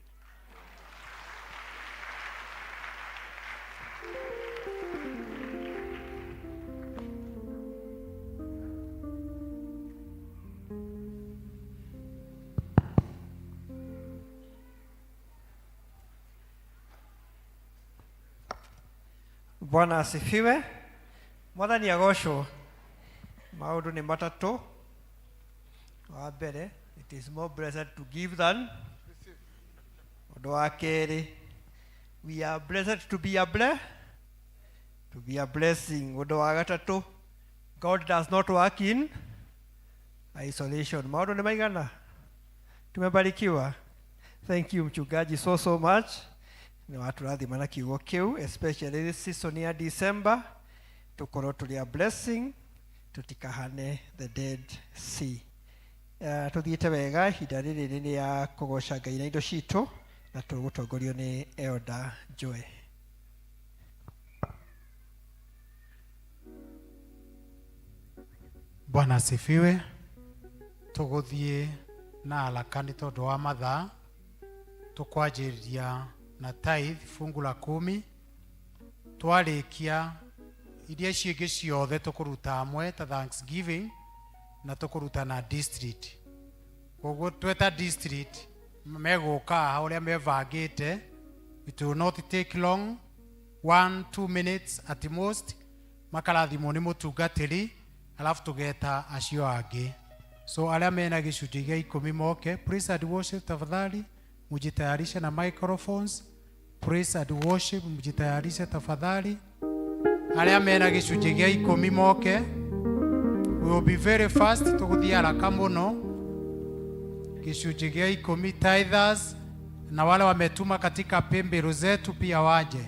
Bwana asifiwe. Mwathani agocwo. Maũndũ nĩ matatũ. Wa mbere, it is more blessed to give than. Ũndũ wa kerĩ, we are blessed to be a blessing. Ũndũ wa gatatũ, God does not work in isolation. Maũndũ nĩ maigana? Tumebarikiwa. Thank you, mchungaji, so so much. Nĩ watũrathima na kiugo kĩu, especially this season ya December, tũkorwo tũrĩ a blessing, tũtikahane the Dead Sea. Tũthiĩte wega. Ihinda rĩrĩ nĩ rĩa kũgoca Ngai na indo citũ, na tũgũtongorio nĩ Elder Joy. Bwana asifiwe. Tũgũthiĩ na haraka nĩ tondũ wa mathaa. Tũkwanjĩrĩria na tithe, fungu la kumi. Twarĩkia, iria ciĩngĩ ciothe tũkũruta hamwe ta thanksgiving, na tũkũruta na district. Koguo tweta district megũka haha ũrĩa mebangĩte. It will not take long, 1-2 minutes at most, makarathimwo nĩ mũtungatĩri, alafu tũgeta acio angĩ. So arĩa mena gĩcunjĩ gĩa 10 moke. Praise and worship, tafadhali mujitayarishe na microphones. Praise and worship, mujitayarishe tafadhali. Arĩa mena gĩcunjĩ gĩa 10 moke. We will be very fast, tũgũthiĩ haraka mũno. Gĩcunjĩ gĩa 10, tithers, na wale wametuma katika paybill zetu pia waje.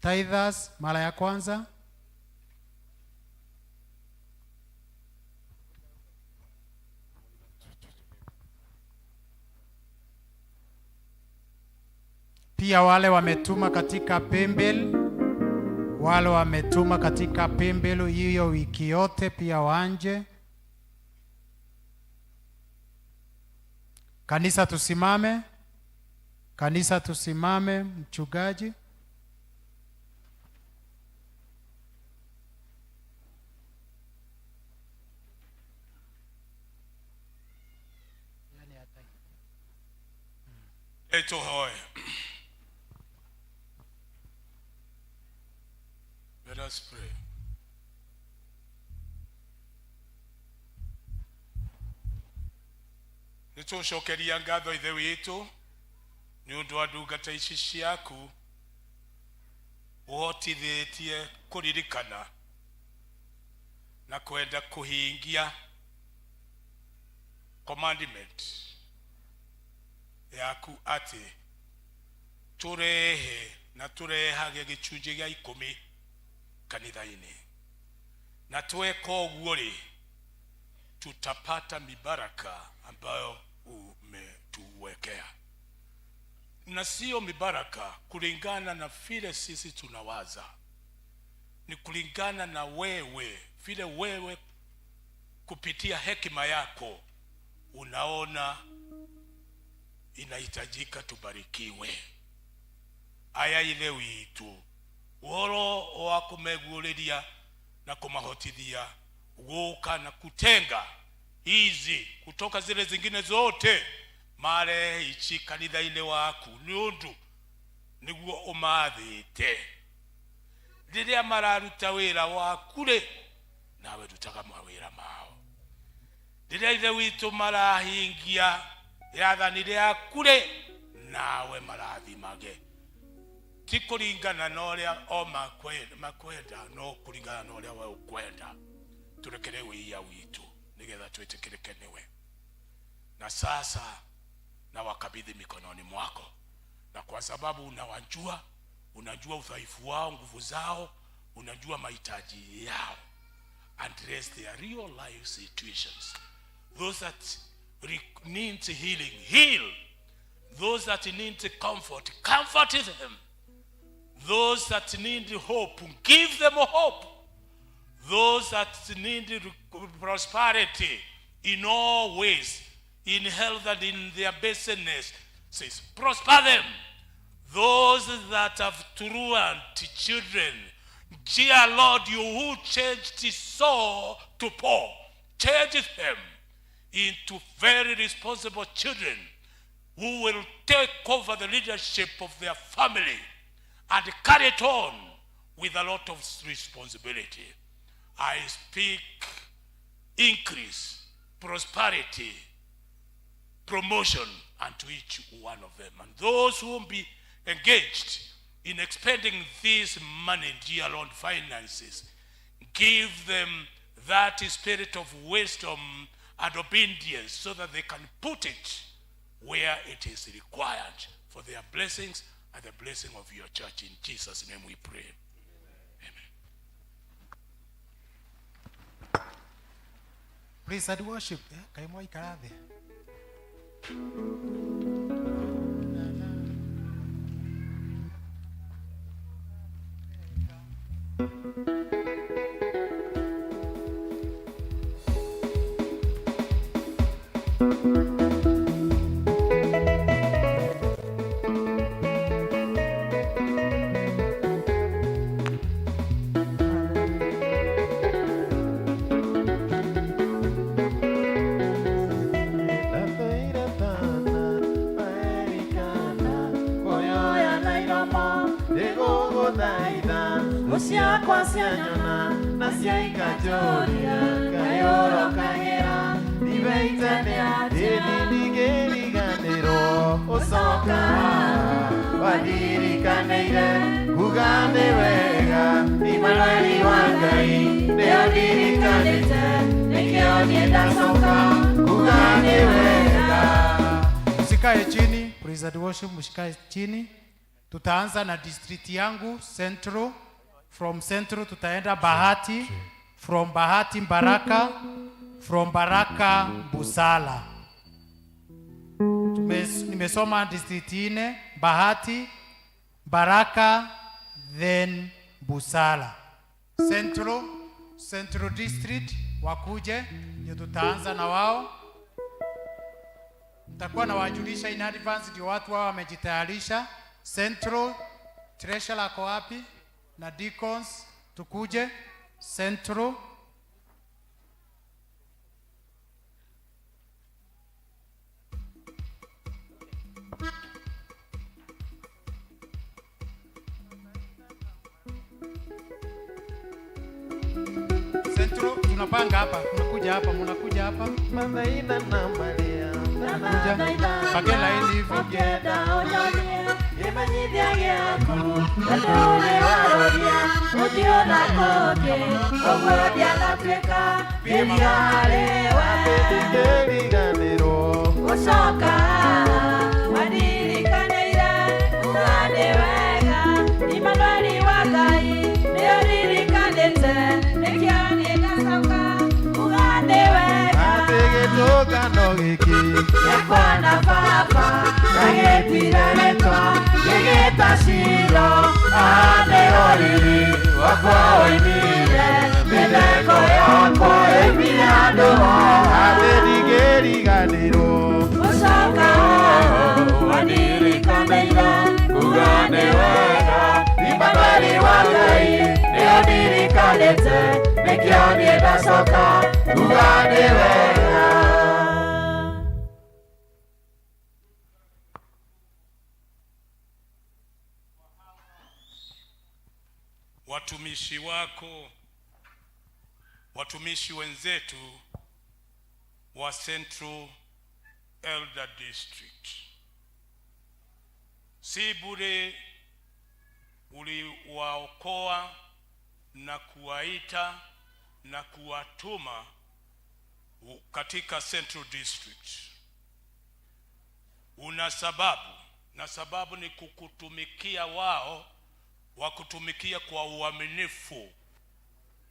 Tithers mara ya kwanza. Pia wale wametuma katika paybill. Wale wametuma katika paybill hiyo wiki yote pia wanje. Kanisa tusimame. Kanisa tusimame, mchungaji. Etohoe. Let us pray. Nĩtũcokeria ngatho ithe witũ nĩ ũndũ wa ndungata ici ciaku ũhotithĩtie kũririkana na kwenda kũhingia commandment yaku atĩ tũrehe na tũrehage gĩcunjĩ gĩa ikũmi kanitha-inĩ, na tweka ũguo rĩ, tutapata mibaraka ambayo umetuwekea, na sio mibaraka kulingana na vile sisi tunawaza, ni kulingana na wewe, vile wewe kupitia hekima yako unaona inahitajika tubarikiwe. Aya ithe witu, uhoro wa kumeguũrĩria na kumahotithia guka na kutenga hizi kutoka zile zingine zote marehe ichi kanitha-inĩ waku nĩ ũndũ nĩguo ũmathĩte. Rĩrĩa mararuta wĩra waku rĩ, nawe rutaga mawĩra mao. Rĩrĩa ithe witũ marahingia rĩathani rĩaku rĩ, nawe marathimage, ti kũringana na ũrĩa o makwenda, no kũringana na ũrĩa we ũkwenda. Tũrekere wĩia witũ nĩgetha twĩtĩkĩrĩke nĩwe. Na sasa na wakabidhi mikononi mwako, na kwa sababu unawajua, unajua udhaifu wao, nguvu zao, unajua mahitaji yao. Address their real life situations. Those that need healing, heal. Those that need comfort, comfort them. Those that need hope, give them hope. Those that need prosperity in all ways, in health and in their business, says, prosper them. Those that have truant children, dear Lord, you who changed Saul to Paul, change them into very responsible children who will take over the leadership of their family and carry it on with a lot of responsibility. I speak increase, prosperity, promotion unto each one of them. And those who will be engaged in expending this money, dear Lord, finances, give them that spirit of wisdom and obedience so that they can put it where it is required for their blessings and the blessing of your church. In Jesus' name we pray. Amen. Praise and worship. Kaimwa ikara thĩ. Ciakwa cianyona na ciaikanjũria kayũrokagĩra ndibeitene ĩni ndingĩriganĩrwo ũcoka wandirikaneire kuga nĩ wega Imanueli wa Ngai nĩo ndirikanĩte nĩkĩo niĩ ndacoka kuga nĩ wega. Msikae chini, praise and worship, msikae chini. Tutaanza na district yangu Central. From Central tutaenda Bahati, from Bahati Baraka, from Baraka Busala. Nimesoma district 4, Bahati, Baraka, then busara. Central, Central District wakuje, ndio tutaanza na wao. Nitakuwa nawajulisha in advance, ndio watu wao wamejitayarisha. Central treasurer ako wapi na deacons, tukuje Central. Central tunapanga hapa, tunakuja hapa, mnakuja hapa. Mnakuja. Pake laini hivi. Gũcoka wandirikanaire uga nĩ wega Imanueli wa Ngai nĩũririkanĩte nĩkĩo niĩ ndacoka uga nĩ wega Gĩtũngano gĩkĩ gĩakwa na baba ndagĩtire rĩtwa gĩgĩta Shilo haha nĩho riri wakwa woimire mĩtheko yakwa yoimire handũ haha atĩ ndingĩriganĩrwo gũcoka wandirikanaire uga nĩ wega Imanueli wa Ngai nĩũndirikanĩte nĩkĩo niĩ ndacoka uga nĩ wega. Watumishi wako, watumishi wenzetu wa Central Elder District, si bure uliwaokoa na kuwaita na kuwatuma katika Central District. Una sababu, na sababu ni kukutumikia wao, wakutumikia kwa uaminifu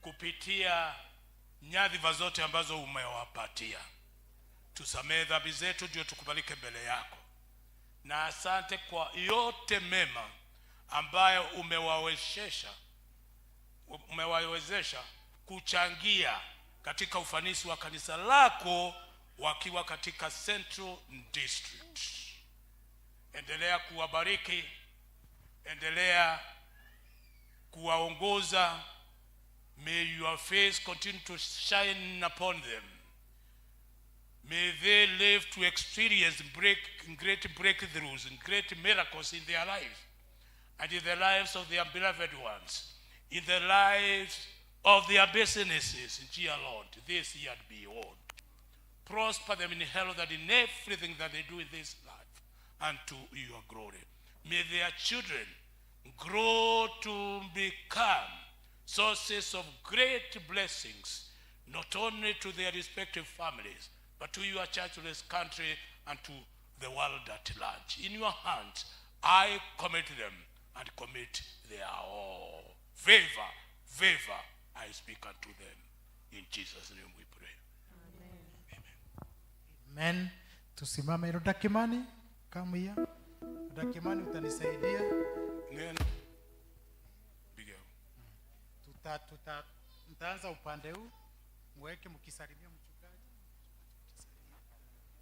kupitia nyadhifa zote ambazo umewapatia. Tusamehe dhambi zetu, ndio tukubalike mbele yako, na asante kwa yote mema ambayo umewawezesha kuchangia katika ufanisi wa kanisa lako wakiwa katika Central District. Endelea kuwabariki, endelea kuwaongoza. May your face continue to shine upon them. May they live to experience great breakthroughs and great miracles in their lives and in the lives of their beloved ones, in the lives of their businesses, dear Lord, this year and beyond. Prosper them in health and in everything that they do in this life, and to your glory. May their children grow to become sources of great blessings, not only to their respective families, but to your church, to this country, and to the world at large. In your hands, I commit them and commit their all. Favor, favor, I speak unto them. In Jesus' name we pray. Amen. Tusimame. Roda Kimani, come here. Roda Kimani, utanisaidia. Neno. Piga. Nitaanza upande huu, mweke mkisalimia mchungaji.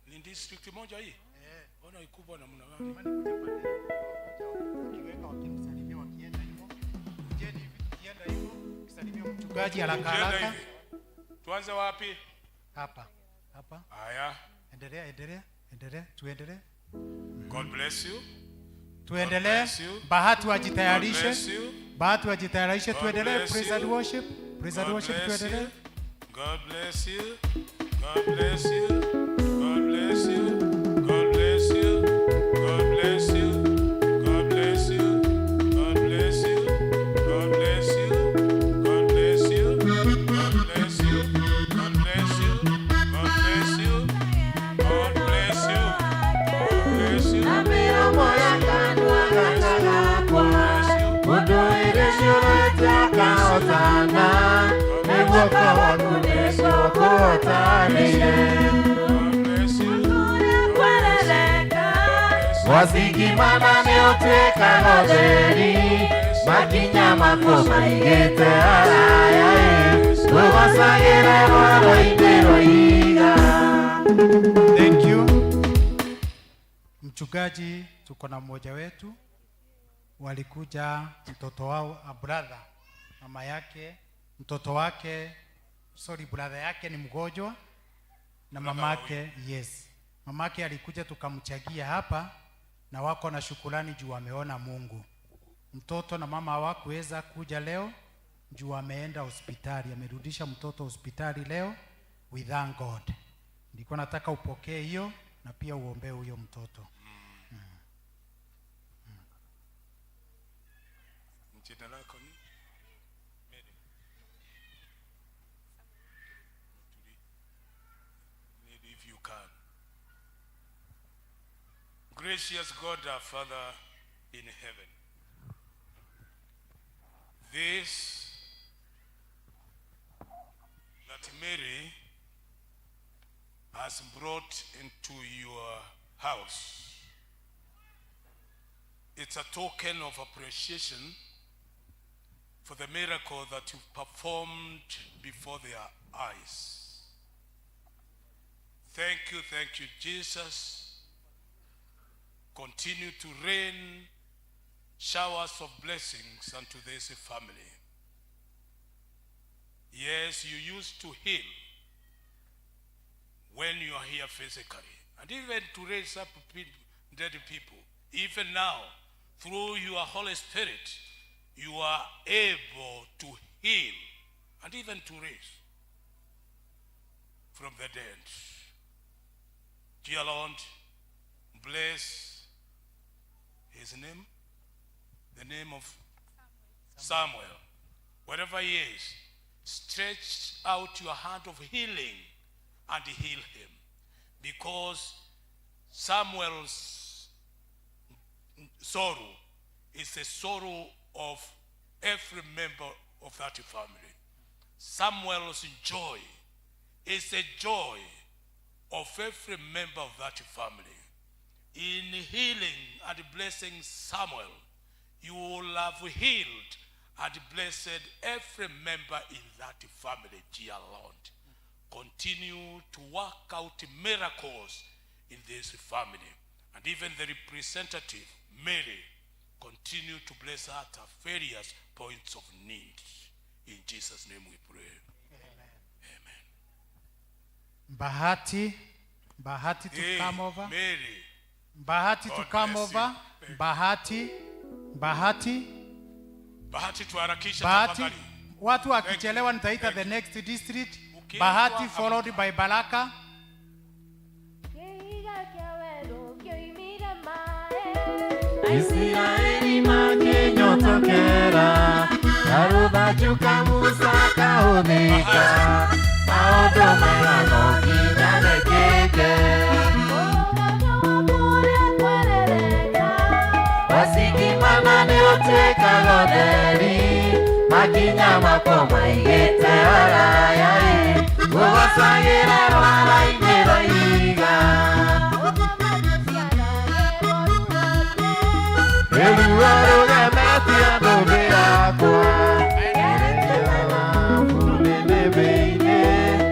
Ni district moja hii? Ona ikubwa namna gani? Kimani, kuja pande hii. Ukiweka wakimsalimia wakienda hivyo. Kujeni hivi tukienda hivyo, mkisalimia mchungaji haraka Tukienda haraka. hivi. Tuanze wapi? Hapa. Hapa. Haya. Endelea, endelea, endelea, tuendelee. God bless you. Tuendelee. God bless you. Bahati God wajitayarishe. bless you. Bahati wajitayarishe, God tuendelee. bless Praise and you. worship. Praise and God worship, bless tuendelee. you. God bless you. God bless you. God bless you. God bless you. God bless you. God bless you. God bless you. God bless you. God bless you. God bless you. God bless you. God bless you. God bless you. God bless you. Na miromo ya kanua gaka gakwa mũndũ ĩrĩ ciũrĩte akahotana nĩ guoko gwaku nĩkuo kũhotanĩire Kwerereka gwacingimana nĩ ũtuĩkaga ũtheri Makinya makwo maigĩte haraya tũgocagĩre rwaro-inĩ rwa ihiga. Thank you. Mchungaji, tuko na mmoja wetu walikuja mtoto wao, a brother, mama yake, mtoto wake, sorry, brother yake ni mgonjwa na mamake, yes, mamake alikuja tukamchagia hapa na wako na shukurani juu wameona Mungu. Mtoto na mama hawakuweza kuja leo juu ameenda hospitali, amerudisha mtoto hospitali leo. We thank God. Nilikuwa nataka upokee hiyo na pia uombee huyo mtoto. Jina lako ni Mary. Mary, if you can. Gracious God, our Father in heaven, this that Mary has brought into your house, it's a token of appreciation for the miracle that you performed before their eyes. Thank you, Jesus. Continue to rain showers of blessings unto this family. Yes, you used to heal when you are here physically, and even to raise up dead people. Even now, through your Holy Spirit, you are able to heal and even to raise from the dead. Dear Lord, bless his name, the name of Samuel. Wherever he is, stretch out your hand of healing and heal him. Because Samuel's sorrow is the sorrow of every member of that family. Samuel's joy is the joy of every member of that family. In healing and blessing Samuel, you will have healed and blessed every member in that family, dear Lord. Continue to work out miracles in this family. And even the representative, Mary, continue to bless her at her various points of need. In Jesus' name we pray. Amen. Bahati, Bahati to Hey, come over. Mary. Bahati to God come bless you. over. Bahati, Bahati, Bahati, tuharakishe Bahati. tafadhali. Watu wakichelewa nitaita the next district. Ukiitwa Bahati followed by Baraka. Isiraeli makĩnyotokera karũthanju ka Musa kahũthĩka maũndũ mega no nginya mekĩke. Wacigimana nĩ ũtuĩkaga ũtheri makinya makwo maigĩte haraya gũgocagĩra rwara-inĩ rwa ihiga. Rĩruo rũgemetie thũmbĩ yakwa nĩnĩmbĩ-inĩ.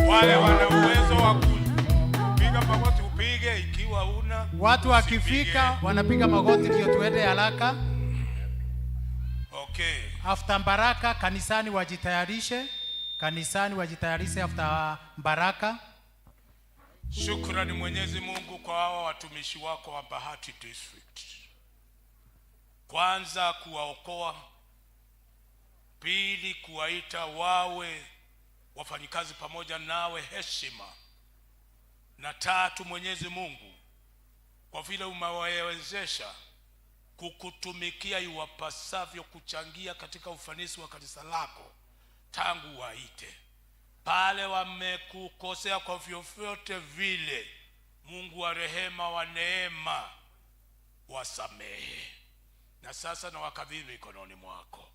Wale wana uwezo wa kupiga magoti upige, ikiwa una Watu wakifika wanapiga magoti ndio tuende haraka. Okay. After Baraka kanisani wajitayarishe. Kanisani wajitayarishe after Baraka. Shukrani Mwenyezi Mungu kwa hawa watumishi wako wa Bahati District. Kwanza kuwaokoa, pili kuwaita wawe wafanyikazi pamoja nawe heshima, na tatu Mwenyezi Mungu kwa vile umewawezesha kukutumikia iwapasavyo, kuchangia katika ufanisi wa kanisa lako tangu waite. Pale wamekukosea kwa vyovyote vile, Mungu wa rehema wa neema wasamehe. Na sasa nawakabidhi mikononi mwako.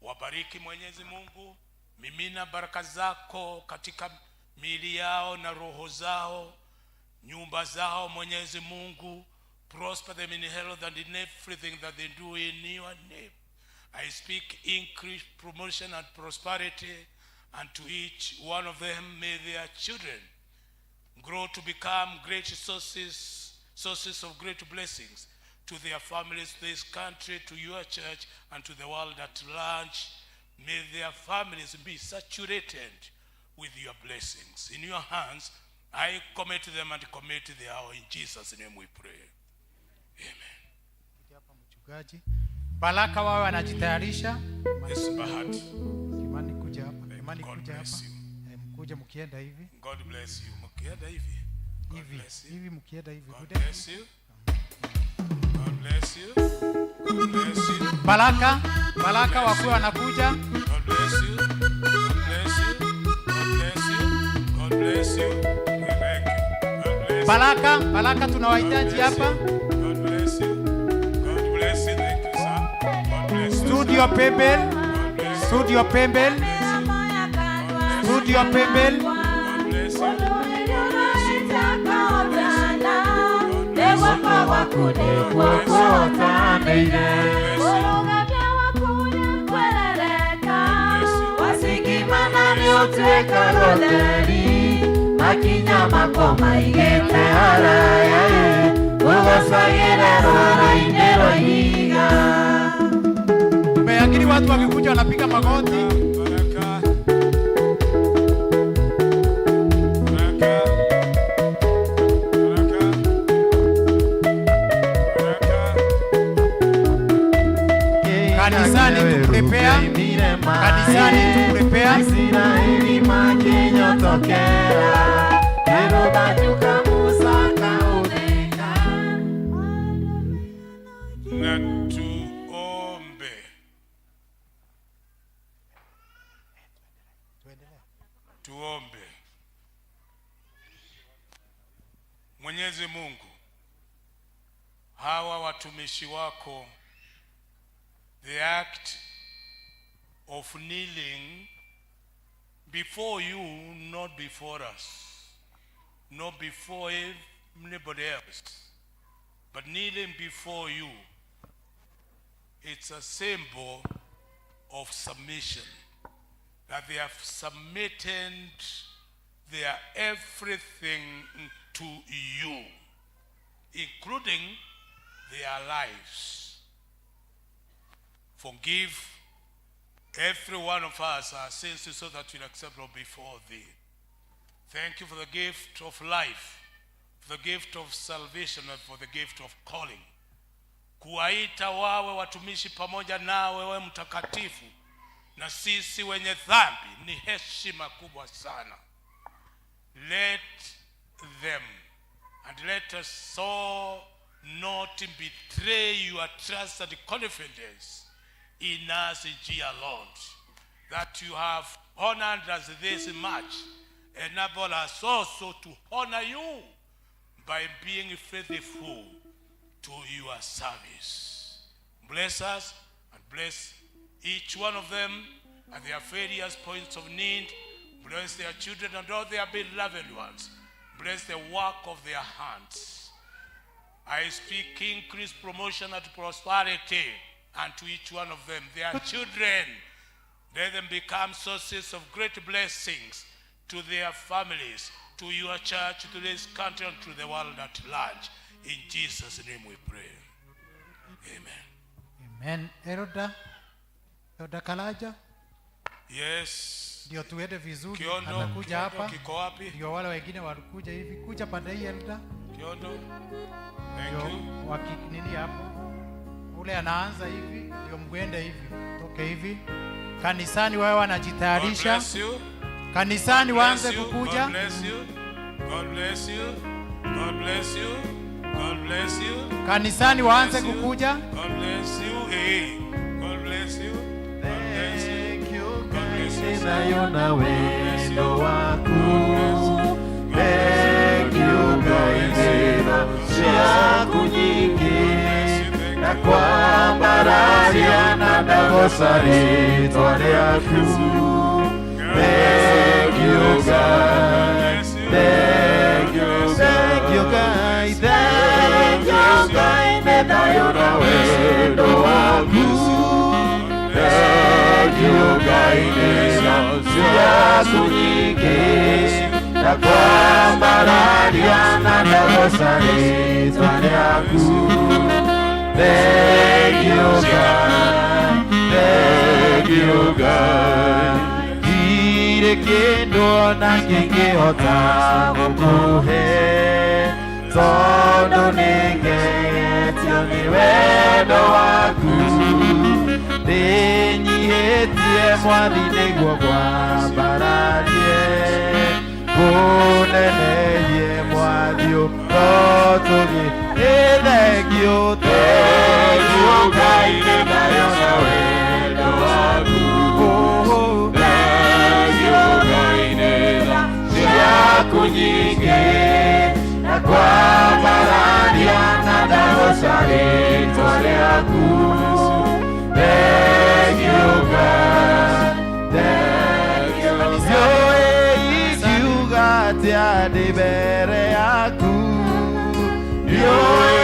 Wabariki Mwenyezi Mungu, mimina baraka zako katika miili yao na roho zao, nyumba zao Mwenyezi Mungu. Prosper them in health and in everything that they do in your name. I speak increase, promotion, and prosperity unto each one of them. May their children grow to become great sources, sources of great blessings to their families, this country, to your church, and to the world at large. May their families be saturated with your blessings. In your hands, I commit them and commit their hour. In Jesus' name we pray. Amen. Mchungaji Baraka wawe wanajitayarisha. Yes, Bahati. Imani kuja hapa. Imani God kuja bless hapa. you. Eh, mkuje mkienda hivi. God bless you. Mkienda hivi. God Hivi. bless you. Hivi mkienda hivi. God Kuja. bless you. God bless you. God bless you. Baraka, Baraka wakuwe wanakuja. God bless you. God bless you. God bless you. God bless you. We thank you. God bless you. Baraka, Baraka tunawahitaji hapa. God bless you. God bless you. Thank you, sir. God bless you. Studio Pembel. Studio Pembel. Studio Pembel. God bless you. Makinya mako maigĩte haraya ũgocagĩre rwaro-inĩ rwa ihiga. Tumeakiri watu wakikuja wanapiga magoti. Kanisani tu prepare. Kanisani tu prepare. Isiraeli makinyotokera nĩrũthanjuka Musa kaũtheka. Na tuombe. Tuombe. Mwenyezi Mungu, hawa watumishi wako, the act of kneeling before you, not before us, not before anybody else, but kneeling before you, it's a symbol of submission, that they have submitted their everything to you, including their lives. Forgive every one of us our sins so that we'll accept before thee. Thank you for the gift of life, for the gift of salvation, and for the gift of calling. Kuwaita wawe watumishi pamoja nawe, wewe mtakatifu, na sisi wenye dhambi ni heshima kubwa sana. Let them and let us all not betray your trust and confidence in us, dear Lord, that you have honored us this much. Enable us also to honor you by being faithful to your service. Bless us and bless each one of them at their various points of need. Bless their children and all their beloved ones. Bless the work of their hands. I speak increase, promotion, and prosperity unto each one of them, their children. Let them become sources of great blessings to their families, to your church, to this country, and to the world at large. In Jesus' name we pray. Amen. Amen. Eroda, Eroda Kalaja, Yes. ndio tuende vizuri. Kiondo, Atakuja Kiondo hapa kiko wapi? ndio wale wengine walikuja hivi. Kuja pande hii Elda, Kiondo. Thank ndio you. waki nini hapo, ule anaanza hivi ndio mwende hivi, toke hivi. Kanisani wawe God wanajitayarisha, bless you. kanisani God waanze bless you. kukuja. God bless you. God bless you. God bless you. God bless you. Kanisani waanze Bless you. kukuja. God bless you. Hey. God bless you. God bless you. God bless you. Ninayo na wendo waku. Thank you Ngai njĩra ciaku nyingĩ na kwambararia na ndagoca rĩtwa rĩaku. Thank you Ngai. Thank you, thank you Ngai. Thank you Ngai nĩ thayũ na wendo waku. Thengio Ngai nĩ tha ciaku nyingĩ na kwambararia na ndagoca rĩtwa rĩaku. Thengio Ngai, thengio Ngai, ndirĩ kĩndũ ona kĩngĩhota gũkũhe tondũ nĩngegetio nĩ wendo waku. Ndĩnyihĩtie Mwathi nĩguo ngwambararie, ngũnenehie Mwathi ũrotũgĩ. Nĩ thengio, thengio Ngai nĩ thayũ na wendo waku. Thengio Ngai nĩ tha ciaku nyingĩ na kwambararia na ndagoca rĩtwa rĩaku. Thengio Ngai, thengio. Ndiũĩ ingiuga atĩa ndĩ mbere yaku, ndiũĩ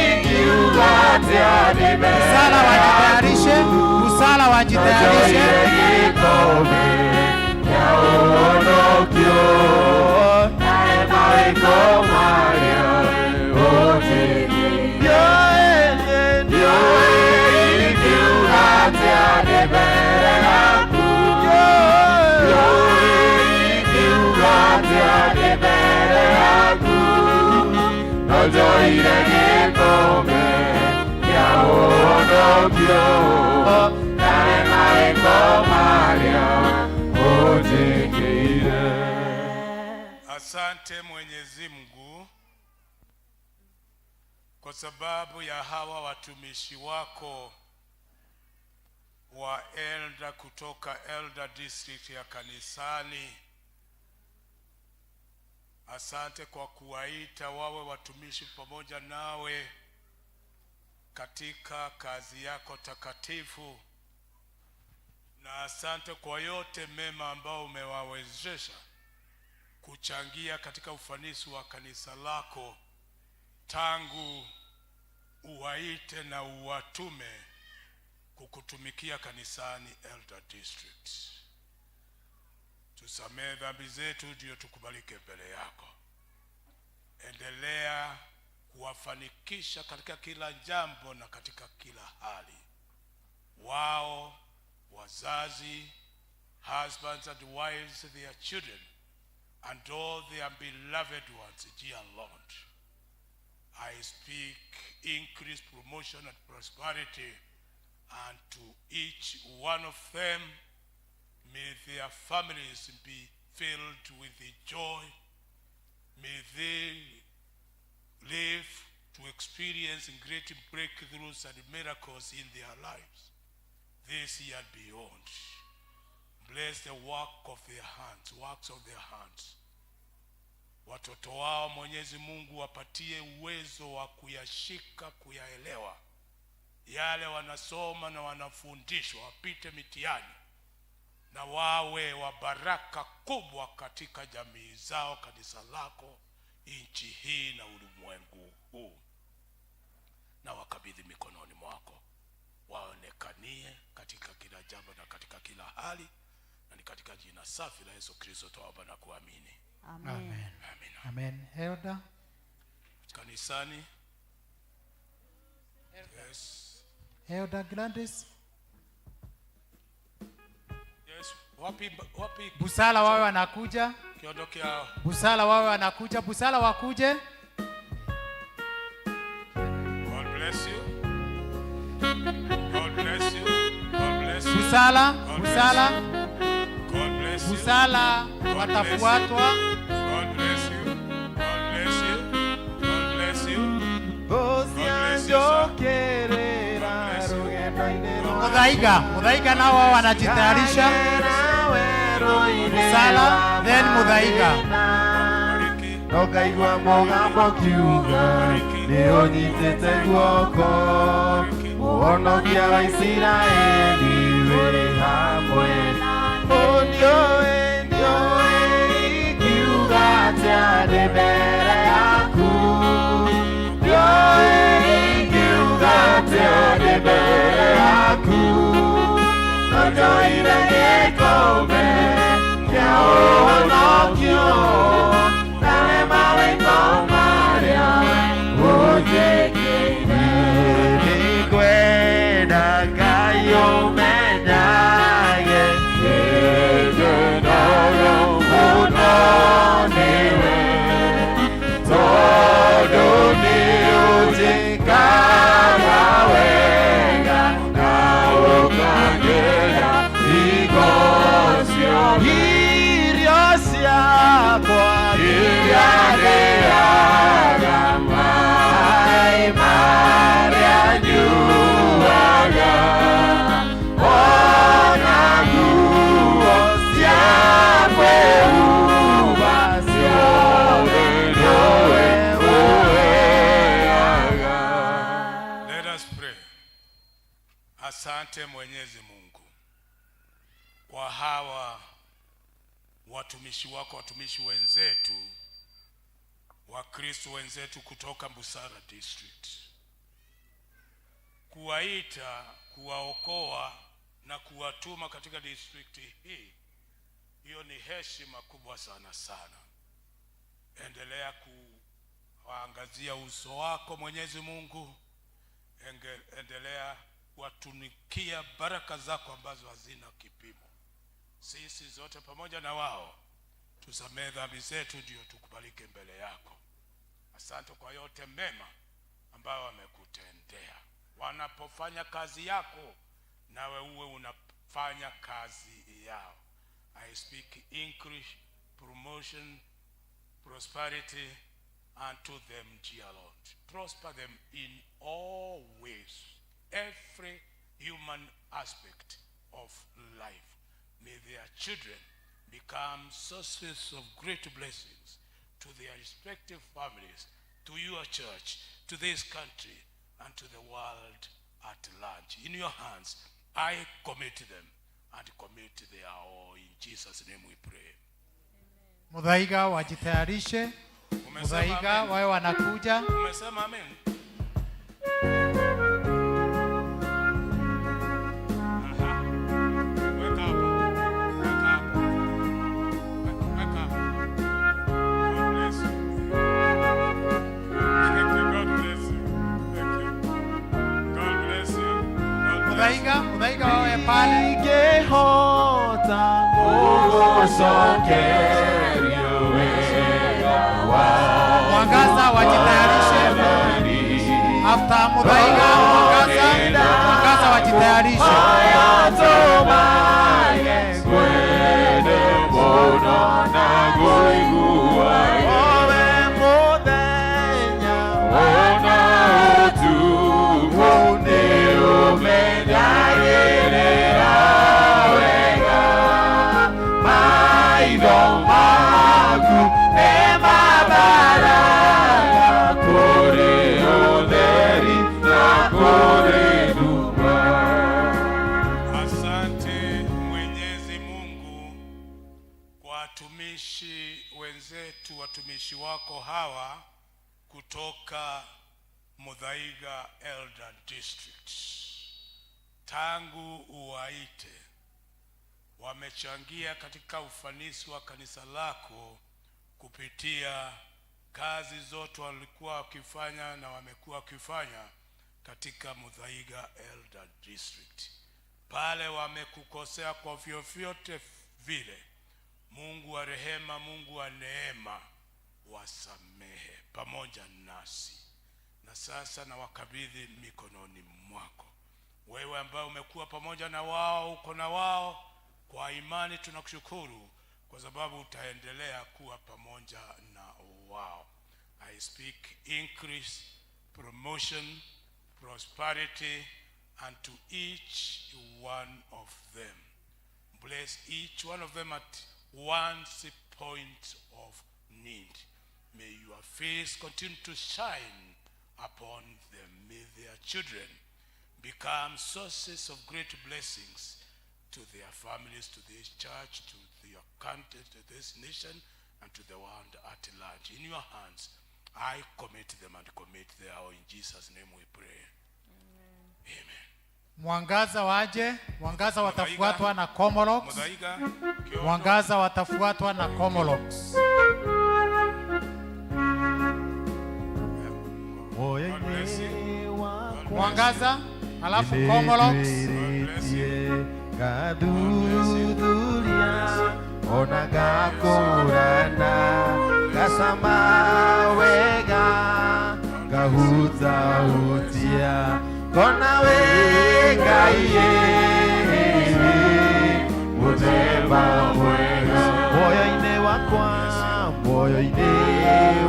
ingiuga atĩa ndĩ mbere Busara wajitayarishe, busara wajitayarishe. Gĩkombe kĩa ũhonokio na marĩko marĩa ũnjĩkĩire. Ndiũĩ ingiuga atĩa ndĩ mbere yaku, ndiũĩ ingiuga atĩa ndĩ mbere yaku, no njoire gĩkombe kĩa ũhonokio na marĩko marĩa ũnjĩkĩire. Asante Mwenyezi Mungu kwa sababu ya hawa watumishi wako wa elder kutoka Elder District ya kanisani. Asante kwa kuwaita wawe watumishi pamoja nawe katika kazi yako takatifu, na asante kwa yote mema ambao umewawezesha kuchangia katika ufanisi wa kanisa lako tangu uwaite na uwatume kukutumikia kanisani Elder District. Tusamehe dhambi zetu, ndio tukubalike mbele yako. Endelea kuwafanikisha katika kila jambo na katika kila hali, wao wazazi, husbands and wives, their children and all their beloved ones. Dear Lord, I speak increased promotion and prosperity unto each one of them. May their families be filled with the joy. May they live to experience great breakthroughs and miracles in their lives this year and beyond. Bless the work of their hands, works of their hands. Watoto wao Mwenyezi Mungu wapatie uwezo wa kuyashika, kuyaelewa yale wanasoma na wanafundishwa, wapite mitihani na wawe wa baraka kubwa katika jamii zao, kanisa lako, nchi hii na ulimwengu huu. Na wakabidhi mikononi mwako, waonekanie katika kila jambo na katika kila hali, na ni katika jina safi la Yesu Kristo twaomba na kuamini. Amen. Amen. Amen. Elder. Kanisani. Yes. Elder Gladys. Yes. Wapi wapi? Busara wawe wanakuja. Kiondoke hao. Busara wawe wanakuja. Busara wakuje. God bless you. God bless you. God bless you. Busara, God bless Busara. you. God bless you. Busara God bless you. watafuatwa. God bless you. God bless you. God bless you. God bless you, sir. Muthaiga, Muthaiga nao wao wanajitayarisha. Busara, then Muthaiga. Nokaigua mũgambo kiuga nĩ ũnyitĩte guoko, mũhonokia wa Isiraeli wĩ hamwe. Ndiũĩ, ndiũĩ ingiuga atĩa ndĩ mbere yaku, ndiũĩ ingiuga atĩa ndĩ mbere yaku. Njoire gĩkombe kĩa ũhonokio, nawe mawĩko marĩa ũnjĩkĩire. Nĩngwenda Ngai ũmenyage nĩngenaga mũno nĩwe, tondũ nĩũnjĩkaga wega na ũkangĩra hingo ciothe. Irio ciakwa iria ndĩaga, maĩ marĩa nyuaga, ona nguo cia kwĩhumba, ciothe nĩwe ũheaga. Let us pray. Asante Mwenyezi Mungu kwa hawa watumishi wako, watumishi wenzetu, Wakristo wenzetu kutoka Busara District, kuwaita, kuwaokoa na kuwatuma katika district hii, hiyo ni heshima kubwa sana sana. Endelea kuwaangazia uso wako Mwenyezi Mungu, endelea kuwatunikia baraka zako ambazo hazina kipimo. Sisi zote pamoja na wao tusamehe dhambi zetu, ndio tukubalike mbele yako. Asante kwa yote mema ambayo wamekutendea. Wanapofanya kazi yako, nawe uwe unafanya kazi yao. I speak increase, promotion, prosperity unto them, dear Lord. Prosper them in all ways, every human aspect of life. May their children become sources of great blessings to their respective families, to your church, to this country, and to the world at large. In your hands, I commit them and commit their all. In Jesus' name we pray. Muthaiga wajitayarishe. Umesema Muthaiga amen. wawe wanakuja. Umesema amen. Aha. Weka hapa. Weka hapa. Weka hapa. God bless you. Thank you. God bless you. Thank you. God bless you. God bless Muthaiga, Muthaiga wawe pale. Ingĩhota gũgũcokeria wega Mwangaza wajitayarishe. After Muthaiga, Mwangaza, Mwangaza wajitayarishe. Tũmage ngwende mũno na ngũiguage owe mũthenya ona ũtukũ nĩ ũmenyagĩrĩra wega maitho maku nĩ mambaraga kũrĩ ũtheri na kũrĩ nduma. Asante Mwenyezi Mungu kwa watumishi wenzetu, watumishi wako hawa kutoka Muthaiga Elder District. Tangu uwaite, wamechangia katika ufanisi wa kanisa lako kupitia kazi zote walikuwa wakifanya na wamekuwa wakifanya katika Muthaiga Elder District. Pale wamekukosea kwa vyovyote vile, Mungu wa rehema, Mungu wa neema, wasamehe pamoja nasi. Na sasa nawakabidhi mikononi mwako, wewe ambaye umekuwa pamoja na wao, uko na wao kwa imani, tunakushukuru kwa sababu utaendelea kuwa pamoja na wao. I speak increase, promotion, prosperity unto each one of them. Bless each one of them at one point of need. May your face continue to shine upon them. May their children become sources of great blessings to their families, to this church, to their country, to this nation, and to the world at large. In your hands, I commit them and commit their all. In Jesus' name we pray. Amen. Mwangaza waje, Mwangaza watafuatwa na Komolox. Muthaiga, Kiondo. Mwangaza watafuatwa na Komolox. Mwangaza alafu Komolox. Ngathuthuria ona ngakũrana ngacama wega ngahutahutia ngona wĩ Ngai mũthemba mwega muoyo-inĩ wakwa muoyo-inĩ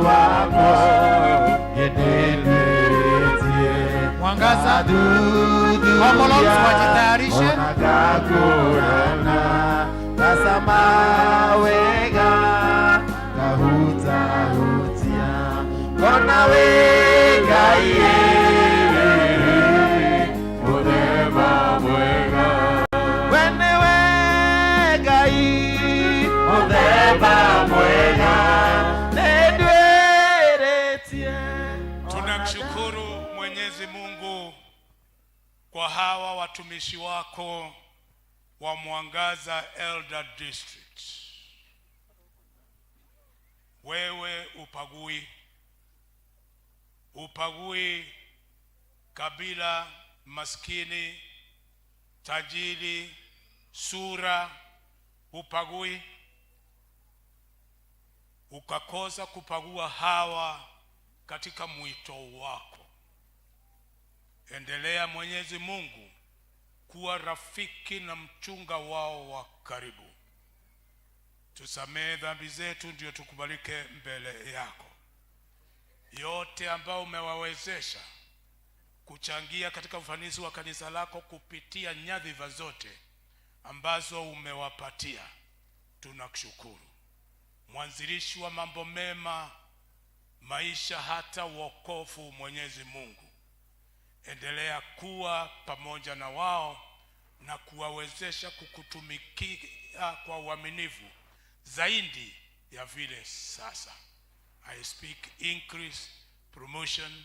wakwa nĩndĩrĩtie. Mwangaza, Komolox wajitayarishe. Ona ngakũrana ngacama wega ngahutahutia ngona wĩ Ngai mũthemba mwega. We nĩwe Ngai mũthemba mwega nĩnduĩrĩtie. Tunamshukuru Mwenyezi Mungu kwa hawa watumishi wako wa Mwangaza Elder District. Wewe upagui kabila, maskini, tajiri, sura, upagui. Ukakosa kupagua hawa katika mwito wako. Endelea Mwenyezi Mungu kuwa rafiki na mchunga wao wa karibu. Tusamehe dhambi zetu ndio tukubalike mbele yako. Yote ambao umewawezesha kuchangia katika ufanisi wa kanisa lako kupitia nyadhifa zote ambazo umewapatia, tunakushukuru. Mwanzilishi wa mambo mema, maisha hata wokovu, Mwenyezi Mungu, endelea kuwa pamoja na wao na kuwawezesha kukutumikia kwa uaminifu zaidi ya vile sasa. I speak increase, promotion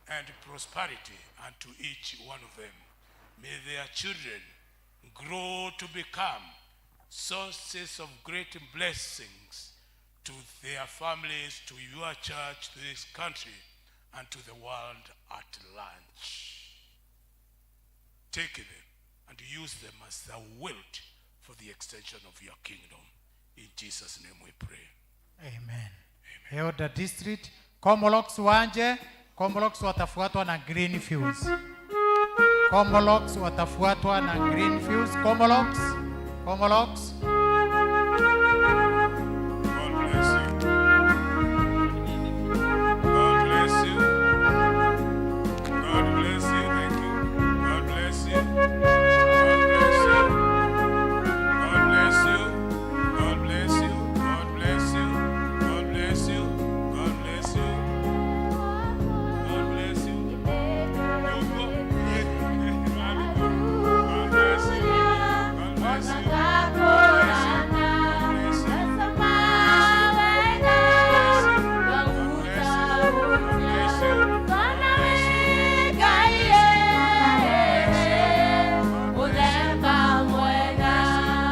and prosperity unto each one of them. May their children grow to become sources of great blessings to their families, to your church, to this country, and to the world at large. Take them and use them as thou wilt for the extension of your kingdom. In Jesus' name we pray. Amen. Elder District, Komolox wanje, Komolox watafuatwa na Greenfields. Komolox watafuatwa na Greenfields. Komolox, Komolox. God bless you. God bless you. God bless you. Thank you. God bless you. God bless you. God bless you. God bless you. God bless you. God bless you. God bless you. God bless you. You go. God bless you. God bless you. God bless you.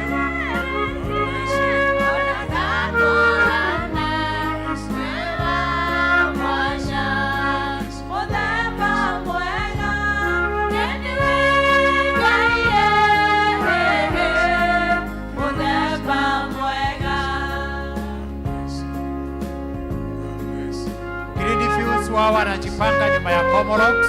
God bless you. Greenfields wao wanajipanga nyuma ya Komolox.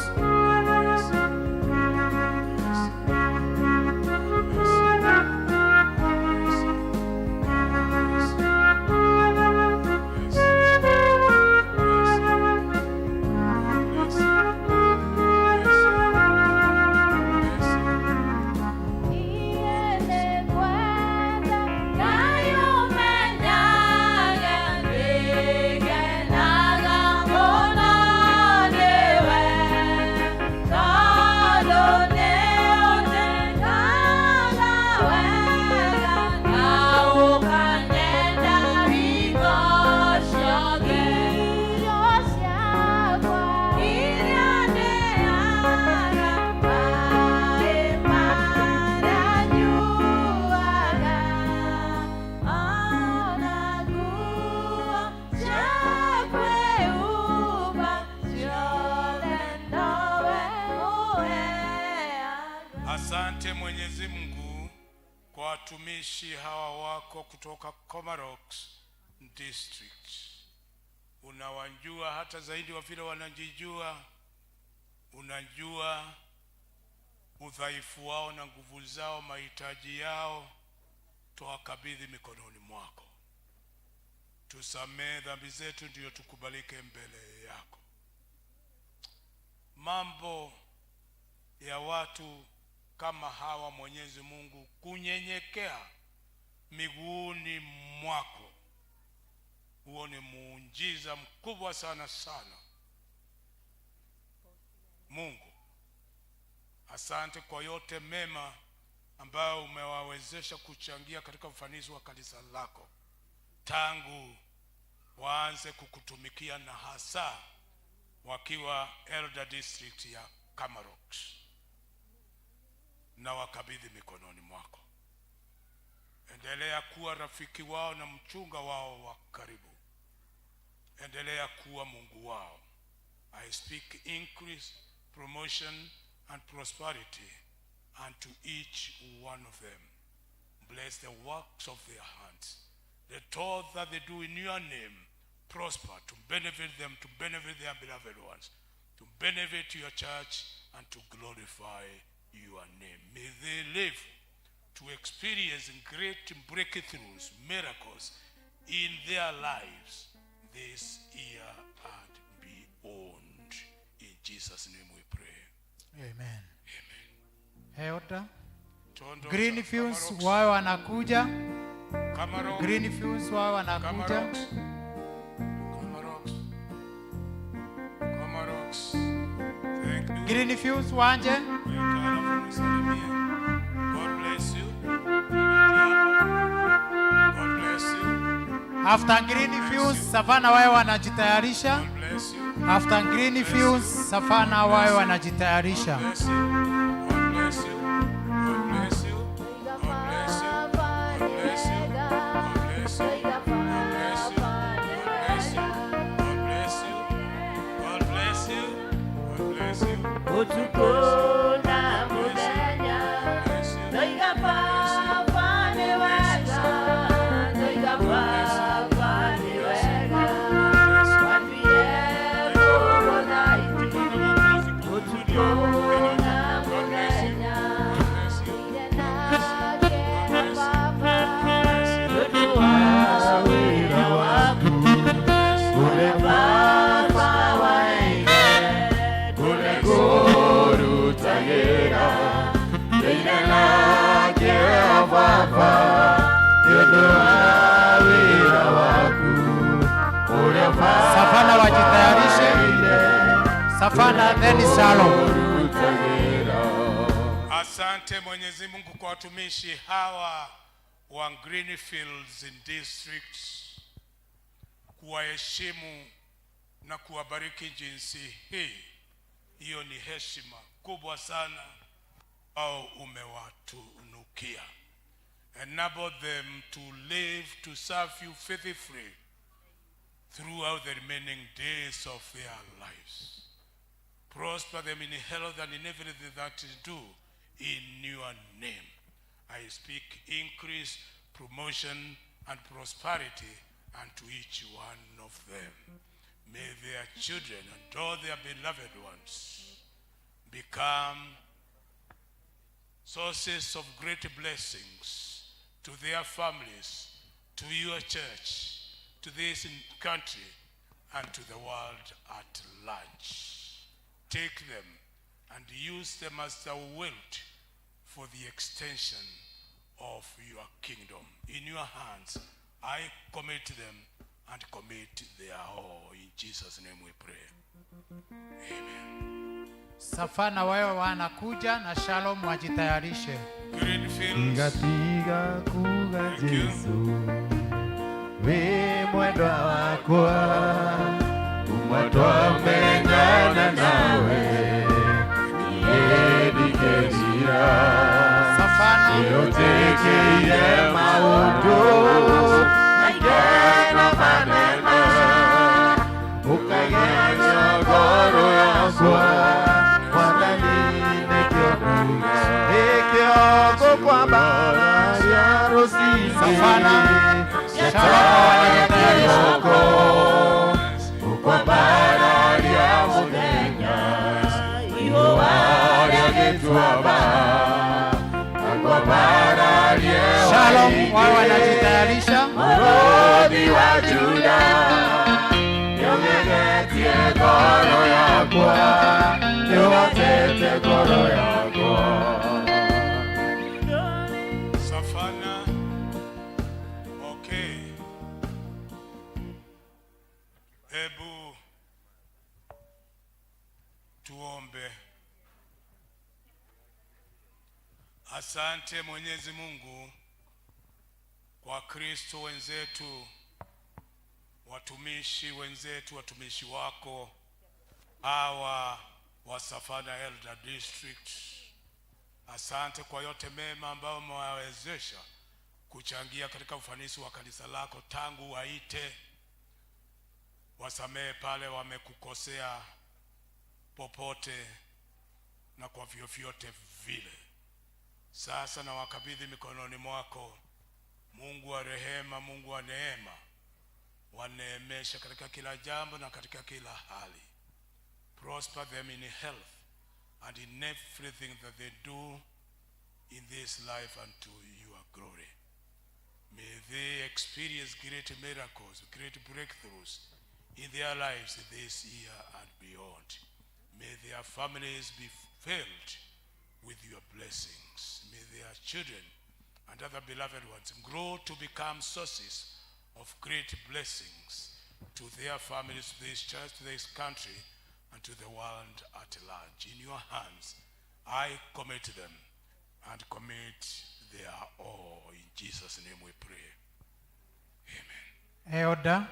watumishi hawa wako kutoka Komarock District. Unawajua hata zaidi wa vile wanajijua. Unajua udhaifu wao na nguvu zao, mahitaji yao. Twawakabidhi mikononi mwako. Tusamee dhambi zetu, ndiyo tukubalike mbele yako. Mambo ya watu kama hawa, Mwenyezi Mungu, kunyenyekea miguuni mwako, huo ni muujiza mkubwa sana sana. Mungu, asante kwa yote mema ambayo umewawezesha kuchangia katika ufanisi wa kanisa lako tangu waanze kukutumikia na hasa wakiwa Elder District ya Komarock, na wakabidhi mikononi mwako. Endelea kuwa rafiki wao na mchunga wao wa karibu. Endelea kuwa Mungu wao. I speak increase, promotion and prosperity unto each one of them. Bless the works of their hands. The toil that they do in your name prosper to benefit them, to benefit their beloved ones, to benefit your church, and to glorify your name. May they live to experience great breakthroughs, miracles in their lives this year and beyond. In Jesus' name we pray. Amen. Elder. Tondo Green cha Fumes Komarock. wao wanakuja. Komarock. Green Fumes wao wanakuja. Komarock. Komarock. Komarock. Thank you. Green Fumes waje. Weka alafu nisalimie. God bless you. God bless you. After Green Fumes, Savana wao wanajitayarisha. Bless you. After Green Fumes, Savana wao wanajitayarisha. Bless you. God bless you. God bless you. God bless you. God bless you. God bless you. God bless you. God bless you. God bless you. God bless you. God bless you. Ũtukũ na mũthenya ndoiga Baba nĩ wega, ndoiga Baba nĩ wega, watuire mũgũthaitĩ ũtukũ na mũthenya nĩ ũndũ wa wĩra waku ũrĩa Baba wa ithe kũrĩa kũrutagĩra thĩinĩ nake o Baba nĩ ũndũ wa wĩra waku ũrĩa Baba Savana wajitayarishe. Savana then Shalom. Asante Mwenyezi Mungu kwa watumishi hawa wa Greenfields in District, kuwaheshimu na kuwabariki jinsi hii. Hiyo ni heshima kubwa sana au umewatunukia. Enable them to live to serve you faithfully throughout the remaining days of their lives. Prosper them in health and in everything that is do in your name. I speak increase, promotion, and prosperity unto each one of them. May their children and all their beloved ones become sources of great blessings to their families, to your church, to this country, and to the world at large. Take them and use them as thou wilt for the extension of your kingdom. In your hands, I commit them and commit their all. In Jesus' name we pray. Savana wao wanakuja na Shalom wajitayarishe. Greenfields. Tiga kuga Jesu wĩ mwendwa wakwa kuma twamenyana nawe niĩ ndingĩrira nĩũnjĩkĩire maũndũ maingĩ manene ũkageria ngoro yakwa Mwathani nĩkĩo nĩkĩo ngũkwambararia. Safana. Shalom wanajitayarisha. Ukwambararia mũthenya ihũa rĩa gĩtuamba akwambararie Shalom wao wanajitayarisha. Mũrũthi wa Juda nĩũgegetie ngoro yakwa nĩũhotete ngoro yakwa. Safana. Okay. Hebu tuombe. Asante Mwenyezi Mungu kwa Kristo wenzetu, watumishi wenzetu, watumishi wako hawa wa Safana Elder District. Asante kwa yote mema ambayo umewawezesha kuchangia katika ufanisi wa kanisa lako tangu waite. Wasamehe pale wamekukosea popote na kwa vyovyote vile. Sasa na wakabidhi mikononi mwako, Mungu wa rehema, Mungu wa neema, waneemesha katika kila jambo na katika kila hali. Prosper them in health and in everything that they do in this life unto your glory. May they experience great miracles, great breakthroughs in their lives this year and beyond. May their families be filled with your blessings. May their children and other beloved ones grow to become sources of great blessings to their families, to this church, to this country, and to the world at large. In your hands, I commit them and commit their all. In Jesus' name we pray. Elder.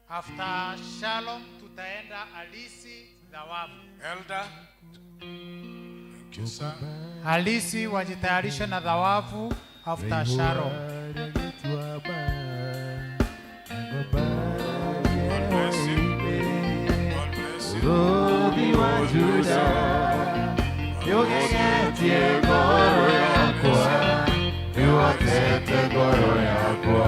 After Shalom tutaenda Alisi Thawabu. Elder. Thank you, sir. Alisi wajitayarishe na thawabu after Shalom. God bless you. God bless you. Mũrũthi wa Juda nĩũgegetie ngoro yakwa nĩũhotete ngoro yakwa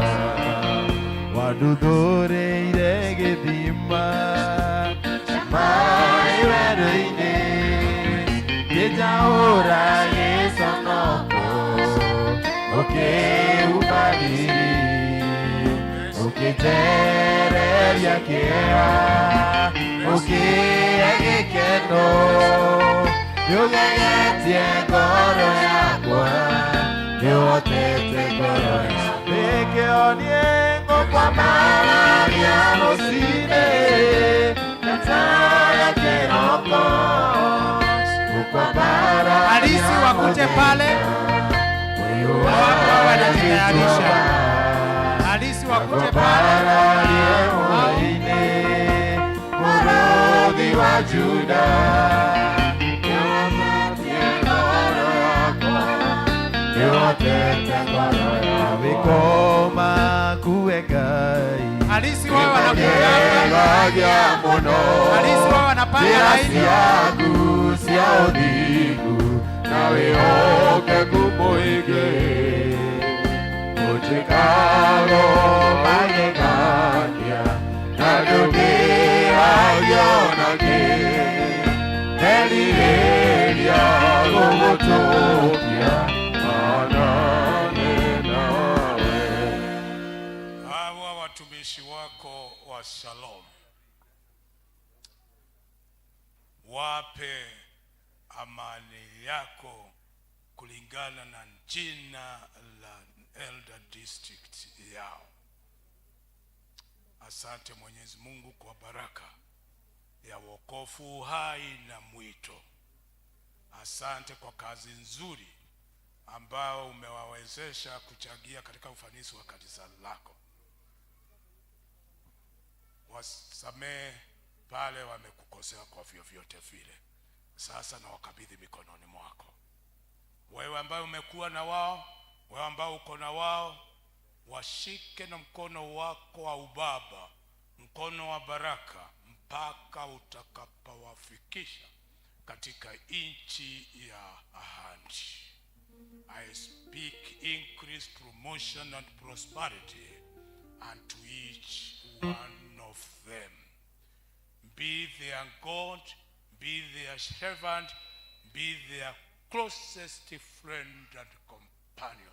wanduthũrĩire gĩthima maĩ werũ-inĩ ngĩnjaũra gĩconoko ũkĩhumba riri ũkĩnjereria kĩeha ũkĩhe gĩkeno nĩũgegetie ngoro yakwa nĩũhotete ngoro yakwa nĩkĩo niĩ ngũkwambararia rũcinĩ na taya kĩroko ngũkwambararia Alisi wakuje pale. Wao wanajitayarisha. Alisi wakuje pale. Mũrũthi wa Juda nĩũgegetie ngoro yakwa nĩũhotete ngoro yakwa wĩkoma kuwe Ngai Alisi wao wanakuja hapa. mũno Alisi wao wanapanga njĩra laini. ciaku cia ũthingu na wĩhokeku mũingĩ ũnjĩkago magegania na ndũngĩhagio nakĩ nderirĩria gũgũtũkia manane nawe. Hawa watumishi wako wa Shalom, wape amani yako kulingana na jina la Elder District yao. Asante Mwenyezi Mungu kwa baraka ya wokovu, uhai na mwito. Asante kwa kazi nzuri ambao umewawezesha kuchangia katika ufanisi wa kanisa lako. Wasamehe pale wamekukosea kwa vyovyote vile. Sasa na wakabidhi mikononi mwako. Wewe ambaye umekuwa na wao, wewe ambao uko na wao, washike na mkono wako wa ubaba, mkono wa baraka, mpaka utakapowafikisha katika nchi ya ahadi. I speak increase, promotion, and prosperity unto each one of them. Be their God, be their servant, be their closest friend and companion.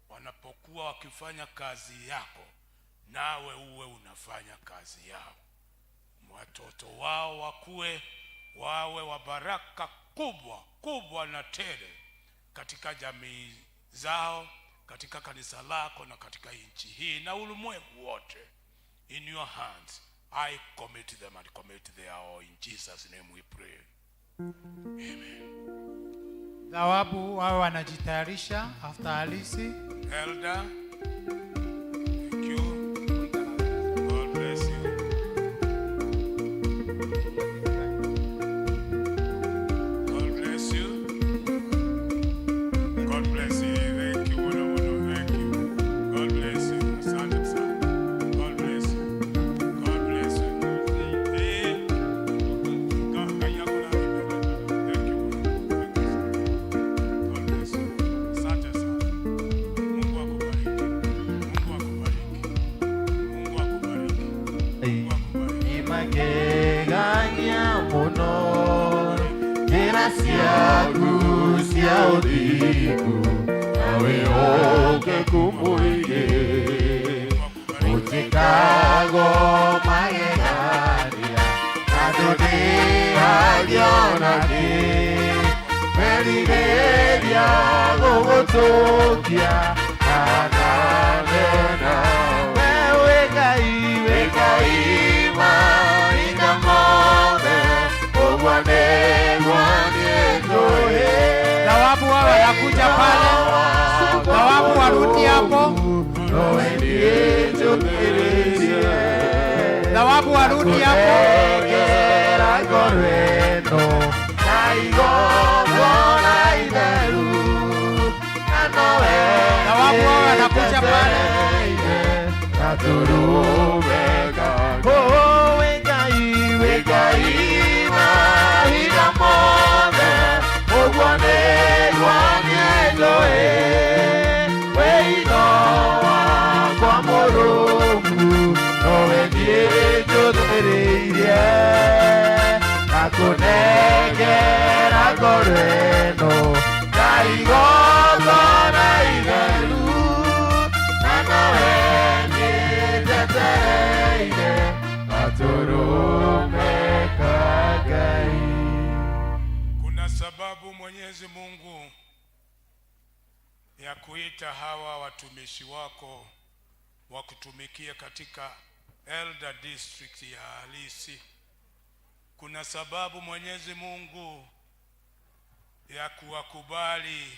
Wanapokuwa wakifanya kazi yako, nawe uwe unafanya kazi yao. Watoto wao wakuwe wawe wa baraka kubwa kubwa na tele katika jamii zao, katika kanisa lako na katika nchi hii na ulimwengu wote. In your hands I commit them and commit their all. In Jesus' name we pray. Thawabu wawe wanajitayarisha after halisi. Elder, thank you. God bless you. God bless you. God bless you. Thank you. Muno, muno. Thank you. God bless you. Asante sana. God bless you. God bless you. Eh. Thank you. Thank you. God bless you. Asante sana. Mungu akubariki. Mungu akubariki. Mungu akubariki. Nĩmangegania mũno njĩra ciaku cia ũthingu na wĩhokeku mũingĩ ũnjĩkago magegania na ndũndĩhagio kĩ merirĩria gũgũtũkia na ndanena we wĩ Ngai wĩ Ngai mahinda mothe ũguo nĩguo niĩ njũĩ. Thawabu wawe wanakuja pale, thawabu warudi hapo, Nowe niĩ njũkĩrĩtie thawabu warudi hapo. Kũnengera ngoro ĩno na igongona itheru na nowe Thawabu wawe wanakuja pale. Gatũrũme Oh, wĩ Ngai wĩ Ngai mahinda mothe ũguo nĩguo niĩ njũĩ wĩ hitho wakwa mũrũmu nowe niĩ njũthĩrĩirie na kũnengera ngoro ĩno na igongona itheru na nowe niĩ njetereire Gatũrũme ka Ngai. Kuna sababu Mwenyezi Mungu ya kuita hawa watumishi wako wakutumikia katika Elder District ya Halisi. Kuna sababu Mwenyezi Mungu ya kuwakubali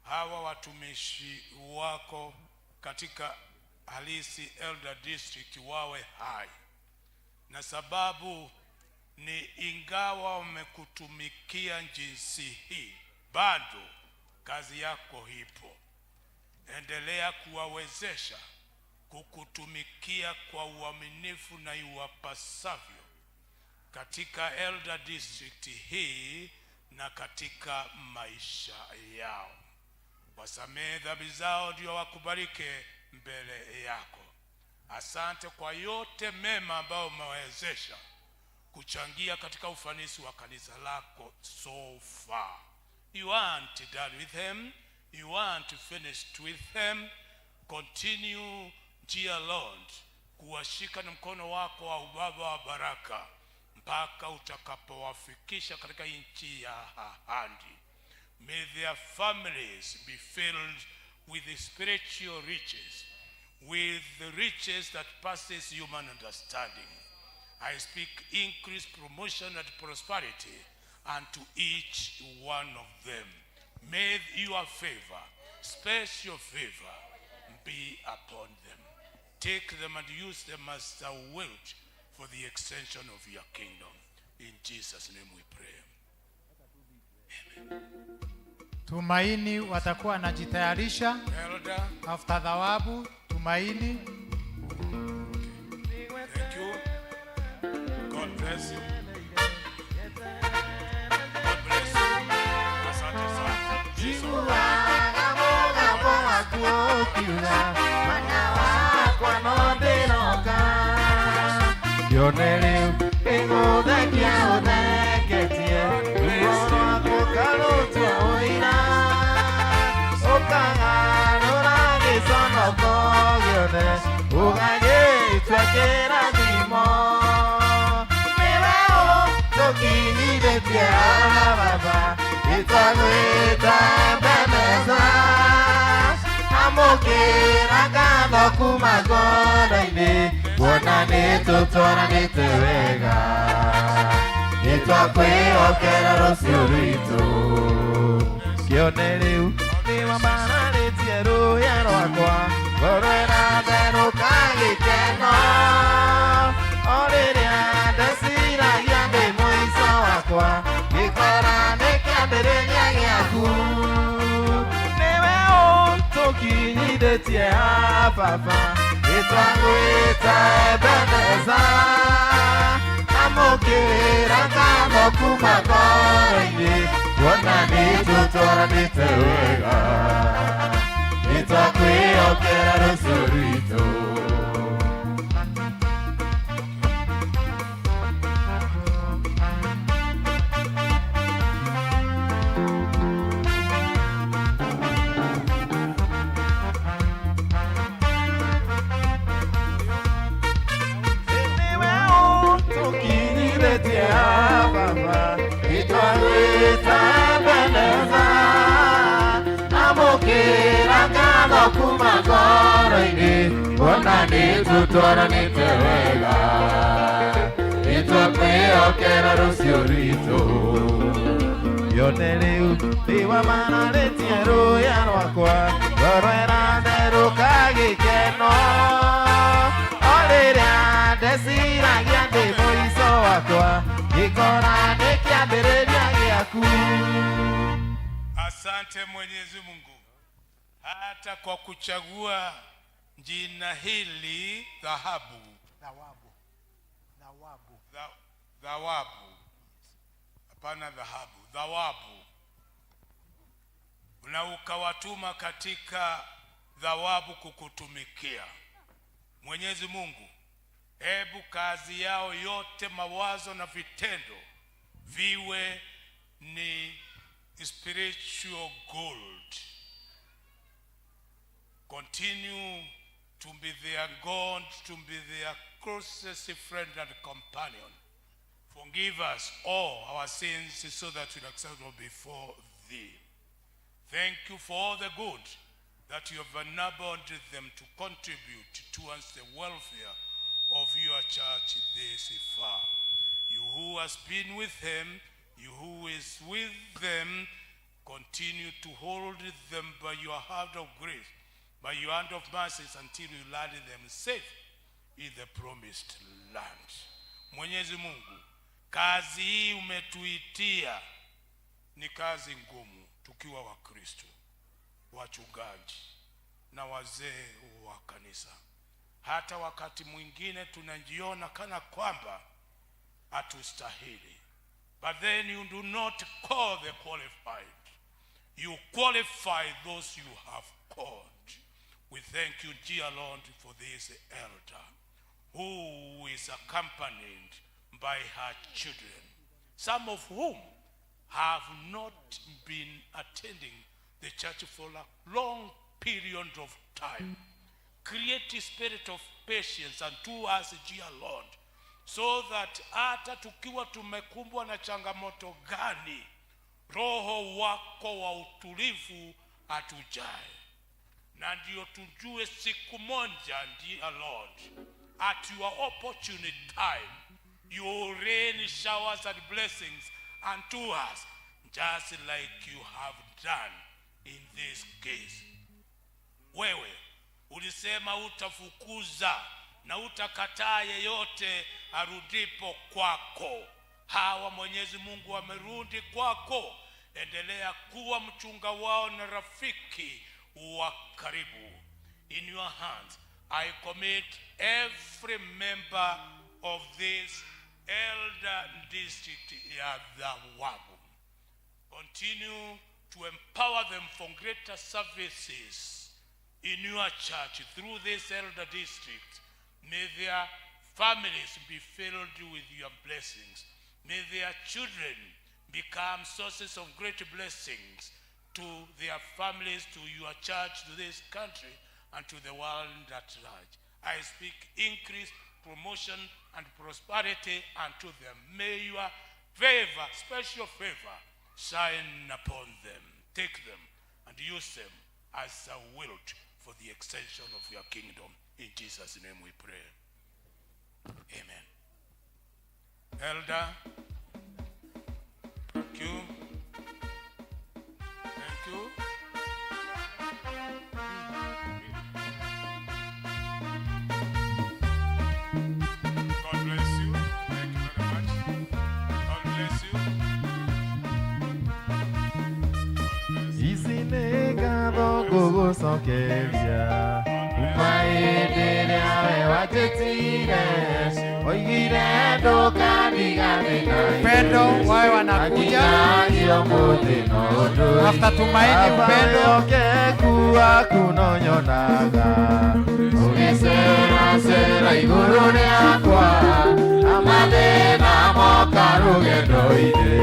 hawa watumishi wako katika Halisi Elder District wawe hai, na sababu ni ingawa wamekutumikia jinsi hii, bado kazi yako ipo. Endelea kuwawezesha kukutumikia kwa uaminifu na iwapasavyo katika Elder District hii na katika maisha yao. Wasamehe dhambi zao, ndio wakubalike mbele yako. Asante kwa yote mema ambayo umewezesha kuchangia katika ufanisi wa kanisa lako so far. You aren't done with them. You aren't finished with them. Continue, dear Lord, kuwashika na mkono wako wa ubaba wa baraka mpaka utakapowafikisha katika nchi ya ahadi. May their families be filled with the spiritual riches, with the riches that passes human understanding. I speak increase, promotion, and prosperity unto each one of them. May your favor, special favor, be upon them. Take them and use them as thou wilt for the extension of your kingdom. In Jesus' name we pray. Tumaini watakuwa wanajitayarisha Elder, after thawabu. Tumaini. Thank you. God bless you. God bless you. Asante sana. Jesus. Akiuga mwana wakwa no ndĩroka Kĩone rĩu ĩgũthekia ũtheketie Ruo rwaku ũkarũtua ũira Ũkagarũra gĩconoko gĩothe Ũgagĩtua kĩrathimo Nĩwe ũtũkinyithĩtie haha baba Ĩtwagwĩta Ebeneza Amũkĩra ngatho kuma ngoro-inĩ Kuona nĩtũtwaranĩte wega Nĩtwakwĩhokera rũciũ rwitũ Kĩone rĩu nĩwambararĩtie rũhĩa rwakwa Ngoro ĩratherũka gĩkeno O rĩrĩa ndeciragia ndĩ mũico wakwa Gĩkora nĩ kĩambĩrĩria gĩaku Nĩwe ũtũkinyithĩtie haha baba Nĩtwagwĩta Ebeneza Amũkĩra ngatho kuma ngoro-inĩ Kuona nĩtũtwaranĩte wega Nĩtwakwĩhokera rũciũ rwitũ Nĩwe ũtũkinyithĩtie haha baba Nĩtwagwĩta Ebeneza Amũkĩra ngatho kuma ngoro-inĩ Kuona nĩtũtwaranĩte wega Nĩtwakwĩhokera rũciũ rwitũ Yone rĩu nĩwambararĩtie rũhĩa rwakwa Ngoro ĩratherũka gĩkeno O rĩrĩa ndeciragia ndĩ mũico wakwa Gĩkora nĩ kĩambĩrĩria gĩaku Asante Mwenyezi Mungu hata kwa kuchagua jina hili dhahabu, Thawabu. Thawabu. Thawabu, hapana dhahabu, thawabu, na ukawatuma katika thawabu kukutumikia. Mwenyezi Mungu, hebu kazi yao yote, mawazo na vitendo viwe ni spiritual gold. Continue to be their God, to be their closest friend and companion. Forgive us all our sins so that we accept before thee. Thank you for all the good that you have enabled them to contribute towards the welfare of your church this far. You who has been with them, you who is with them, continue to hold them by your hand of grace, by your hand of mercies, until you land them safe in the promised land. Mwenyezi Mungu, kazi hii umetuitia ni kazi ngumu tukiwa Wakristo, wachungaji na wazee wa kanisa. Hata wakati mwingine tunajiona kana kwamba hatustahili. But then you do not call the qualified. You qualify those you have called. We thank you, dear Lord, for this elder who is accompanied by her children, some of whom have not been attending the church for a long period of time. Create a spirit of patience unto us, dear Lord, so that hata tukiwa tumekumbwa na changamoto gani, roho wako wa utulivu atujae, na ndio tujue siku moja, dear Lord, at your opportune time, you will rain showers and blessings unto us, just like you have done in this case. Wewe ulisema utafukuza na utakataa yeyote arudipo kwako. Hawa Mwenyezi Mungu wamerudi kwako, endelea kuwa mchunga wao na rafiki wa karibu. In your hands I commit every member of this elder district ya Thawabu. Continue to empower them for greater services in your church through this elder district. May their families be filled with your blessings. May their children become sources of great blessings to their families, to your church, to this country, and to the world at large. I speak increase, promotion, and prosperity unto them. May your favor, special favor, shine upon them. Take them and use them as a wilt for the extension of your kingdom. In Jesus' name we pray. Amen. Elder, thank you. Thank you. God bless you. Thank you very much. God bless you. Ici nĩ ngatho ngũgũcokeria kuma hĩndĩ ĩrĩa we wanjĩtire oigire ndũkandiganĩra Upendo wawe wanakuja after Tumaini Upendo wĩhokeku waku no nyonaga ũgĩceracera igũrũ rĩakwa na mathĩna moka rũgendo-inĩ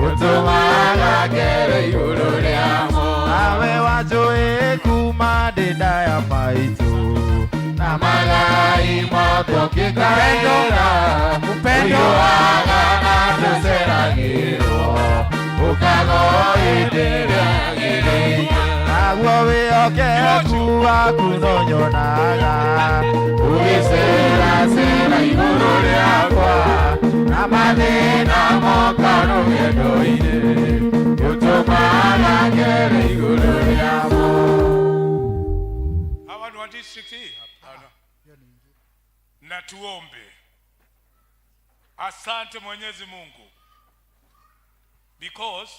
ũtũmaga ngere igũrũ rĩamo nawe wanjũĩ kuma ndĩ nda ya maitũ na magai mothe ũkĩngaĩra Upendo. ũiyũaga na ndũceragĩrwo ũkago hĩndĩ ĩrĩa yagĩrĩire naguo wĩhokeku waku no nyonaga ũgĩceracera igũrũ rĩakwa na mathĩna moka rũgendo-inĩ ũtũmaga ngere igũrũ rĩamo. Hawa ni wa district hii? Hapana. Na tuombe. Asante Mwenyezi Mungu. Because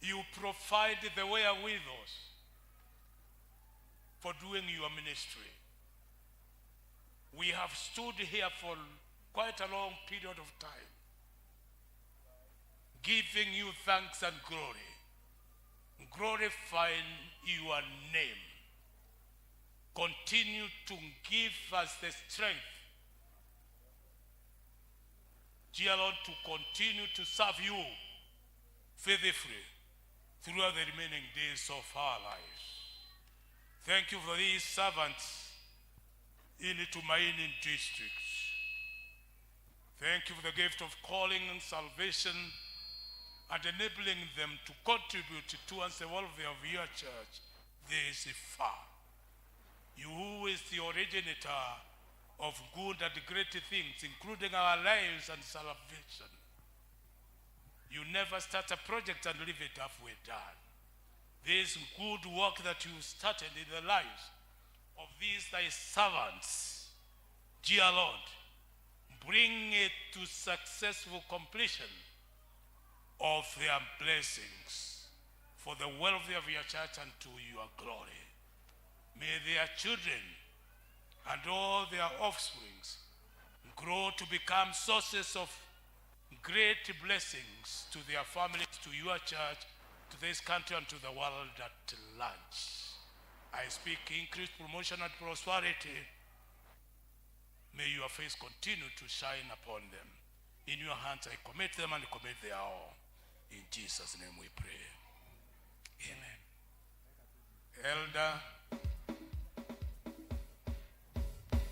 you provide the way with us for doing your ministry. We have stood here for quite a long period of time, giving you thanks and glory, glorifying your name. Continue to give us the strength, dear Lord, to continue to serve you faithfully throughout the remaining days of our lives. Thank you for these servants in the Tumaini district. Thank you for the gift of calling and salvation and enabling them to contribute towards the welfare of your church this far. You who is the originator of good and great things, including our lives and salvation. You never start a project and leave it halfway done. This good work that you started in the lives of these thy servants, dear Lord, bring it to successful completion of their blessings for the welfare of your church and to your glory. May their children and all their offsprings grow to become sources of great blessings to their families, to your church, to this country, and to the world at large. I speak increased promotion and prosperity. May your face continue to shine upon them. In your hands I commit them and commit their all. In Jesus' name we pray. Amen. Elder.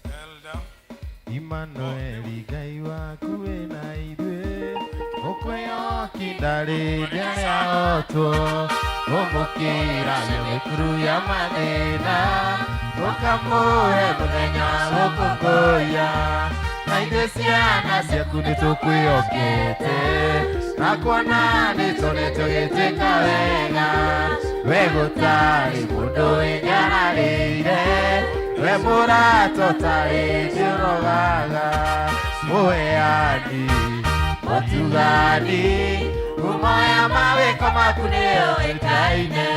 Elder. Immanueli Ngai waku wĩna ithuĩ ũkwĩhoki ndarĩ rĩahotwo ũmũkĩra mĩkuru ya mathĩna ũkamũhe mũthenya gũkũngũiya na ithuĩ ciana ciaku nĩtũkwĩhokete na kuona nĩtũnĩtio gĩtuĩka wega we gũtarĩ mũndũ wĩnyararĩire we mũrata ũtarĩ ndĩũrogaga mũheani mũtugani ngumo ya mawĩko maku nĩyũĩkaine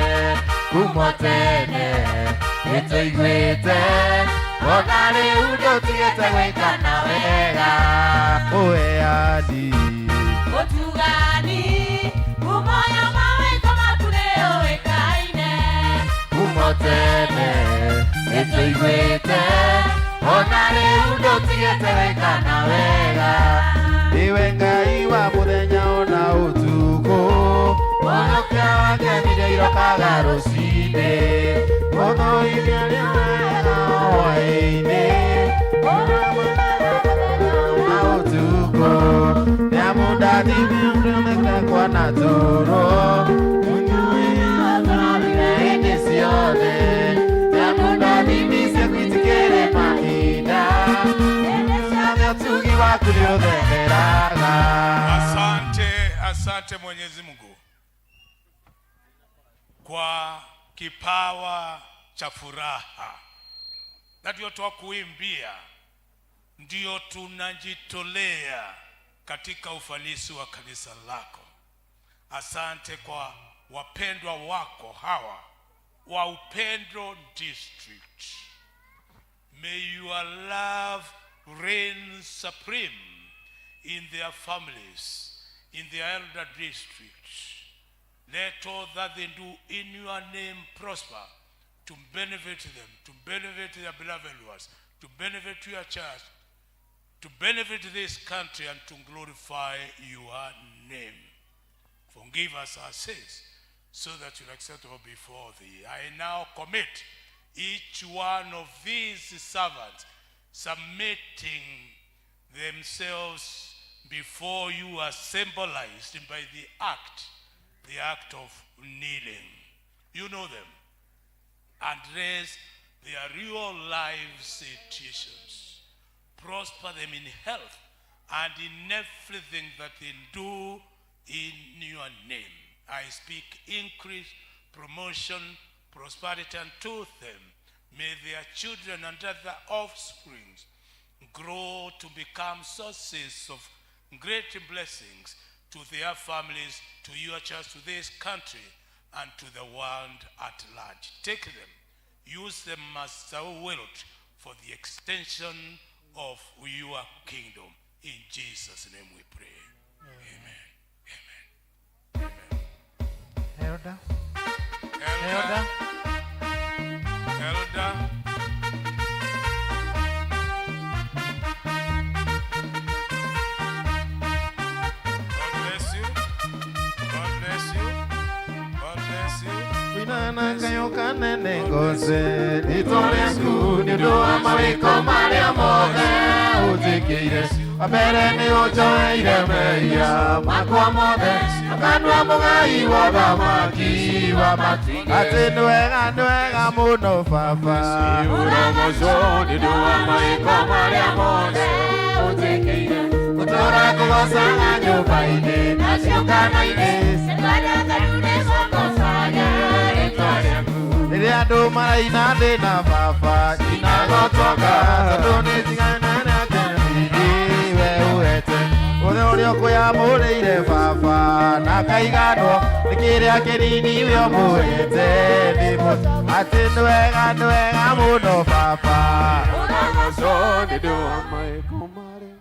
kuma tene nĩtũiguĩte ona rĩu ndũtigĩte gwĩkana wega mũheani Mũtugani, ngumo ya mawĩko maku nĩyũĩkaine. tene nĩtũiguĩte ona rĩu ndũtigĩte wĩkana wega Iwe Ngai wa mũthenya ona ũtukũ Honokia wageni irokaga rũcinĩ Mũthũinĩ ũrĩa wega hwaĩ-inĩ na ũtukũ Nĩamundathimĩte kuona tũrũ hĩndĩ ciothe Nĩamundathimise gwĩtĩkĩre mahinda Ciothe ũtugi waku nĩũthereraga Asante, asante Mwenyezi Mungu kwa kipawa cha furaha, na ndio twakuimbia, ndio tunajitolea katika ufanisi wa kanisa lako. Asante kwa wapendwa wako hawa wa Upendo District. May your love reign supreme in their families, in their elder districts. Let all that they do in your name prosper to benefit them, to benefit their beloved ones, to benefit your church, to benefit this country, and to glorify your name. Forgive us our sins so that you'll accept all before thee. I now commit each one of these servants submitting themselves before you are symbolized by the act of kneeling. You know them. Address their real life situations. Prosper them in health and in everything that they do in your name. I speak increase, promotion, prosperity unto them. May their children and other offsprings grow to become sources of great blessings to their families, to your church, to this country, and to the world at large. Take them, use them as thou wilt for the extension of your kingdom. In Jesus' name we pray. Amen. Elder. Elder. Elder. God bless you. God bless you. God bless you. Kwinana kayo kanene ngose rĩtwa rĩaku nĩ ũndũ wa mawĩko marĩa mothe ũnjĩkĩire wa mbere nĩ ũnjoeire mehia makwa mothe ũkandua mũgai wa ũthamaki wa matu atĩ nĩ wega nĩ wega mũno baba Ũrogoco nĩ ũndũ wa mawĩko marĩa mothe ũnjĩkĩire gũtũũra kũgocaga nyũmba-inĩ na ciũngano-inĩ rĩrĩa andũ maraina ndĩ na baba ndinagotoka tondũ nĩ njigana nake we ũhete ũthĩ ũrĩa ũkwĩamũrĩire baba na kaiganwo nĩ kĩrĩa kĩnini we ũmũhete nĩ atĩ nĩ wega nĩ wega mũno baba Ũrogoco nĩ ũndũ wa mawĩko marĩa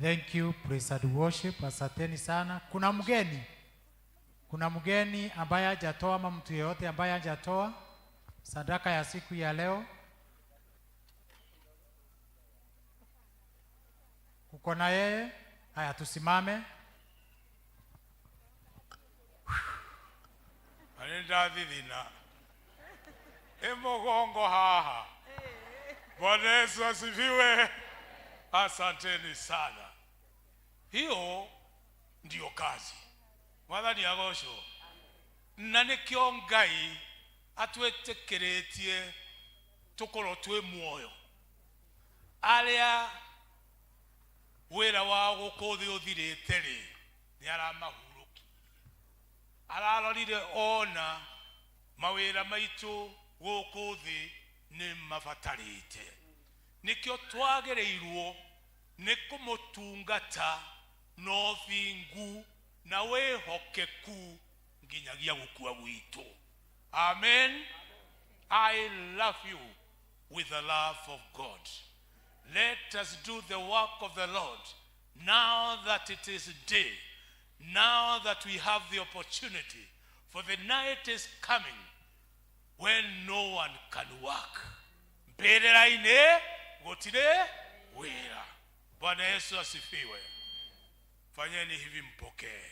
Thank you, praise and worship. Asanteni sana. Kuna mgeni, kuna mgeni ambaye hajatoa ama mtu yeyote ambaye hajatoa sadaka ya siku ya leo? Uko na yeye? Haya, tusimame. Nĩ ndathithina ĩmũgongo haha. Bwana Yesu asifiwe. Asanteni sana. Hiyo ndiyo kazi. Mwathani agocwo. Na nĩkĩo Ngai atwĩtĩkĩrĩtie tũkorwo twĩ muoyo. Arĩa wĩra wao gũkũ thĩ ũthirĩte rĩ, nĩ aramahurũkirie. Ararorire ona mawĩra maitũ gũkũ thĩ nĩ mabatarĩte. Nĩkĩo twagĩrĩirwo nĩ kũmũtungata na ũthingu na wĩhokeku nginyagia gũkua gwitũ. Amen. I love you with the love of God. Let us do the work of the Lord now that it is day, now that we have the opportunity, for the night is coming When no one can work. Mbĩrĩra-inĩ gũtirĩ wĩra. Bwana Yesu asifiwe. Fanyeni hivi mpokee.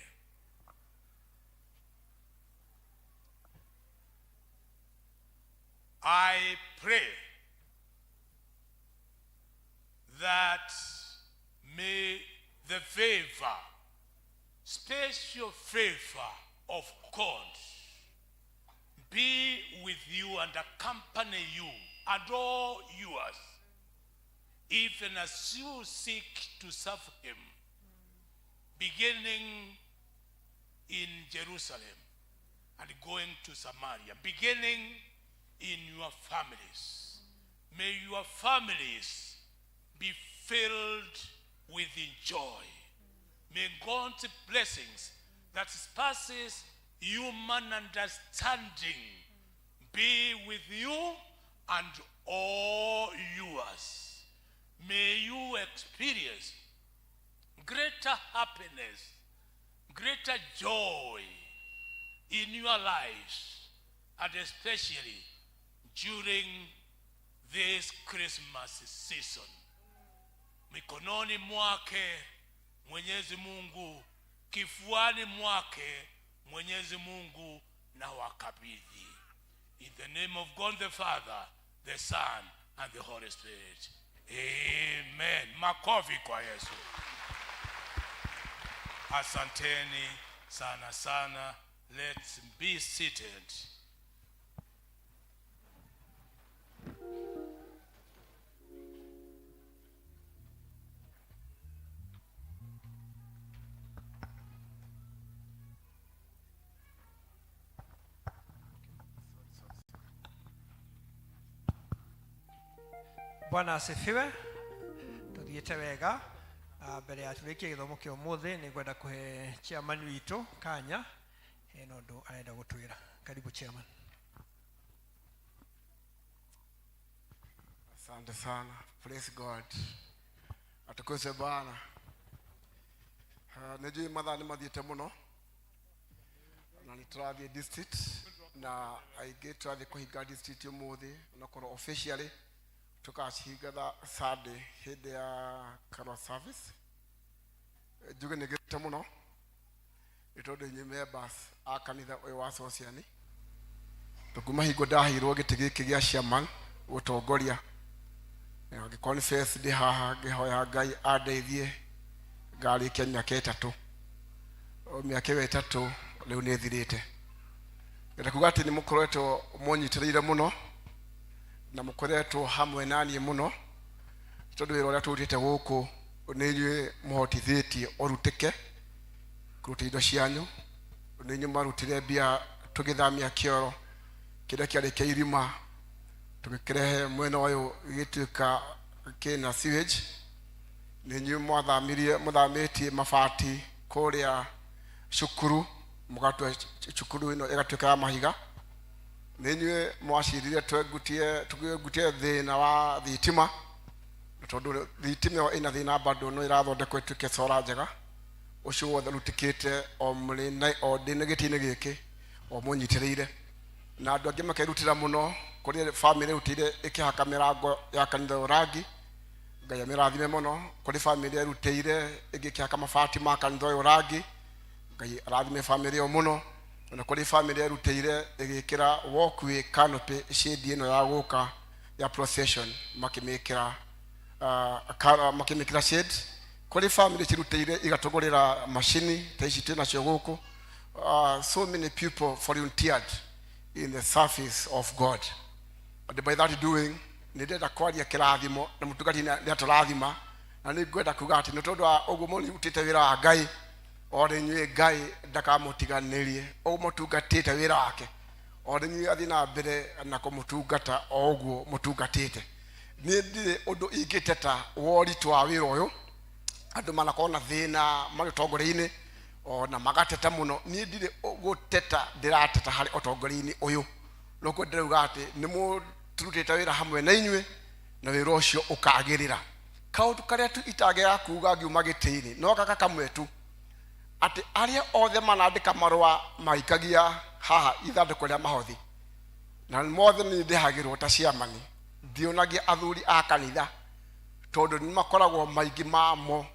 I pray that may the favor, special favor of God, be with you and accompany you and all yours, even as you seek to serve him, beginning in Jerusalem and going to Samaria, beginning in your families. May your families be filled with joy. May God's blessings that surpasses human understanding be with you and all yours. May you experience greater happiness, greater joy in your lives, and especially during this Christmas season. Mikononi mwake Mwenyezi Mungu, kifuani mwake Mwenyezi Mungu na wakabidhi. In the name of God the Father, the Son and the Holy Spirit. Amen. Makofi kwa Yesu. Asanteni sana sana. Let's be seated. Bwana asifiwe. Tuthiĩte wega. Ah, mbere ya tũrĩkie gĩthomo kĩa ũmũthĩ nĩ ngwenda kũhe chairman witũ kanya hena ũndũ arenda gũtwĩra. Karibu chairman. Asante sana. Praise God. Atukuzwe Bwana. Nĩ njũĩ mathaa nĩ mathiĩte mũno na nĩ tũrathiĩ district na aingĩ tũrathiĩ kũhinga district ũmũthĩ onakorwo officially tũkacihinga Sunday hĩndĩ ya carol service. Njuge nĩ ngĩte mũno nĩ tondũ inyuĩ members a kanitha ũyũ wa Sociani tũkuma hingo ndaheirwo gĩtĩ gĩkĩ gĩa chairman gũtongoria na ngĩ-confess ndĩ haha ngĩhoya Ngai andeithie ngarĩkia mĩaka ĩtatũ. O mĩaka ĩyo ĩtatũ rĩu nĩ ĩthirĩte. Ngenda kuga atĩ nĩ mũkoretwo mũnyitĩrĩire mũno na mũkoretwo hamwe na niĩ mũno tondũ wĩra ũrĩa tũrutĩte gũkũ nĩ inyuĩ mũhotithĩtie ũrutĩke kũruta indo cianyu, nĩ inyuĩ mwarutire mbia tũgĩthamia kĩoro kĩrĩa kĩarĩ kĩa irima tũgĩkĩrehe mwena ũyũ gĩgĩtuĩka kĩna sewage, nĩ inyuĩ mwathamirie mũthamĩtie mabati kũrĩa cukuru mũgatua cukuru ĩno ĩgatuĩka ya mahiga, nĩ inyuĩ mwacirire twengutie thĩna wa thitima tondũ thitima ĩyo ĩna thĩna bado no ĩrathondekwo ĩtuĩke solar njega. Ũcio wothe ũrutĩkĩte o mũrĩ na o ndĩ gĩtĩ-inĩ gĩkĩ o mũnyitĩrĩire na andũ angĩ makerutĩra mũno kũrĩ famĩlĩ ĩrutĩire ĩkĩhaka mĩrango ya kanitha ũyũ rangi, Ngai amĩrathime mũno. Kũrĩ famĩlĩ ĩrutĩire ĩngĩ ĩkĩhaka mabati ma kanitha ũyũ rangi, Ngai arathime famĩlĩ ĩyo mũno. Na kũrĩ famĩlĩ ĩrutĩire ĩgĩkĩra walkway canopy shade ĩno ya gũka ya procession makĩmĩkĩra makĩmĩkĩra shade. Kũrĩ famĩlĩ cirutĩire igatũgũrĩra macini ta ici twĩ nacio gũkũ. So many people volunteered in the service of God. And by that doing, nĩ ndĩrenda kwaria kĩrathimo na mũtungati nĩ atũrathima na nĩ ngwenda kuga atĩ nĩ tondũ wa ũguo mũrutĩte wĩra wa Ngai o rĩ inyuĩ Ngai ndakamũtiganĩrie, ũguo mũtungatĩte wĩra wake o rĩ inyuĩ athiĩ na mbere na kũmũtungata o ũguo mũtungatĩte. Niĩ ndirĩ ũndũ ingĩteta wa ũritũ wa wĩra ũyũ, andũ manakorwo na thĩna marĩ ũtongoria-inĩ ona magateta mũno. Niĩ ndirĩ gũteta ndĩrateta harĩ ũtongoria-inĩ ũyũ, no kuo ndĩrauga atĩ nĩ mũtũrutĩte wĩra hamwe na inyuĩ na wĩra ũcio ũkagĩrĩra. Kaũndũ karĩa tu itangĩaga kuga ngiuma gĩtĩ-inĩ no gaka kamwe tu, atĩ arĩa othe manandĩka marũa maikagia haha ithandũkũ rĩa mahothi, Na mothe nĩ ndĩhagĩrwo ta ciamani, ndionagia athuri a kanitha tondũ nĩ makoragwo maingĩ mamo.